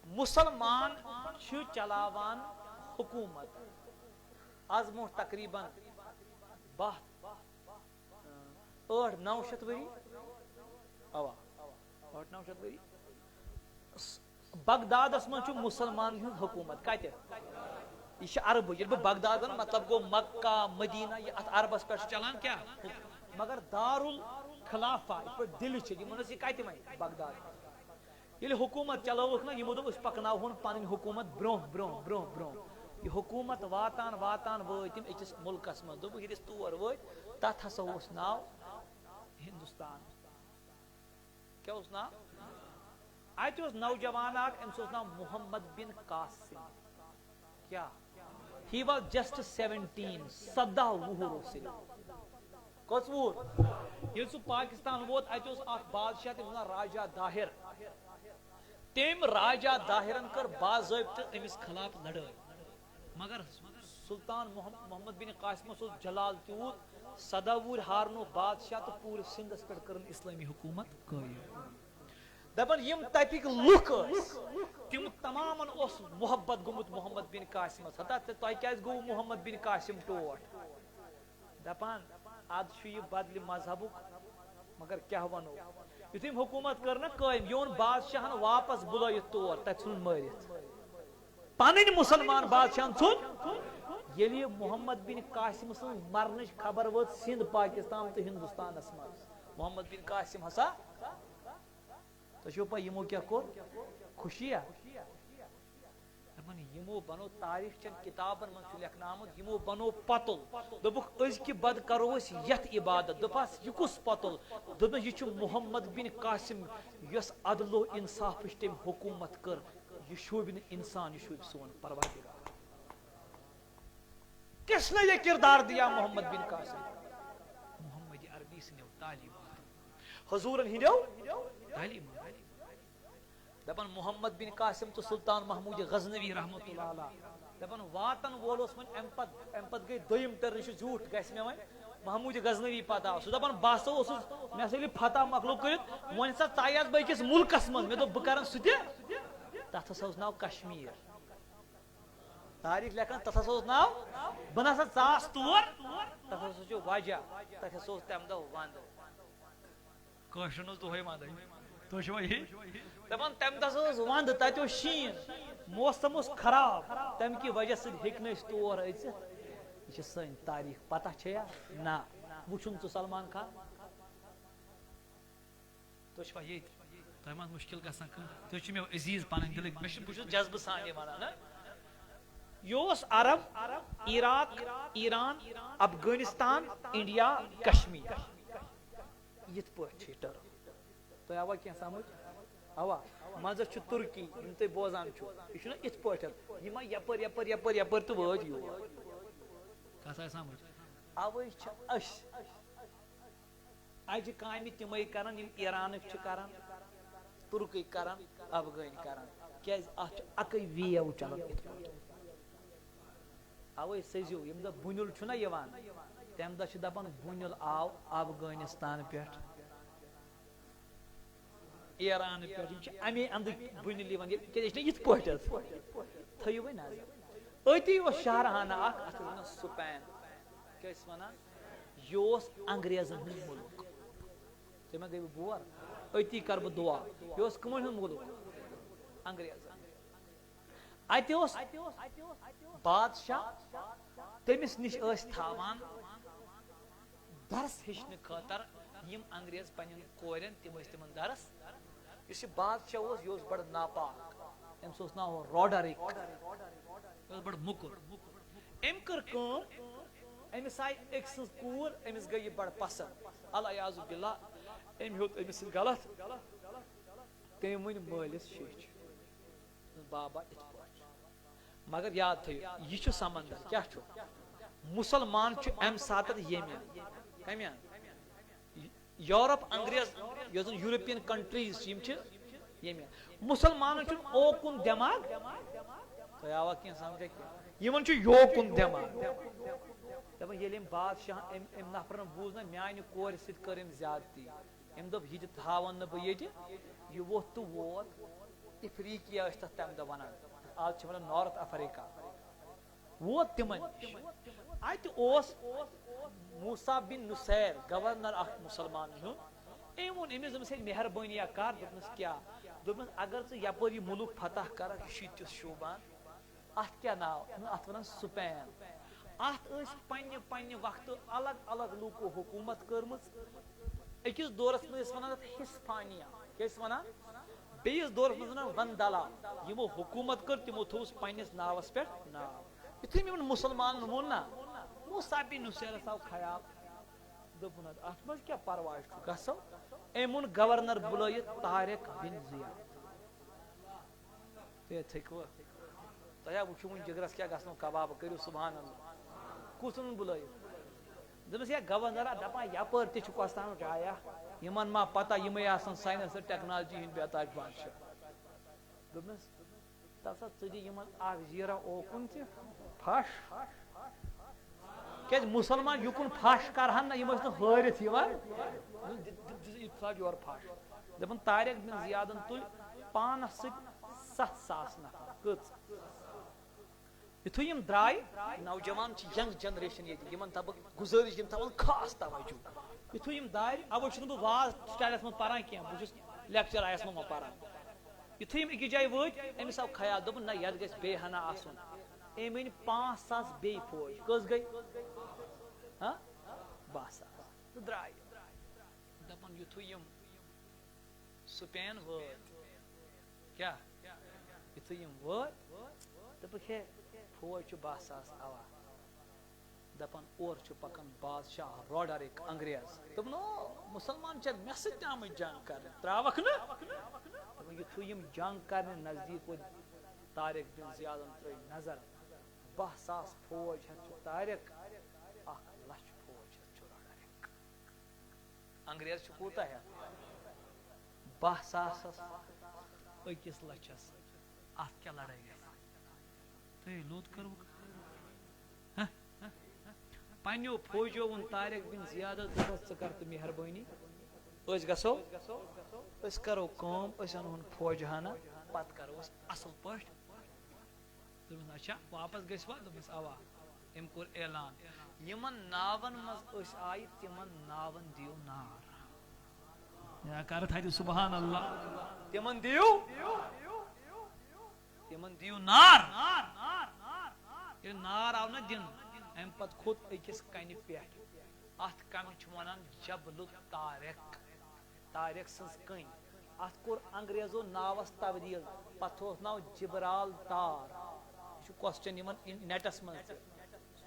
مُسلمان چھِ چلاوان حکوٗمت۔ از برونٛہہ تقریباً باہ، ٲٹھ نو شیٚتھ ؤری۔ اوا، ٲٹھ نو شیٚتھ ؤری۔ بغدادس منٛز چھُ مُسلمانن ہٕنٛز حکوٗمت۔ کتہِ؟ یہِ چھِ عربٕچ۔ ییٚلہِ بہٕ بغداد ونہٕ، مطلب گوٚو مکہ، مدینہ، یہِ اتھ عربس پٮ۪ٹھ چھُ چلان کیٛاہ؟ مگر دارالخلافہ، یِتھ پٲٹھۍ دِلہِ چھِ، یِمن ٲس یہِ کتہِ وۄنۍ؟ بغداد۔ ییٚلہِ حکوٗمت چلٲوٕکھ نہ، یِمو دوٚپ، أسۍ پکناوہون پنٕنۍ حکوٗمت برونٛہہ، برونٛہہ، برونٛہہ، برونٛہہ۔ یہِ حکوٗمت واتان، واتان وٲتۍ یِم أکِس مُلکس منٛز۔ دوٚپُکھ، ییٚلہِ أسۍ تور وٲتۍ، تتھ ہسا اوس ناو ہندوستان۔ کیٛاہ اوس ناو؟ اتہِ اوس نوجوان اکھ، أمِس اوس ناو محمد بن قاسم۔ کیٛاہ؟ He was just seventeen، سداہ وُہُر اوس صرف۔ کٔژ وُہُر؟ ییٚلہِ سُہ پاکستان ووت، اتہِ اوس اکھ بادشاہ، تٔمِس اوس ناو راجا داہر۔ تٔمۍ راجا داہرن کٔر باضٲبطہٕ أمِس خلاف لڑٲے۔ مگر سلطان محم-، محمد بن قاسمس اوس جلال تیوٗت، سداہ وُہُر ہارنو بادشاہ تہٕ پوٗرٕ سندس پٮ۪ٹھ کٔرٕن اسلٲمی حکوٗمت قٲیِم۔ دپان یِم تتِکۍ لُکھ ٲسۍ، تِم تمامن اوس محبت گوٚمُت محمد بن قاسمس۔ ہتا تۄہہِ کیٛازِ گوٚو محمد بن قاسم ٹوٹھ؟ دپان، از چھُ یہِ بدلہِ مذہبُک، مگر کیٛاہ ونو؟ یُتھُے أمۍ حکوٗمت کٔر نہ قٲیِم، یہِ اوٚن بادشاہن واپس بُلٲیِتھ تور، تَتہِ ژھُنُن مٲرِتھ۔ پنٕنۍ مُسلمان بادشاہن ژھُن۔ ییٚلہِ یہِ محمد بن قاسم سٕنٛز مرنٕچ خبر وٲژ سِنٛد، پاکستان تہٕ ہندوستانس منٛز، محمد بن قاسم ہسا، تۄہہِ چھُو پَے یِمو کیٛاہ کوٚر؟ خوشی یا؟ دَپان، یِمو بنوو، تاریخ چٮ۪ن کِتابن منٛز چھُ لیکھنہٕ آمُت، یِمو بنوو پۄتُل۔ دوٚپُکھ، أزکہِ بدٕ کرو أسۍ یَتھ عبادت۔ دوٚپہَس، یہِ کُس پۄتُل؟ دوٚپنَس، یہِ چھُ محمد بن قاسم، یۄس عدل و انصافٕچ تٔمۍ حکوٗمت کٔر۔ یہِ شوٗبہِ نہٕ انسان، یہِ شوٗبہِ سون پروردگار۔ کس نے یہ کردار دیا محمد بن قاسم؟ محمد عربی سٕنٛدیو تعلیٖماتو، حضوٗرن ہٕنٛدیو تعلیٖماتو۔ دپان، محمد بن قاسم تہٕ سلطان محمود غزنوی رحمۃ اللہ علیہ۔ دپان، واتن وول اوس وۄنۍ امہِ پتہٕ، امہِ پتہٕ گٔے دوٚیِم ٹٔرن، یہِ چھُ زیوٗٹھ، گژھِ مےٚ وۄنۍ محمود غزنوی پتہ۔ سُہ دپان، بہٕ ہسا اوسُس، مےٚ ہسا ییٚلہِ فتح مۄکلوو کٔرِتھ، وۄنۍ ہسا ژایاس بہٕ أکِس مُلکس منٛز، مےٚ دوٚپ، بہٕ کرن سُہ تہِ۔ تتھ ہسا اوس ناو کشمیر۔ تاریخ لیکھان، تتھ ہسا اوس ناو، بہٕ نسا ژاس تور، تتھ ہسا چھُ وجہ، تتھ ہسا اوس تمہِ دۄہ ونٛدٕ۔ کٲشرٮ۪ن اوس دۄہے ونٛدے۔ تُہۍ چھِوا یی؟ دپان، تمہِ دۄہ ہسا اوس ونٛدٕ، تتہِ اوس شیٖن، موسم اوس خراب، تمہِ کہِ وجہ سۭتۍ ہیٚکۍ نہٕ أسۍ تور أژِتھ۔ یہِ چھِ سٲنۍ تاریخ، پتہ چھےٚ یا نہ؟ وٕچھُن ژٕ سلمان خان۔ تُہۍ چھِوا ییٚتہِ؟ تۄہہِ ما مُشکِل گژھان کانٛہہ؟ تُہۍ چھِو مےٚ عزیٖز پَنٕنۍ دِلٕکۍ، مےٚ چھُ، بہٕ چھُس جذبہٕ سان یہِ وَنان، ہہ؟ یہِ اوس عرب، عراق، ایران، افغٲنِستان، انڈیا، کشمیر۔ یِتھ پٲٹھۍ چھِ یہِ ٹٔرٕف۔ تۄہہِ آوا کینٛہہ سمجھ؟ اوا۔ منٛزس چھُ تُرکی، یِم تُہۍ بوزان چھِو۔ یہِ چھُنہ یِتھ پٲٹھۍ۔ یہِ ما یپٲرۍ، یپٲرۍ، یپٲرۍ، یپٲرۍ تہٕ وٲتۍ یور۔ کَتھ آے سمجھ؟ اَوَے چھِ أسۍ اَجہِ کامہِ تِمَے کران، یِم ایرانٕکۍ چھِ کران، تُرکٕکۍ کران، افغٲنۍ کران۔ کیازِ؟ اَتھ چھُ اَکٕے ویو چلان یِتھ پٲٹھۍ۔ اَوَے سٔزِو، ییٚمہِ دۄہ بُنیُل چھُنہ یِوان، تَمہِ دۄہ چھِ دَپان، بُنیُل آو افغٲنِستان پٮ۪ٹھ، ایران پٮ۪ٹھ۔ یِم چھِ اَمے اَندٕکۍ بُنیُل یِوان، ییٚلہِ، کیازِ یہِ چھُنہ یِتھ پٲٹھۍ حظ۔ تھٲیِو وۄنۍ نظر۔ أتی اوس شاہراہانہ اَکھ، اَتھ ٲسۍ وَنان سُپین۔ کیٛاہ ٲسۍ وَنان؟ یہِ اوس انگریزن ہُنٛد مُلک۔ تُہۍ ما گٔیوٕ بور؟ أتی کرٕ بہٕ دُعا۔ یہِ اوس کٕمن ہُنٛد مُلک؟ انگریزن۔ اَتہِ اوس بادشاہ، تٔمِس نِش ٲسۍ تھاوان درس ہیٚچھنہٕ خٲطرٕ یِم انگریز پننٮ۪ن کورٮ۪ن، تِم ٲسۍ تِمن درس۔ یُس یہِ بادشاہ اوس، یہِ اوس بڑٕ ناپاک۔ أمِس اوس ناو روڈرک۔ یہِ اوس بڑٕ موٚکُر۔ أمۍ کٔر کٲم، أمِس آیہِ أکۍ سٕنٛز کوٗر، أمِس گٔے یہِ بڑٕ پسنٛد۔ العیاذ باللہ، أمۍ ہیوٚت أمِس سۭتۍ غلط۔ تٔمۍ ؤنۍ مٲلِس شیٚچھ۔ بابا، یِتھ پٲٹھۍ۔ مگر یاد تھٲیِو، یہِ چھُ سمندر، کیٛاہ چھُ؟ مُسلمان چھُ اَمہِ ساتہٕ ییٚمہِ۔ کَمہِ اَندٕ؟ یورپ، انگریز، یۄس زن یورپین کنٹریز چھِ، یِم چھِ ییٚمہِ۔ مُسلمانن چھُنہٕ اوکُن دٮ۪ماغ۔ تۄہہِ آوا کینٛہہ سمجھا کینٛہہ؟ یِمن چھُ یوکُن دٮ۪ماغ۔ دَپان، ییٚلہِ أمۍ بادشاہ، أمۍ، أمۍ نفرن بوٗز نہ، میانہِ کورِ سۭتۍ کٔر أمۍ زیادتی۔ أمۍ دوٚپ، یہِ تہِ تھاوَن نہٕ بہٕ ییٚتہِ۔ یہِ ووٚتھ تہٕ ووت۔ افریقیا ٲسۍ تَتھ تَمہِ دۄہ وَنان۔ آز چھِ وَنان نارتھ افریقہ۔ ووت تِمَن نِش۔ اَتہِ اوس موسیٰ بن نصیر، گورنر اَکھ مُسلمانَن ہُنٛد۔ أمۍ ووٚن أمِس، دوٚپمَس، ہے، مہربٲنی یا کَر؟ دوٚپنَس، کیٛاہ؟ دوٚپنَس، اگر ژٕ یَپٲرۍ یہِ مُلُک فتح کَرَکھ، یہِ چھُے تیُتھ شوٗبان۔ اَتھ کیٛاہ ناو؟ اَتھ وَنان سُپین۔ اَتھ ٲسۍ پننہِ پننہِ وقتہٕ الگ الگ لوٗکو حکوٗمت کٔرمٕژ۔ أکِس دورس منٛز ٲسۍ وَنان اَتھ ہسپانیا۔ کیٛاہ ٲسۍ وَنان؟ بیٚیِس دورس منٛز وَنان وندلا۔ یِمو حکوٗمت کٔر، تِمو تھوٚوُس پننِس ناوس پٮ۪ٹھ ناو۔ یُتھُے مےٚ یِمن مُسلمانن ووٚن نا، موسیٰ بن نصیرس آو خیال، دوٚپُن، اَدٕ اَتھ منٛز کیٛاہ پرواے چھُ، گژھو۔ أمۍ ووٚن گورنر بُلٲیِتھ طارق بن زیاد۔ ہے، تھٔکوٕ؟ تۄہہِ ہا وٕچھِو وٕنہِ جِگرَس کیٛاہ گژھنو کباب، کٔرِو سبحان اللہ۔ کُس اوٚنُن بُلٲیِتھ؟ دوٚپمَس، ہے گورنرا، دَپان یَپٲرۍ تہِ چھُ کۄستام جایا، یِمَن ما پَتہ، یِمَے آسَن ساینَس تہٕ ٹیکنالجی ہِنٛدۍ بے تاج بادشاہ۔ دوٚپمَس، تَلہٕ سا ژٕ دِ یِمَن اَکھ زیٖرا اوکُن تہِ پھَش۔ کیٛازِ مُسلمان یُکُن پھش کرہن نہ، یِم ٲسۍ نہٕ ہٲرِتھ یِوان۔ دِ-، دِ-، دِ-، یہِ تھاو یورٕ پھش۔ دَپان طارق بن زیادن تُلۍ پانس سۭتۍ ستھ ساس نفر۔ کٔژ؟ یُتھُے یِم درٛاے، نوجوان چھِ، ینگ جنریشن ییٚتہِ، یِمن دَپہٕ بہٕ گُزٲرِش، یِم تھاوَن خاص توجہ۔ یُتھُے یِم درٛاے، اَوَے چھُس نہٕ بہٕ واز سٹایلَس منٛز پَران کینٛہہ، بہٕ چھُس لیکچر آیَس منٛز وۄنۍ پَران۔ یُتھُے یِم أکِس جایہِ وٲتۍ، أمِس آو خیال، دوٚپُن، نہ، یَتھ گژھِ بیٚیہِ ہنا آسُن۔ أمۍ أنۍ پانٛژھ ساس بیٚیہِ فوج۔ کٔژ گٔے؟ ہاں؟ باہ ساس۔ تہٕ درٛاے۔ دَپان، یُتھُے یِم سپین وٲتۍ۔ کیٛاہ؟ یُتھُے یِم وٲتۍ، دوٚپُکھ، ہے، فوج چھُ باہ ساس، اَوا۔ دَپان، اورٕ چھُ پَکان بادشاہ روڈرک انگریز۔ دوٚپُن، او، مُسلمان چھا مےٚ سۭتۍ تہِ آمٕتۍ جنگ کرنہِ؟ ترٛاوَکھ نہٕ؟ دوٚپُن، یُتھُے یِم جنگ کرنہِ نزدیٖک وٲتۍ، طارق بن زیادَن ترٛٲے نظر، باہ ساس فوج ہٮ۪تھ چھُ طارق، اَکھ لَچھ فوج ہٮ۪تھ چھُ روڈرک۔ انگریز چھُ کوٗتاہ ہٮ۪تھ؟ باہ ساسس، أکِس لَچھَس۔ اَتھ کیٛاہ لڑٲے گژھِ؟ تُہۍ لوٚت کٔروٕ؟ ہہ؟ پننیو فوجیو ووٚن طارق بن زیادس، دوٚپُس، ژٕ کر تہٕ مہربٲنی، أسۍ گژھو، أسۍ کرو کٲم، أسۍ انہون فوج ہنا، پتہٕ کرو أسۍ اصل پٲٹھۍ۔ دوٚپمَس، اچھا، واپس گٔژھوا؟ دوٚپمَس، اوا۔ أمۍ کوٚر اعلان، یِمن ناون منٛز أسۍ آیہِ، تِمن ناون دِیِو نار۔ یا کر تھایہِ سبحان اللہ۔ تِمن دِیِو، تِمن دِیِو نار۔ ییٚلہِ نار آو نہ دِنہٕ، اَمہِ پتہٕ کھوٚت أکِس کنہِ پٮ۪ٹھ۔ اَتھ کنہِ چھِ وَنان جبل طارق۔ طارق سٕنٛز کٔنۍ۔ اَتھ کوٚر انگریزو ناوس تبدیل، پتہٕ اوس ناو جبرال تار۔ یہِ چھُ کوسچن یِمن ان-، نیٹس منٛز تہِ۔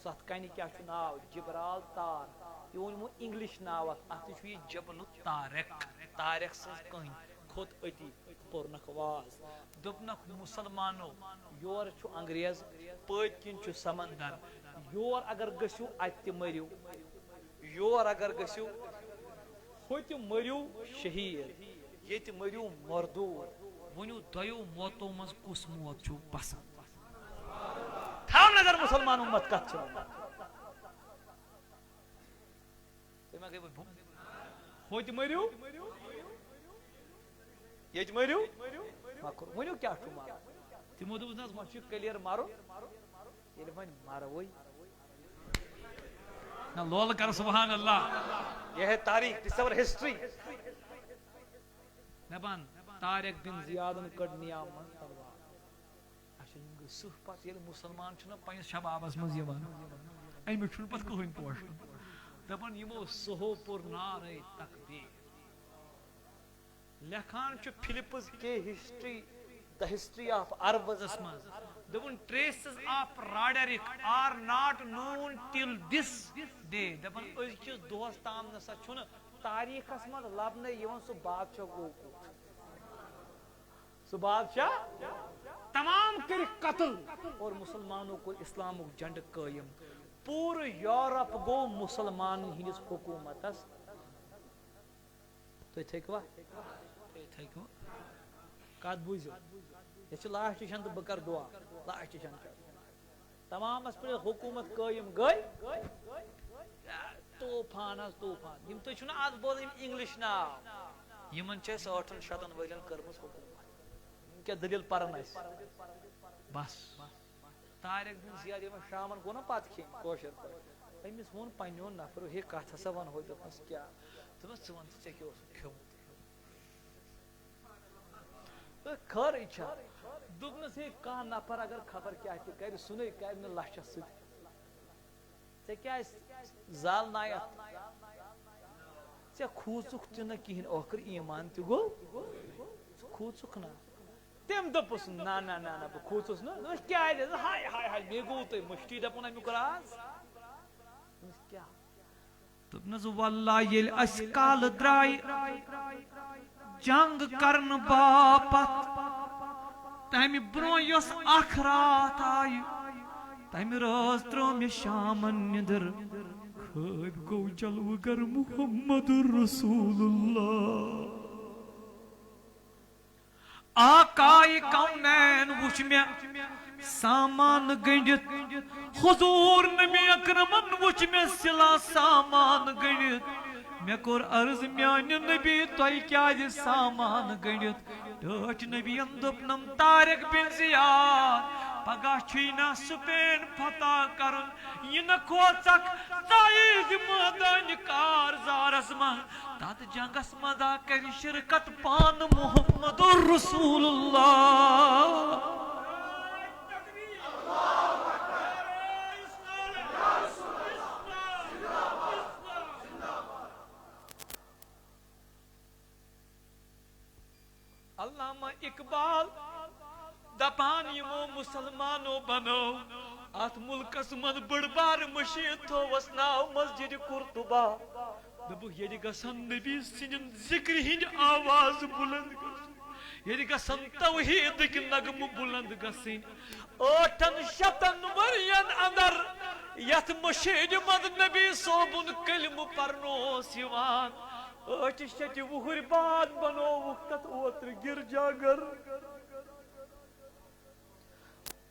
سُہ اَتھ کنہِ کیٛاہ چھُ ناو؟ جبرال تار۔ یہِ ووٚن یِمو انگلش ناو اَتھ، اَتھ تہِ چھُ یہِ جبل طارق۔ طارق سٕنٛز کٔنۍ۔ کھوٚت أتی، پوٚرنکھ واز۔ دوٚپنکھ، مُسلمانو، یورٕ چھُ انگریز، پٔتۍ کِنۍ چھُ سمندر۔ یور اگر گٔژھِو، اَتہِ تہِ مٔرِو۔ یور اگر گٔژھِو، ہوٚتہِ مٔرِو شہیٖد، ییٚتہِ مٔرِو مردوٗد۔ ؤنِو، دۄیو موتو منٛز کُس موت چھُو پسند؟ تھاو نظر، مُسلمان اُمت کتھ چھِ ونان۔ تُہۍ ما گٔیوٕ بُم-، ہوٚتہِ مٔرِو، ییٚتہِ مٔرِو، مۄکُر۔ ؤنِو کیٛاہ چھُ مَرُن؟ تِمو دوٚپُس، نہ حظ، وۄنۍ چھُ کلیر مَرُن، ییٚلہِ وۄنۍ مَروٕے۔ نہ، لولہٕ کر سبحان اللہ۔ یہ ہے تاریخ، this is our history۔ دَپان، طارق بن زیادن کٔڑ نیام منٛز تلوار۔ اچھا، یِم گٔے سٕہہ پتہٕ، ییٚلہِ مُسلمان چھُنہ پننِس شبابس منٛز یِوان، أمِس چھُنہٕ پتہٕ کٕہٕنۍ پوشان۔ دَپان، یِمو سٕہو پوٚر نعرے تکبیر۔ لیکھان چھُ فلپس کے ہسٹری، The History of Arabs منٛز، دوٚپُن، traces of Roderick are not known till this day۔ دَپان، أزکِس دۄہس تام نسا چھُنہٕ تاریخس منٛز لبنہٕ یِوان سُہ بادشاہ گوٚو کوٚت۔ سُہ بادشاہ تمام کٔرِکھ قتل اور مُسلمانو کوٚر اِسلامُک جنڈٕ قٲیِم۔ پوٗرٕ یورپ گوٚو مُسلمانن ہٕنٛدِس حکوٗمتس۔ تُہۍ تھٔکوا؟ تُہۍ تھٔکوا؟ کتھ بوٗزِو؟ یہِ چھِ لاسٹ چشن تہٕ بہٕ کرٕ دُعا۔ لاسٹ چشن چھِ۔ تمامس پٮ۪ٹھ حکوٗمت قٲیِم گٔے۔ طوفان حظ طوفان۔ یِم تُہۍ چھِو نہ از بوزان، یِم انگلش ناو، یِمن چھِ اَسہِ ٲٹھن شتن ؤرین کٔرمٕژ حکوٗمت۔ یِم کیٛاہ دٔلیٖل پرن اَسہِ؟ بس۔ طارق بن زیاد ییٚلہِ وۄنۍ شامن گوٚو نہ پتہٕ کھیٚنۍ کٲشِر پٲٹھۍ، أمِس ووٚن پننیو نفرو، ہے، کتھ ہسا ونہوے۔ دوٚپمس، کیٛاہ؟ دوٚپمس، ژٕ وَن تہٕ، ژےٚ کیٛاہ اوسُتھ کھیوٚمُت؟ تہٕ خٲرٕے چھا؟ دوٚپنَس، ہے، کانٛہہ نفر اگر خبر کیٛاہ تہِ کرِ، سُہ نے کرِ نہٕ لَچھَس سۭتۍ۔ ژےٚ کیٛازِ زالنایَتھ؟ ژےٚ کھوٗژُکھ تہِ نہٕ کِہیٖنۍ، ٲخٕر ایٖمان تہِ گوٚو۔ ژٕ کھوٗژُکھ نہ؟ تٔمۍ دوٚپُس، نہ، نہ، نہ، نہ، بہٕ کھوٗژُس نہٕ۔ دوٚپمَس، کیٛازِ؟ ہاے، ہاے، ہاے، مےٚ گوٚو تۄہہِ مٔشتٕے دَپُن اَمیُک راز۔ دوٚپمَس، کیٛاہ؟ دوٚپنَس، واللہ ییٚلہِ اَسہِ کالہٕ درٛاے جنگ کرنہٕ باپتھ، تَمہِ برٛونٛہہ یۄس اکھ راتھ آیہِ، تَمہِ رٲژ ترٛٲو مےٚ شامن نِندٕر، خٲبۍ گوٚو جلوٕ گر محمد رسول اللہ۔ آقای کونین وُچھ مےٚ سامان گٔنڈِتھ، حضور نبی اکرمن وُچھ مےٚ سلا سامان گٔنڈِتھ۔ مےٚ کوٚر عرض، میانہِ نبی، تۄہہِ کیازِ سامان گٔنڈِتھ؟ ٹٲٹھۍ نبین دوٚپنم، طارق بن زیاد، پگاہ چھُے نا سپین فتح کرُن، یہِ نہ کھوژکھ ژایہِ زِ مٲدانِ کارزارس منٛز۔ تتھ جنگس منٛز آ کرِ شرکت پانہٕ محمد رسول اللہ۔ علامہ اقبال دپان، یِمو مسلمانو بنٲو اتھ ملکس منٛز بٔڑ بار مشیت، تھووس ناو مسجد قرطبہ۔ دوٚپُکھ، ییٚتہِ گژھن نبی سٕنٛدٮ۪ن ذکرِ ہٕنٛدۍ آواز بلند گژھُن، ییٚتہِ گژھن توحیدٕکۍ نغمہٕ بلند گژھٕنۍ۔ ٲٹھن شتن ؤرین اندر یتھ مشیدِ منٛز نبی صٲبُن کلمہٕ پرنہٕ اوس یِوان، ٲٹھِ شیٚتہِ وُہٕرۍ بعد بنووُکھ تتھ اوترٕ گرجا گر۔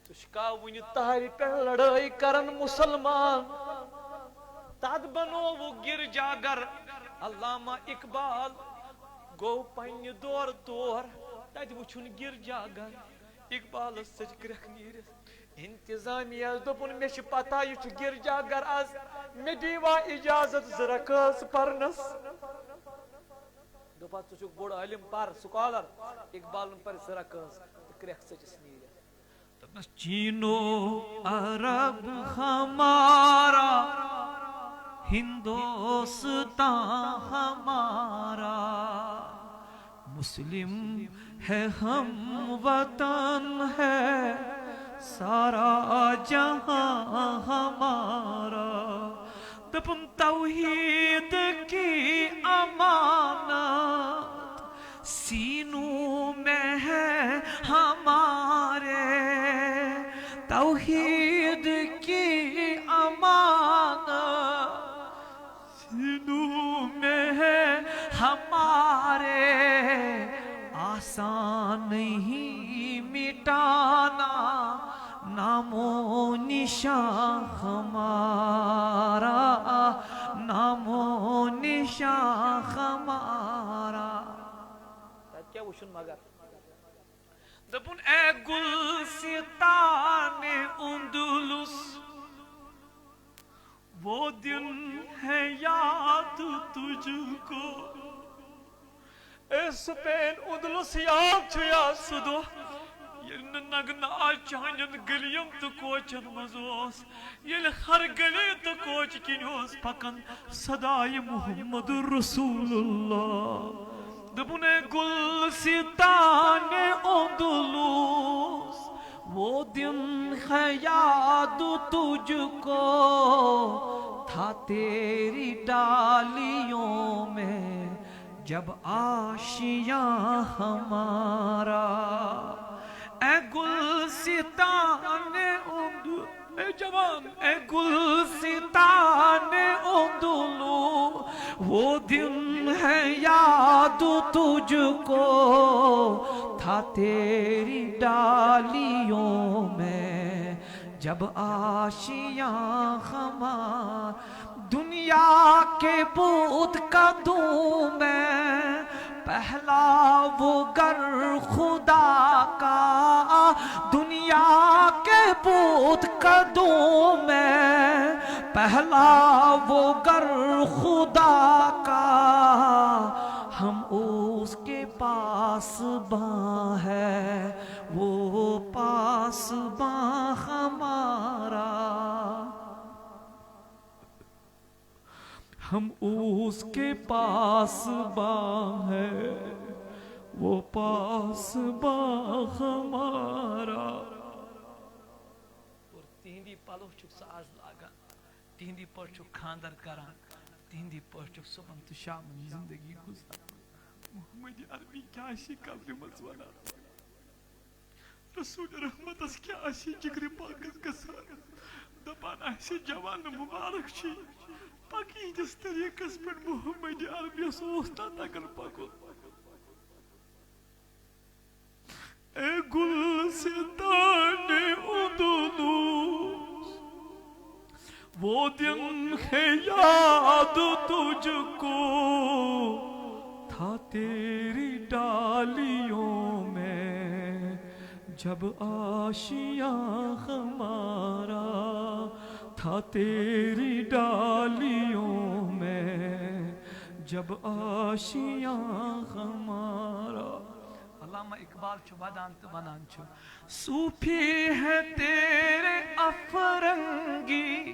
ژٕ چھُکھا وُنہِ تہرِ پٮ۪ٹھ لڑٲے کران مسلمان؟ تتھ بنووُکھ گرجا گر۔ علامہ اقبال گوٚو پننہِ دورٕ تور، تتہِ وُچھُن گرجا گر۔ اقبالس سۭتۍ کرٛٮ۪کھ نیٖرِتھ۔ انتظامیہ یس دوٚپُن، مےٚ چھِ پتہ یہِ چھُ گرجا گر، از مےٚ دیٖوا اجازت زٕ رکٲژ پرنس؟ دوٚپہَس، ژٕ چھُکھ بوٚڑ عٲلِم، پر، سکالر۔ اقبالن پرِ زٕ رکٲژ تہٕ کرٛٮ۪کھ ژٔجِس نیٖرِتھ۔ دوٚپنَس، چینو عرب ہمارا، ہندوستان ہمارا، مسلم ہے، ہم وطن ہے، سارا جہاں ہمارا۔ دوٚپُن، توحید کی امانت سینوں میں ہے ہمارے، توحید کی امانت سینوں میں ہے ہمارے، آسان نہیں مٹانا نام و نشان ہمارا، نام و نشان ہمارا۔ تَتہِ کیٛاہ وٕچھُن مگر؟ دوٚپُن، اے گلستان اندلس، وہ دن ہے یاد تجھ کو۔ اے سپین اندلس، یاد چھُیا سُہ دۄہ، ییٚلہِ نہٕ نگنہٕ آز چانٮ۪ن گلیَن تہٕ کوچن منٛز اوس، ییٚلہِ ہر گلی تہٕ کوچہِ کِنۍ اوس پکان صدائے محمد رسول اللہ۔ دوٚپُن، اے گلستان اندلس، وہ دن ہے یاد تجھ کو، تھا تیری ڈالیوں میں جب آشیاں ہمارا۔ اے گلستان اندلس، اے جوان، اے گلستان اندلس، وہ دن ہے یاد تجھ کو، تھا تیری ڈالیوں میں جب آشیاں ہمارا۔ دنیا کے بت قدوں میں پہلا وہ گر خدا کا، دنیا کے بت قدوں میں پہلا وہ گر خدا کا، ہم اس کے پاسباں ہے، وہ پاسباں ہمارا۔ ہم اس کے پاسباں ہے، وہ پاسباں ہمارا۔ اور تِہِنٛدی پَلو چھُکھ ژٕ آز لاگان، تِہِنٛدی پٲٹھۍ چھُکھ خانٛدر کران، تِہِنٛدی پٲٹھۍ چھُکھ صُبحن تہٕ شامن زندگی گُزاران۔ محمد عربی کیٛاہ چھِ قبرِ منٛز وَنان؟ رسول رحمتس کیٛاہ آسہِ جگرِ پاکس گژھان؟ دپان آسہِ، جوان مبارک چھُے، پکہِ یِہنٛدِس طریٖقس پٮ۪ٹھ۔ محمد عربیس اوس نہ تگان پکُن۔ اے گلستان اندلس، وہ دن ہے یاد تجھ کو، تھا تیری ڈالیوں میں جب آشیاں ہمارا تھا تیری ڈالیوں میں، جب آشیاں ہمارا۔ علامہ اقبال چھُ وَدان تہٕ وَنان چھُ، صوفی ہے تیرے افرنگی۔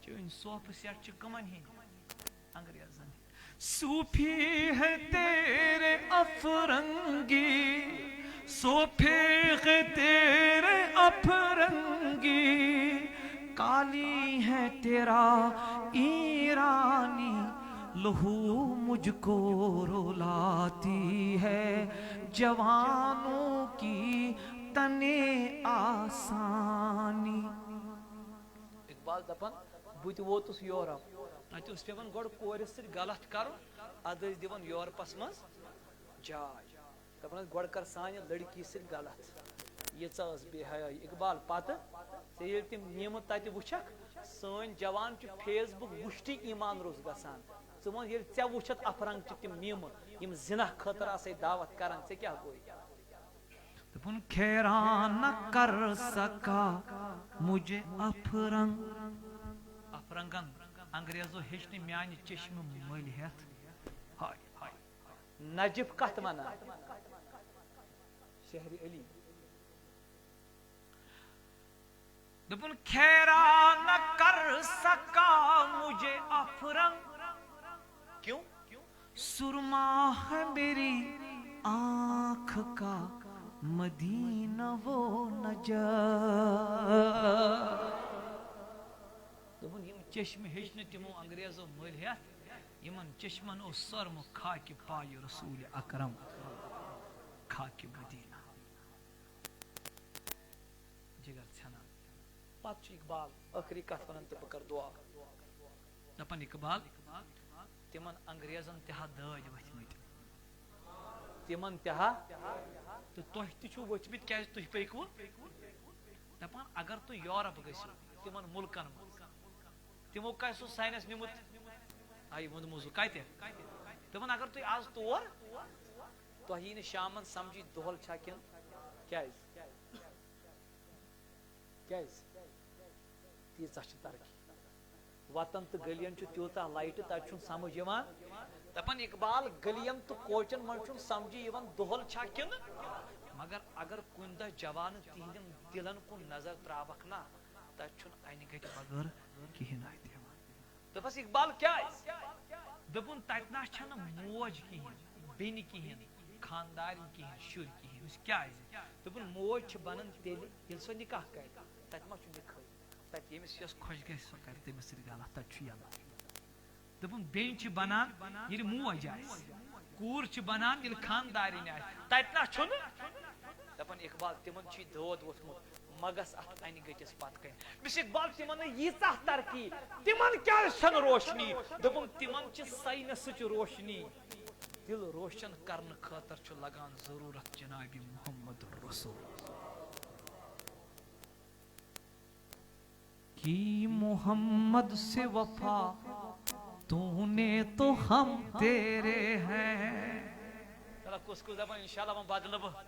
چٲنۍ صوفہٕ سٮ۪ٹ چھِ کٕمن ہِنٛدۍ؟ انگریزن ہِنٛدۍ۔ صوفی ہے تیرے افرنگی، صوفی ہے تیرے افرنگی، کالی ہے تیرا ایرانی، لہو مجھ کو رلاتی ہے جوانوں کی تن آسانی۔ اقبال دپان، بہٕ تہِ ووتُس یورپ۔ تتہِ اوس پٮ۪وان گۄڈٕ کورِ سۭتۍ غلط کرُن، ادٕ ٲسۍ دِوان یورپس منٛز جاے۔ دپان ٲسۍ، گۄڈٕ کر سانہِ لڑکی سۭتۍ غلط۔ ییٖژاہ ٲس بے حیٲیی۔ اقبال، پتہٕ ژےٚ ییٚلہِ تِم میٖمہٕ تتہِ وٕچھکھ، سٲنۍ جوان چھِ Facebook وٕچھتٕے ایمان روٚس گژھان۔ ژٕ وَن، ییٚلہِ ژےٚ وٕچھتھ افرنگ چھِ تِم میٖمہٕ، یِم زِنا خٲطرٕ آسے دعوت کران، ژےٚ کیٛاہ گوٚے؟ دوٚپُن، کھیرا نہ کر سکا مجھے افرنگ۔ افرنگن انگریزو ہیٚچھ نہٕ میانہِ چشمہٕ مٔلۍ ہٮ۪تھ۔ ہاے، ہاے۔ نجف کتھ ونان؟ شہر علی۔ دوٚپُن، کھیرا نہ کر سکا مجھے افرنگ، کیوں؟ سرما ہے میری آنکھ کا مدینہ و نجف۔ دوٚپُن، یِم چشمہٕ ہیٚچھ نہٕ تِمو انگریزو مٔلۍ ہٮ۪تھ، یِمن چشمن اوس سۄرمہٕ خاکہِ پایہِ رسول اکرم، خاکہِ مدینہ۔ جگر ژھٮ۪نان۔ پتہٕ چھُ اقبال ٲخری کتھ ونان تہٕ بہٕ کرٕ دعا۔ دپان اقبال، تِمن انگریزن تہِ ہا دٲدۍ ؤتھۍ مٕتۍ۔ تِمن تہِ ہا۔ تہٕ تۄہہِ تہِ چھُو ؤتھۍ مٕتۍ، کیازِ تُہۍ پٔکۍوٕ؟ دپان، اگر تُہۍ یورپ گٔژھِو، تِمن مُلکن منٛز، تِمو کتہِ سُہ ساینس نیوٗمُت؟ آ، یہِ ووٚنمُت سُہ کتہِ؟ دپان، اگر تُہۍ از تور، تۄہہِ یی نہٕ شامن سمجھی دۄہل چھا کِنہٕ کیازِ؟ کیازِ؟ تیٖژاہ چھِ ترقی۔ وطن تہٕ گٔلین چھُ تیوٗتاہ لایٹہٕ، تتہِ چھُنہٕ سمجھ یِوان۔ دپان اقبال، گٔلین تہٕ کوچن منٛز چھُنہٕ سمجھی یِوان دۄہل چھا کِنہٕ، مگر اگر کُنہِ دۄہ جوانہٕ تِہنٛدٮ۪ن دِلن کُن نظر تراوکھ نا، تتہِ چھُنہٕ انہِ گٔٹہِ بغٲر کِہیٖنۍ اَتھِ یِوان۔ دوٚپُس، اقبال، کیٛازِ؟ دوٚپُن، تَتہِ نہ چھَنہٕ موج کِہیٖنۍ، بیٚنہِ کِہیٖنۍ، خاندارِنۍ کِہیٖنۍ، شُرۍ کِہیٖنۍ۔ أسۍ کیٛازِ؟ دوٚپُن، موج چھِ بَنان تیٚلہِ، ییٚلہِ سۄ نِکاح کَرِ۔ تَتہِ ما چھُ نِکاحٕے؟ تَتہِ ییٚمِس یۄس خۄش گژھِ، سۄ کَرِ تٔمِس سۭتۍ غلط، تَتہِ چھُ یَلہٕ۔ دوٚپُن، بیٚنہِ چھِ بَنان، ییٚلہِ موج آسہِ۔ کوٗر چھِ بَنان، ییٚلہِ خاندارِنۍ آسہِ۔ تَتہِ نہ چھُنہٕ۔ دَپان، اقبال، تِمَن چھُ یہِ دود ووٚتھمُت۔ مہ گژھ اتھ انہِ گٔٹِس پتھ کنہِ۔ مےٚ چھِ اقبال تِمن نہٕ ییٖژاہ ترقی، تِمن کیازِ چھنہٕ روشنی؟ دوٚپُن، تِمن چھِ ساینسٕچ روشنی۔ دل روشن کرنہٕ خٲطرٕ چھُ لگان ضروٗرت جناب محمد رسول۔ کی محمد سے وفا تو نے تو ہم تیرے ہیں۔ چلو، کُس کُس دَپان، انشاءاللہ وۄنۍ بدلہٕ بہٕ۔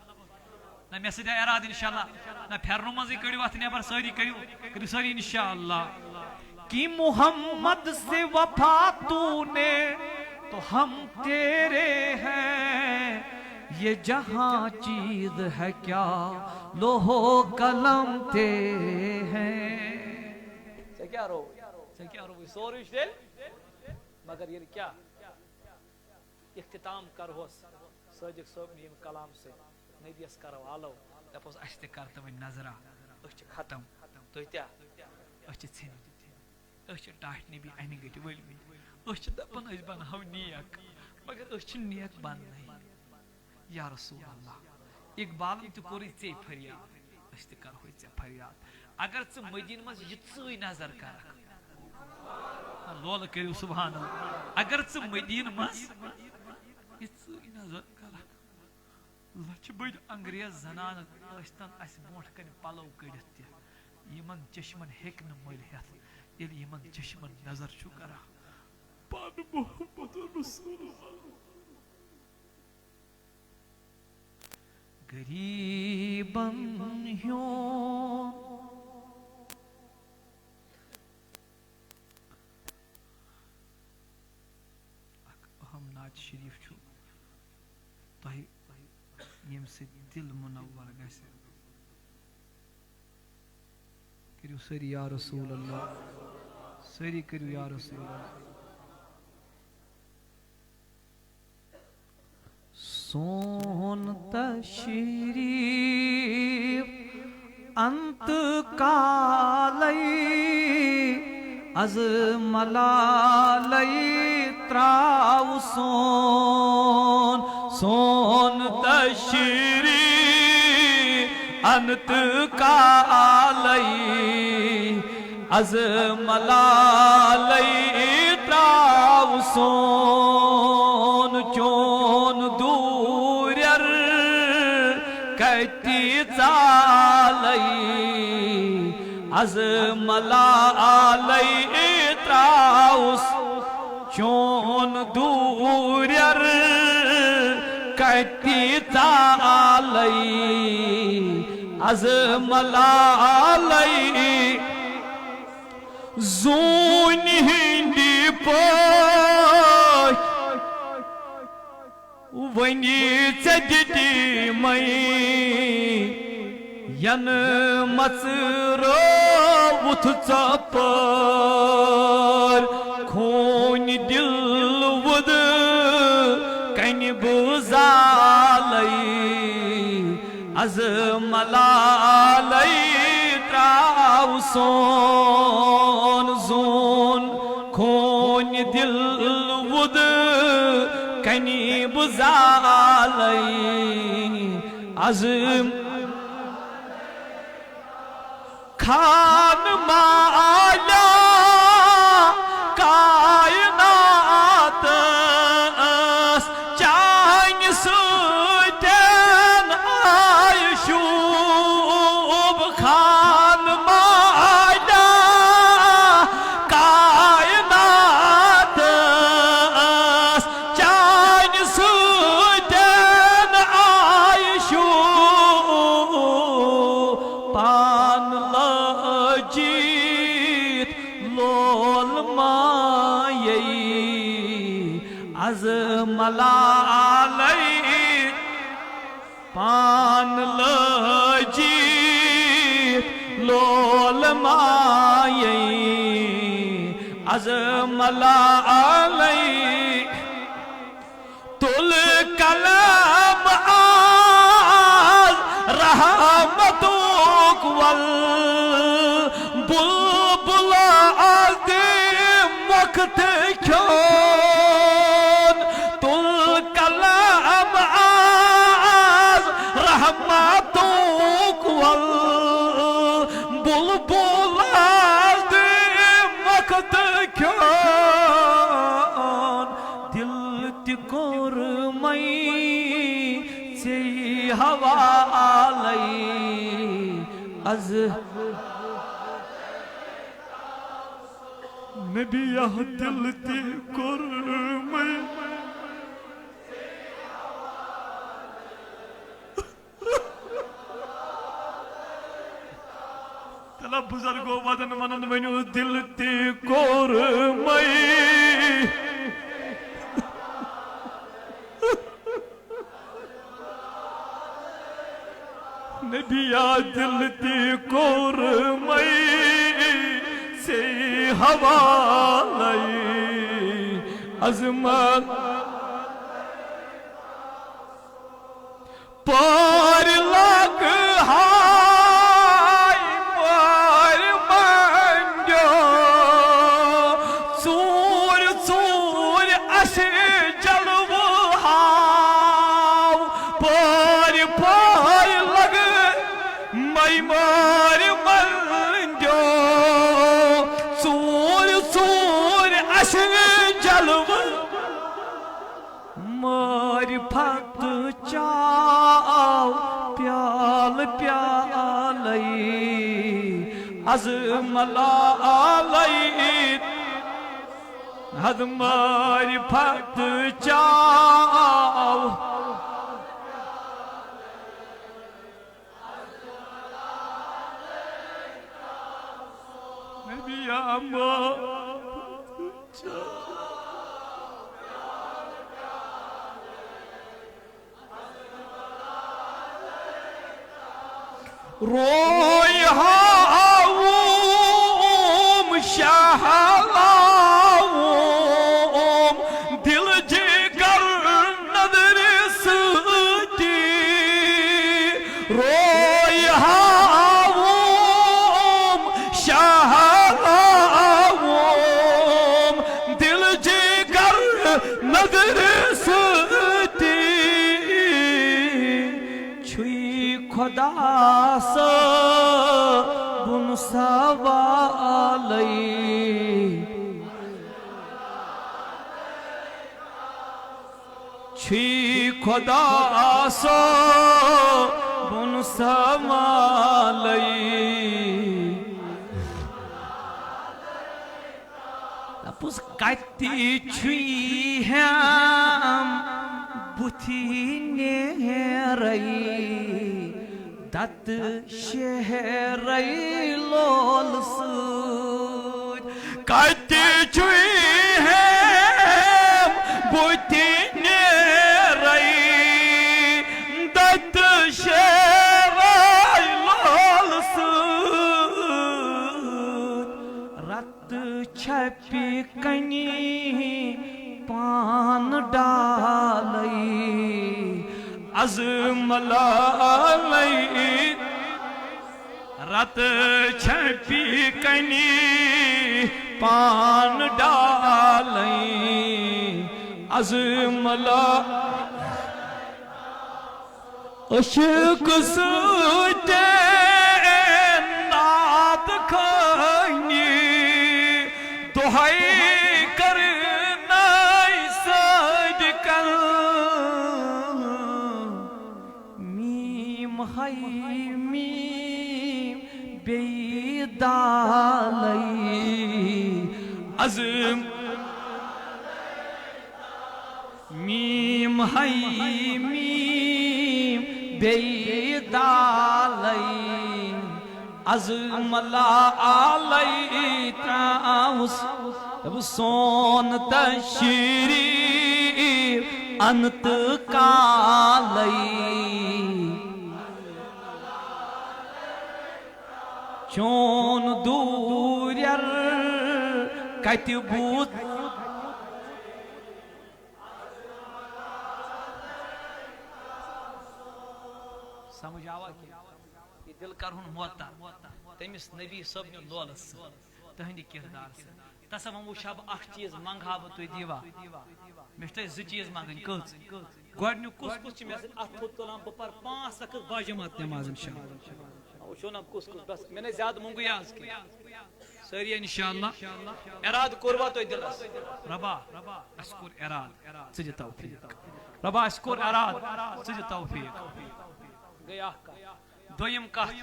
نہ، مےٚ سۭتۍ آو ارادٕ، انشاءاللہ۔ نہ، پھیرنہٕ منٛزٕے کٔڑِو اتھ نٮ۪بر، سٲری کٔڑِو، کٔرِو سٲری انشاءاللہ۔ کہ محمد سے وفا تو نے تو ہم تیرے ہیں، یہ جہاں چیز ہے کیا، لوح و قلم تیرے ہیں۔ ژےٚ کیٛاہ رووُے؟ ژےٚ کیٛاہ رووُے؟ سورُے چھُ تیٚلہِ، مگر ییٚلہِ کیٛاہ؟ اختتام کرہوس صادق صٲب ییٚمہِ کلام سۭتۍ، نبیَس کرو آلو، دپوس، اسہِ تہِ کر تہٕ وۄنۍ نظرا، أسۍ چھِ ختم، تُہۍ تہِ، أسۍ چھِ ژھیٚنمٕتۍ، أسۍ چھِ ٹاٹھۍ نبی انہِ گٔٹۍ ؤلمٕتۍ، أسۍ چھِ دپان، أسۍ بنہو نیک، مگر أسۍ چھِ نیک بننٕے۔ یا رسول اللہ، اقبالن تہِ کوٚرُے ژے فریاد، أسۍ تہِ کرہوے ژےٚ فریاد۔ اگر ژٕ مدینہٕ منٛز یِژٕے نظر کرکھ، لولہٕ کٔرِو سبحان اللہ۔ اگر ژٕ مدینہٕ منٛز یِژٕے نظر کرکھ، لچھِ بٔدۍ انگریز زنانہٕ ٲسۍتن اسہِ برونٛٹھ کنہِ پلو کٔڑِتھ تہِ، یِمن چشمن ہیٚکہِ نہٕ مٔلۍ ہٮ۪تھ، ییٚلہِ یِمن چشمن نظر چھُ کران۔ پانہٕ محمد رسول اللہ۔ غریبن ہیوٚن۔ اکھ اہم نعت شریف چھُ تۄہہِ، ییٚمہِ سۭتۍ دِل منور گژھِ۔ کٔرِو سٲری یا رسول اللہ، سٲری کٔرِو یا رسول اللہ۔ سون تشریف انت کالے از ملالے تراو سون، سون تشریف انت کالے از ملالے تراو سون، چون دوریر کتی ژالے از ملالے تراو سون، چون دوریر کتی ژالے از ملالے۔ زوٗنہِ ہٕنٛدِ پٲٹھۍ وۄنۍ ژےٚ دِتی مےٚ، ینہٕ مژرٲوُتھ ژۄپٲرۍ، خوٗنہِ دِل وُد کنہِ بہٕ زالے۔ از ملالے تراو سون زون، خوٗنہِ دِل وُد کنہِ بہٕ زالے۔ از خان مالا کائناتس چانہِ سۭتۍ آیہِ شوٗب۔ خان مالا کائناتس چانہِ سۭتۍ آیہِ شوٗب۔ پان لٲجِتھ لول مایے از ملالے۔ پان لٲجِتھ لول مایے از ملالے۔ تُل قلم آز رحمتُک ول، بلبل آز دِ مۄکھتہٕ کھیوٚن۔ تُل قلم آز رحمتُک ول، بلبل آز دِ مۄکھتہٕ کھیوٚن۔ دِل تہِ کوٚر مےٚ ژےٚ حوالے از۔ نبی، یہِ دِل تہِ کوٚر مےٚ۔ تلہ بزرگو ودن ونن ؤنِو، دِل تہِ کوٚر مےٚ۔ نبی، یہِ دِل تہِ کوٚر مےٚ ژےٚ حوالے از ملالے۔ پٲرۍ لگہٕ ہاے پٲرۍ منٛڈیو، ژوٗرِ ژوٗرِ اَسہِ جلوٕ ہاو۔ پٲرۍ پٲرۍ لگہٕ مے مٲرۍ منٛڈیو، ژوٗرِ ژوٗرِ اَسہِ جلوٕ۔ معرفت چاو پیالہٕ پیالے از ملالے۔ حد معرفت چاو بیامہ۔ روے ہاوُم شہلاوُم دل جگر نظرِ سۭتی۔ روے ہاوُم شہلاوُم دل جگر نظرِ سۭتی۔ چھُے خدا صٲبُن سوالٕے۔ چھُے خدا صٲبُن سوالٕے۔ دَپُس کَتہِ چھُے ہٮ۪م بُتھِ نیرَے۔ دتہٕ شیرے لول سۭتۍ۔ کتہِ چھُے ہٮ۪م بُتھِ نیرے دتہٕ شیرے لول سۭتۍ۔ رت تہٕ چھپہِ کنی پان ڈالے۔ از ملالے رت چھپہِ کنی پان ڈالے۔ از ملا عشق سۭتۍ نعت خوٲنی، دۄہے کرناے صٲدقن۔ میم ہاے میم بیٚیہِ دالے عظم۔ میم ہاے میم بیٚیہِ دالے عظم لا آلے تراوس۔ دوٚپُس سون تشریف انت کالے۔ چون دوٗرٮ۪ر کتہِ بوٗت۔ سمجھ آوا کینٛہہ؟ یہِ دِل کرہُن معطر تٔمِس نبی صٲب نیُن لولس سۭتۍ، تٕہٕنٛدِ کِردار سۭتۍ۔ تصور وۄنۍ وٕچھِ ہا بہٕ اکھ چیٖز، منٛگہٕ ہا بہٕ تُہۍ دیٖوا؟ مےٚ چھِ تۄہہِ زٕ چیٖز منٛگٕنۍ۔ کٔژ؟ گۄڈٕنیُک کُس کُس چھُ مےٚ سۭتۍ اَتھٕ تھوٚد تُلان؟ بہٕ پَرٕ پانٛژھ رکعت باجماعت نٮ۪ماز اِنشاءاللہ۔ وٕچھو نہ کُس کُس، بس مےٚ نے زیادٕ مونٛگُے آز کینٛہہ۔ سٲری اِنشاءاللہ۔ اِرادٕ کوٚروا تۄہہِ دِلس؟ رۄبا، اَسہِ کوٚر اِرادٕ، ژٕ دِ توفیٖق۔ رۄبا، اَسہِ کوٚر اِرادٕ، ژٕ دِ توفیٖق۔ گٔے اکھ کتھ۔ دوٚیِم کتھ،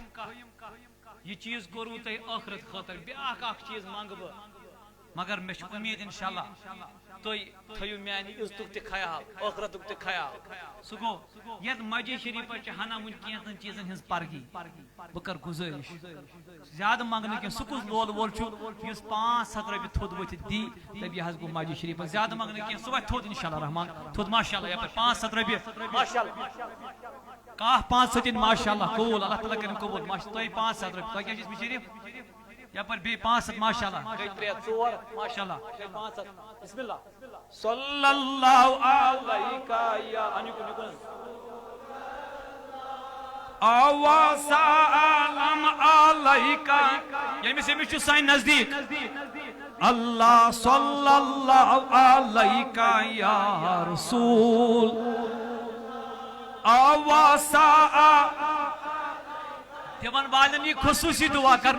یہِ چیٖز کوٚروٕ تۄہہِ ٲخرت خٲطرٕ۔ بیٛاکھ اکھ چیٖز منٛگہٕ بہٕ، مگر مےٚ چھِ اُمید اِنشاءاللہ تُہۍ تھٲیِو میٛانہِ عزتُک تہِ خیال، ٲخرتُک تہِ خیال۔ سُہ گوٚو، یَتھ مسجد شریٖفَس چھِ ہنا وُنہِ کینٛژَن چیٖزَن ہٕنٛز پرگی۔ بہٕ کَرٕ گُزٲرِش، زیادٕ منٛگہٕ نہٕ کینٛہہ۔ سُہ کُس لول وول چھُ یُس پانٛژھ ہَتھ رۄپیہِ تھوٚد ؤتھِتھ دی؟ تٔمۍ یہِ حظ گوٚو مسجد شریٖفَس۔ زیادٕ منٛگہٕ نہٕ کینٛہہ، سُہ وَتھِ تھوٚد اِنشاءاللہ رحمان۔ تھوٚد ماشاءاللہ یَپٲرۍ پانٛژھ ہَتھ رۄپیہِ۔ ماشاءاللہ۔ کانٛہہ پانٛژھ ہَتھ دِنۍ ماشاءاللہ قبوٗل، اللہ تعالیٰ کٔرِنۍ قبوٗل۔ ماشاء-، تۄہہِ پانٛژھ ہَتھ رۄپیہِ، تۄہہِ کیٛاہ چھِ أسۍ مِشیٖر؟ یَپٲرۍ بیٚیہِ پانٛژھ ہَتھ ماشاءاللہ۔ گٔے ترٛےٚ، ژور، ماشاءاللہ۔ گٔے پانٛژھ ہَتھ۔ بسم اللہ۔ صلی اللہ علیک یا، اَنہِ کُن، یہِ کُن۔ آوا سلام علیک۔ ییٚمِس، ییٚمِس چھُ سانہِ نزدیٖک۔ اللہ صلی اللہ علیک یا رسول۔ آوا سا-، دِوان والٮ۪ن یہِ خصوٗصی دُعا کَرنہٕ۔